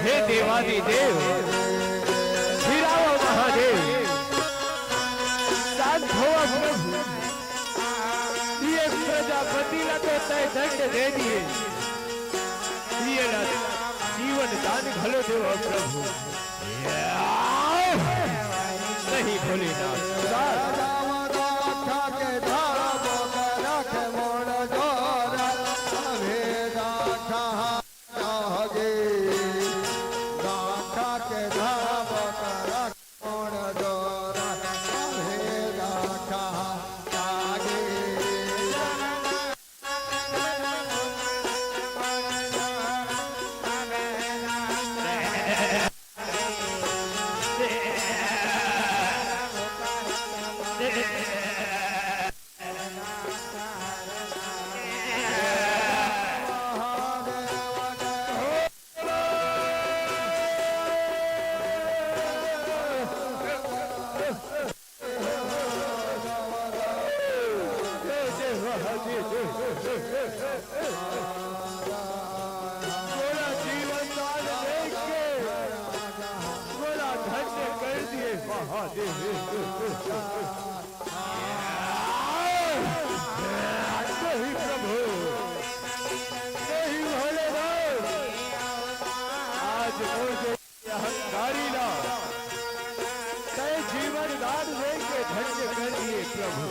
हे देवादिदेव, फिरावा महादेव, शांत होवा प्रभु। ये प्रजापति ला तो तैं दंड दे दिए, ये ला जीवन दान घलो देवा प्रभु। नहीं भोलेनाथ। मोला जीवन दान देके मोला धन्य कर दिए महादेव। नहीं प्रभु, नहीं भोलेनाथ, आज मोर जो अहंकारी ला तैं जीवन दान देके धन्य कर दिए प्रभु।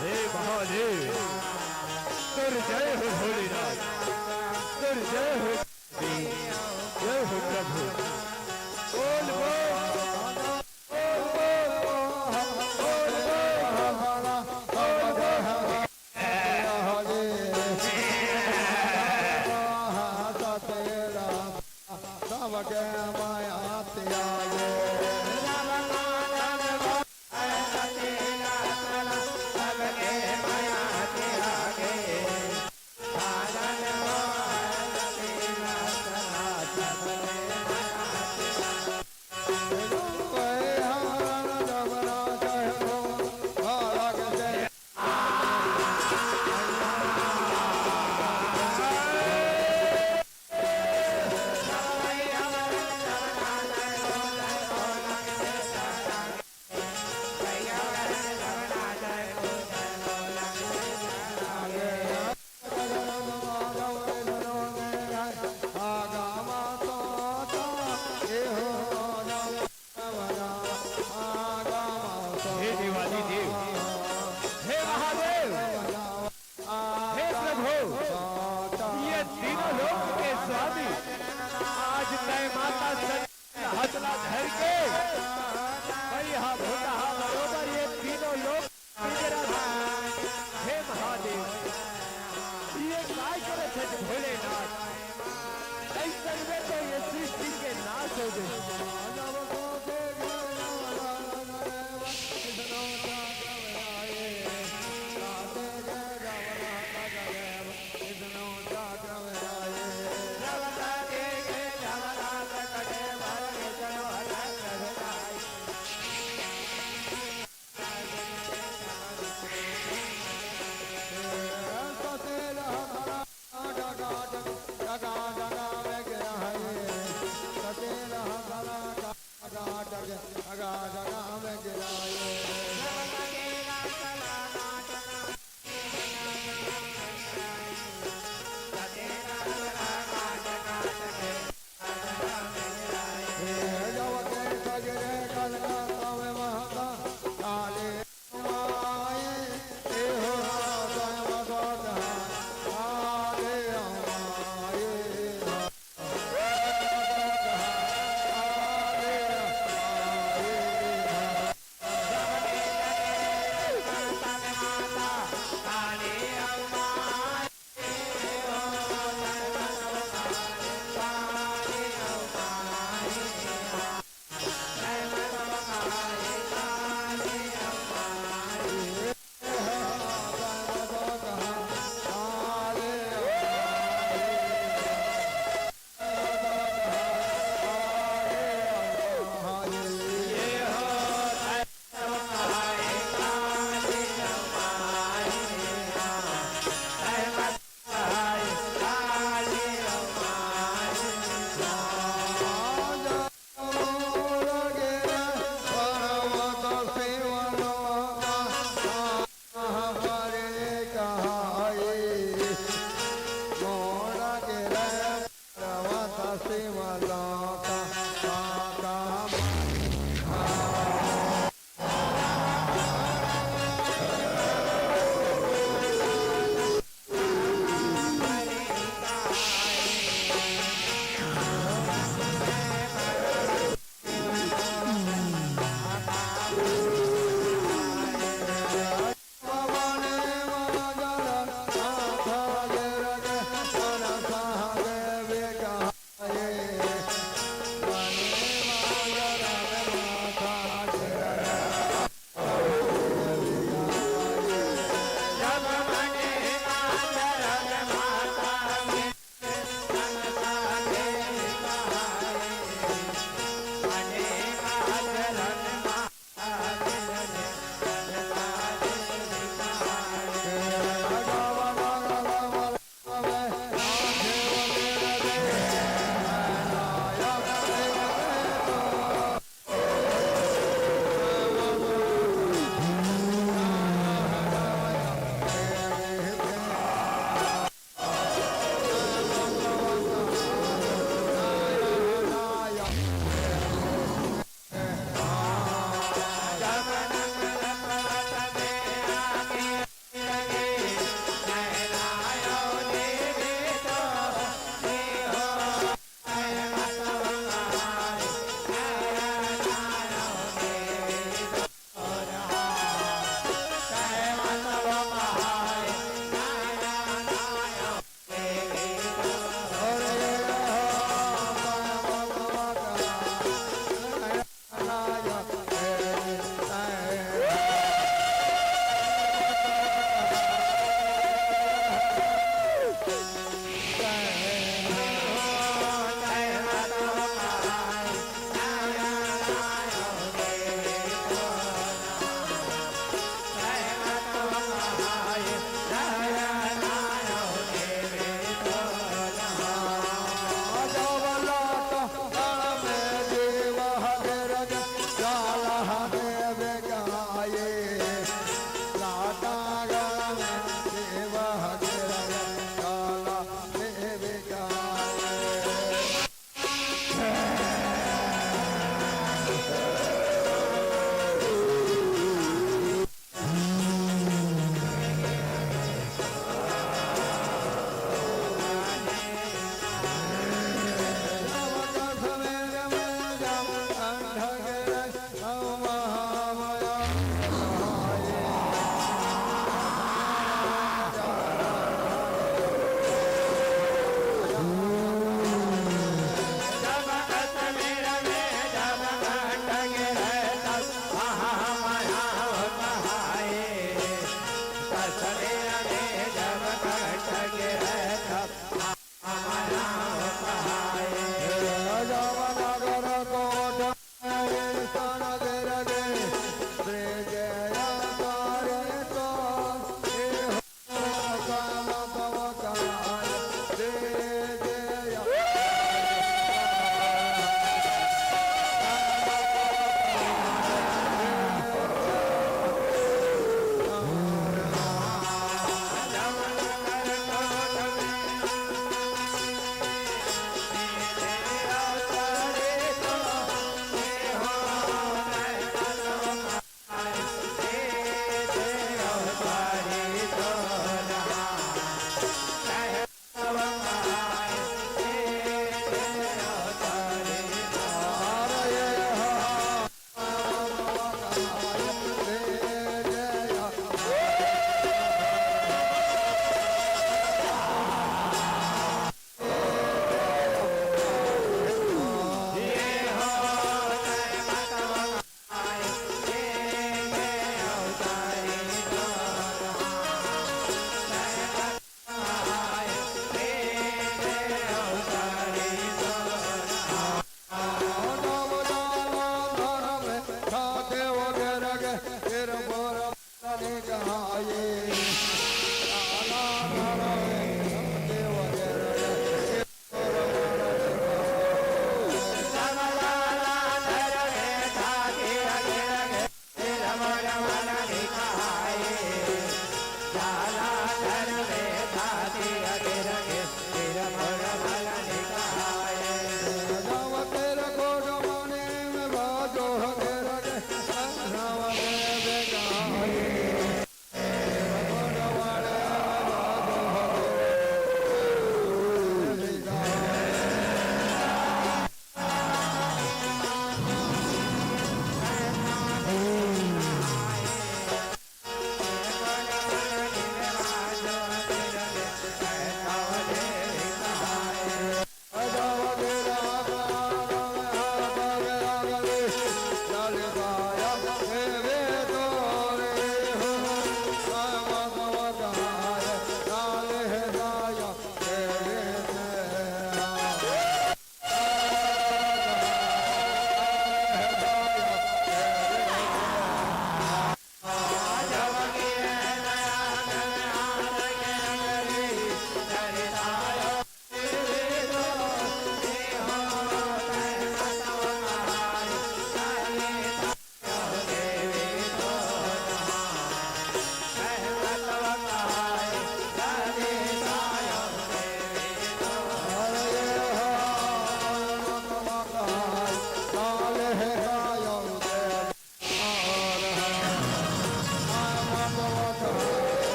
हे महादेव, तोर जय हो भोलेनाथ, तोर जय हो, जय हो प्रभु। बोल बोल। हे देवादिदेव, हे महादेव, हे प्रभु, ये तीनों लोक के स्वामी, आज तैं माता सती हथला धर के, भई हा भूतहा बरोबर ये तीनों लोक भोलेनाथ, अइसन में तो ये सृष्टि के नाश हो गए।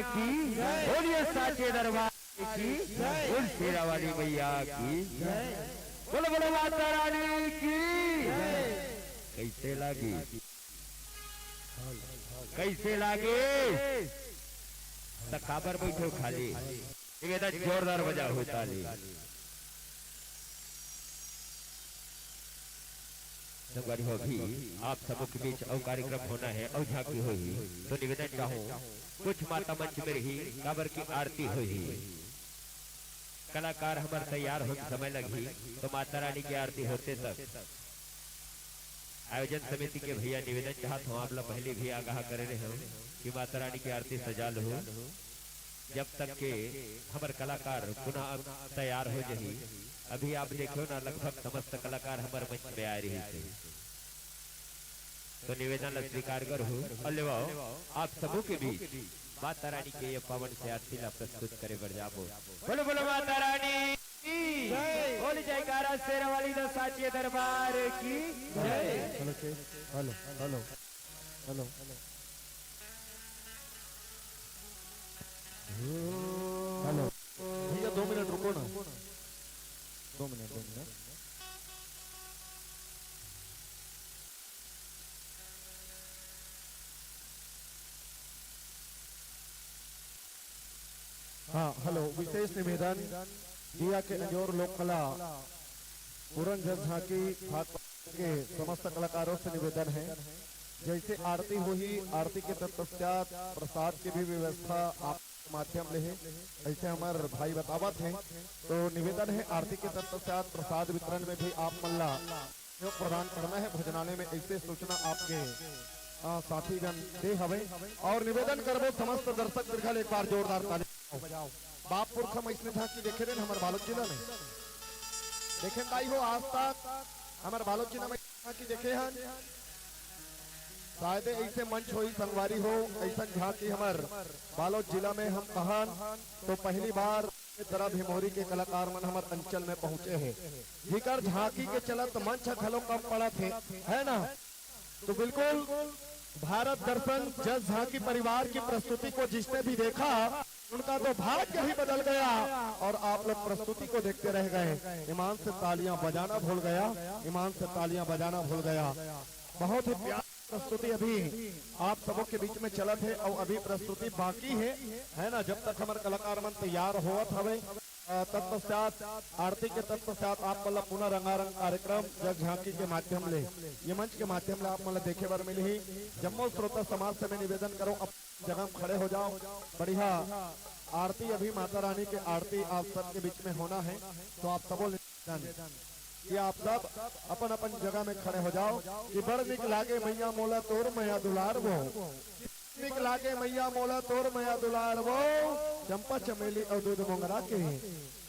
की, बोलिए साचे दरबार की, बोल शेरा वाली मैया की, बोलो बोलो माता रानी की। कैसे लागे, कैसे लागे? त काबर बैठे हो खाली? निवेदन जोरदार बजाओ ताली। संगवारी हो, अभी आप सबों के बीच अउ कार्यक्रम होना है, अउ झांकी होही, तो निवेदन चाहूं, कुछ माता मंच में रही, काबर की आरती होही। कलाकार हमर तैयार होत समय लगही, तो माता रानी के आरती होते तक आयोजन समिति के भैया निवेदन चाहत हों, आप ला पहले भी आगाह करे रहे हों कि माता रानी के आरती सजा लहू। जब तक के हमर कलाकार पुनः तैयार हो जही, अभी आप देखो ना, लगभग समस्त कलाकार हमर मंच में आए रही थे। तो निवेदन ला स्वीकार करहू अउ लेवाओ आप सबों के बीच माता रानी के ये पावन से आरती ला प्रस्तुत करे बर जाबो। बोलो बोलो माता रानी की। बोल जयकारा शेरा वाली दा साचे दरबार की। Hello check, hello, hello, hello, hello. भैया, दो मिनट रुको ना, दो मिनट, दो मिनट। हाँ, हेलो, विशेष निवेदन, दिया के अंजोर लोक कला, पूरन जस झांकी, भाग के समस्त कलाकारों से निवेदन है, जैसे आरती होही, आरती के तत्पश्चात प्रसाद के भी व्यवस्था आप माध्यम ले हे, ऐसे हमर भाई बतावत हैं, तो निवेदन है आरती के तत्पश्चात प्रसाद वितरण में भी आप मन ला सहयोग प्रदान करना है। भोजनालय में ऐसे सूचना आपके, अ, साथीगण दे हवे। और निवेदन करबो समस्त दर्शक दीर्घा ले एक बार जोरदार ताली बजाओ। बाप पुरखा म अइसने झांकी देखे रेन हमर बालोद जिला में। देखेन दाई हो, आज तक हमर बालोद जिला में झांकी देखे हन। शायदे ऐसे मंच होई संगवारी हो, ऐसन झांकी हमर बालोद जिला में हम कहन तो पहली बार तरह भिमोरी के कलाकार मन हमर अंचल में पहुंचे हे, जिकर झांकी के चलत मंच ह घलो कम पड़त हे, है ना? तो बिल्कुल भारत दर्शन जस झांकी परिवार की प्रस्तुति को जिसने भी देखा, उनका तो भाग्य ही बदल गया और आप लोग प्रस्तुति को देखते रह गए। ईमान से तालियां बजाना भूल गया, ईमान से तालियां बजाना भूल गया। बहुत ही प्यार प्रस्तुति अभी आप सबों के बीच में चलत हे और अभी प्रस्तुति बाकी हे, है ना? जब तक हमर कलाकार मन तैयार होवत हवे, अ, तत्पश्चात, आरती के तत्पश्चात आप मन ला पुनः रंगारंग कार्यक्रम जग झांकी के माध्यम ले, ये मंच के माध्यम ले आप मन ला देखे बर मिलही। जम्मो श्रोता समाज से मैं निवेदन करूं, अपन जगह में खड़े हो जाओ। बढ़िया आरती, अभी माता रानी के आरती आप सबके बीच में होना है, तो आप सबो निवेदन कि आप सब अपन अपन जगह में खड़े हो जाओ कि बड़ निक लागे मैया मोला तोर मया दुलार वो, निक लागे मैया मोला तोर मया दुलार वो, चंपा चमेली अउ दूध मोंगरा के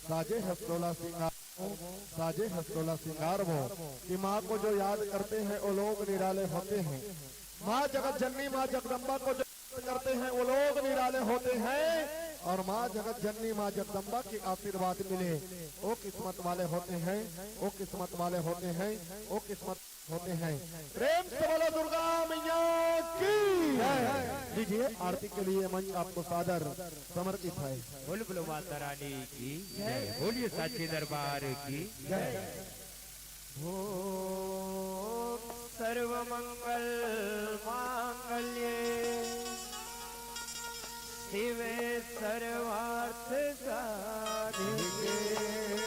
साजे हसलोला सिंगार वो, साजे हसलोला सिंगार वो। कि माँ को जो याद करते हैं वो लोग निराले होते हैं। माँ जगत जननी, माँ जगदम्बा को जो याद करते हैं वो लोग निराले होते हैं, और माँ जगत जननी, माँ जगदम्बा के आशीर्वाद मिले, वो किस्मत वाले होते हैं, वो किस्मत वाले होते हैं, वो किस्मत होते हैं। प्रेम से बोलो दुर्गा मैया की। लीजिए, आरती के लिए मंच आपको सादर समर्पित है। बोल बोलो माता रानी की जय। बोलिए साचे दरबार की जय। ओम सर्व मंगल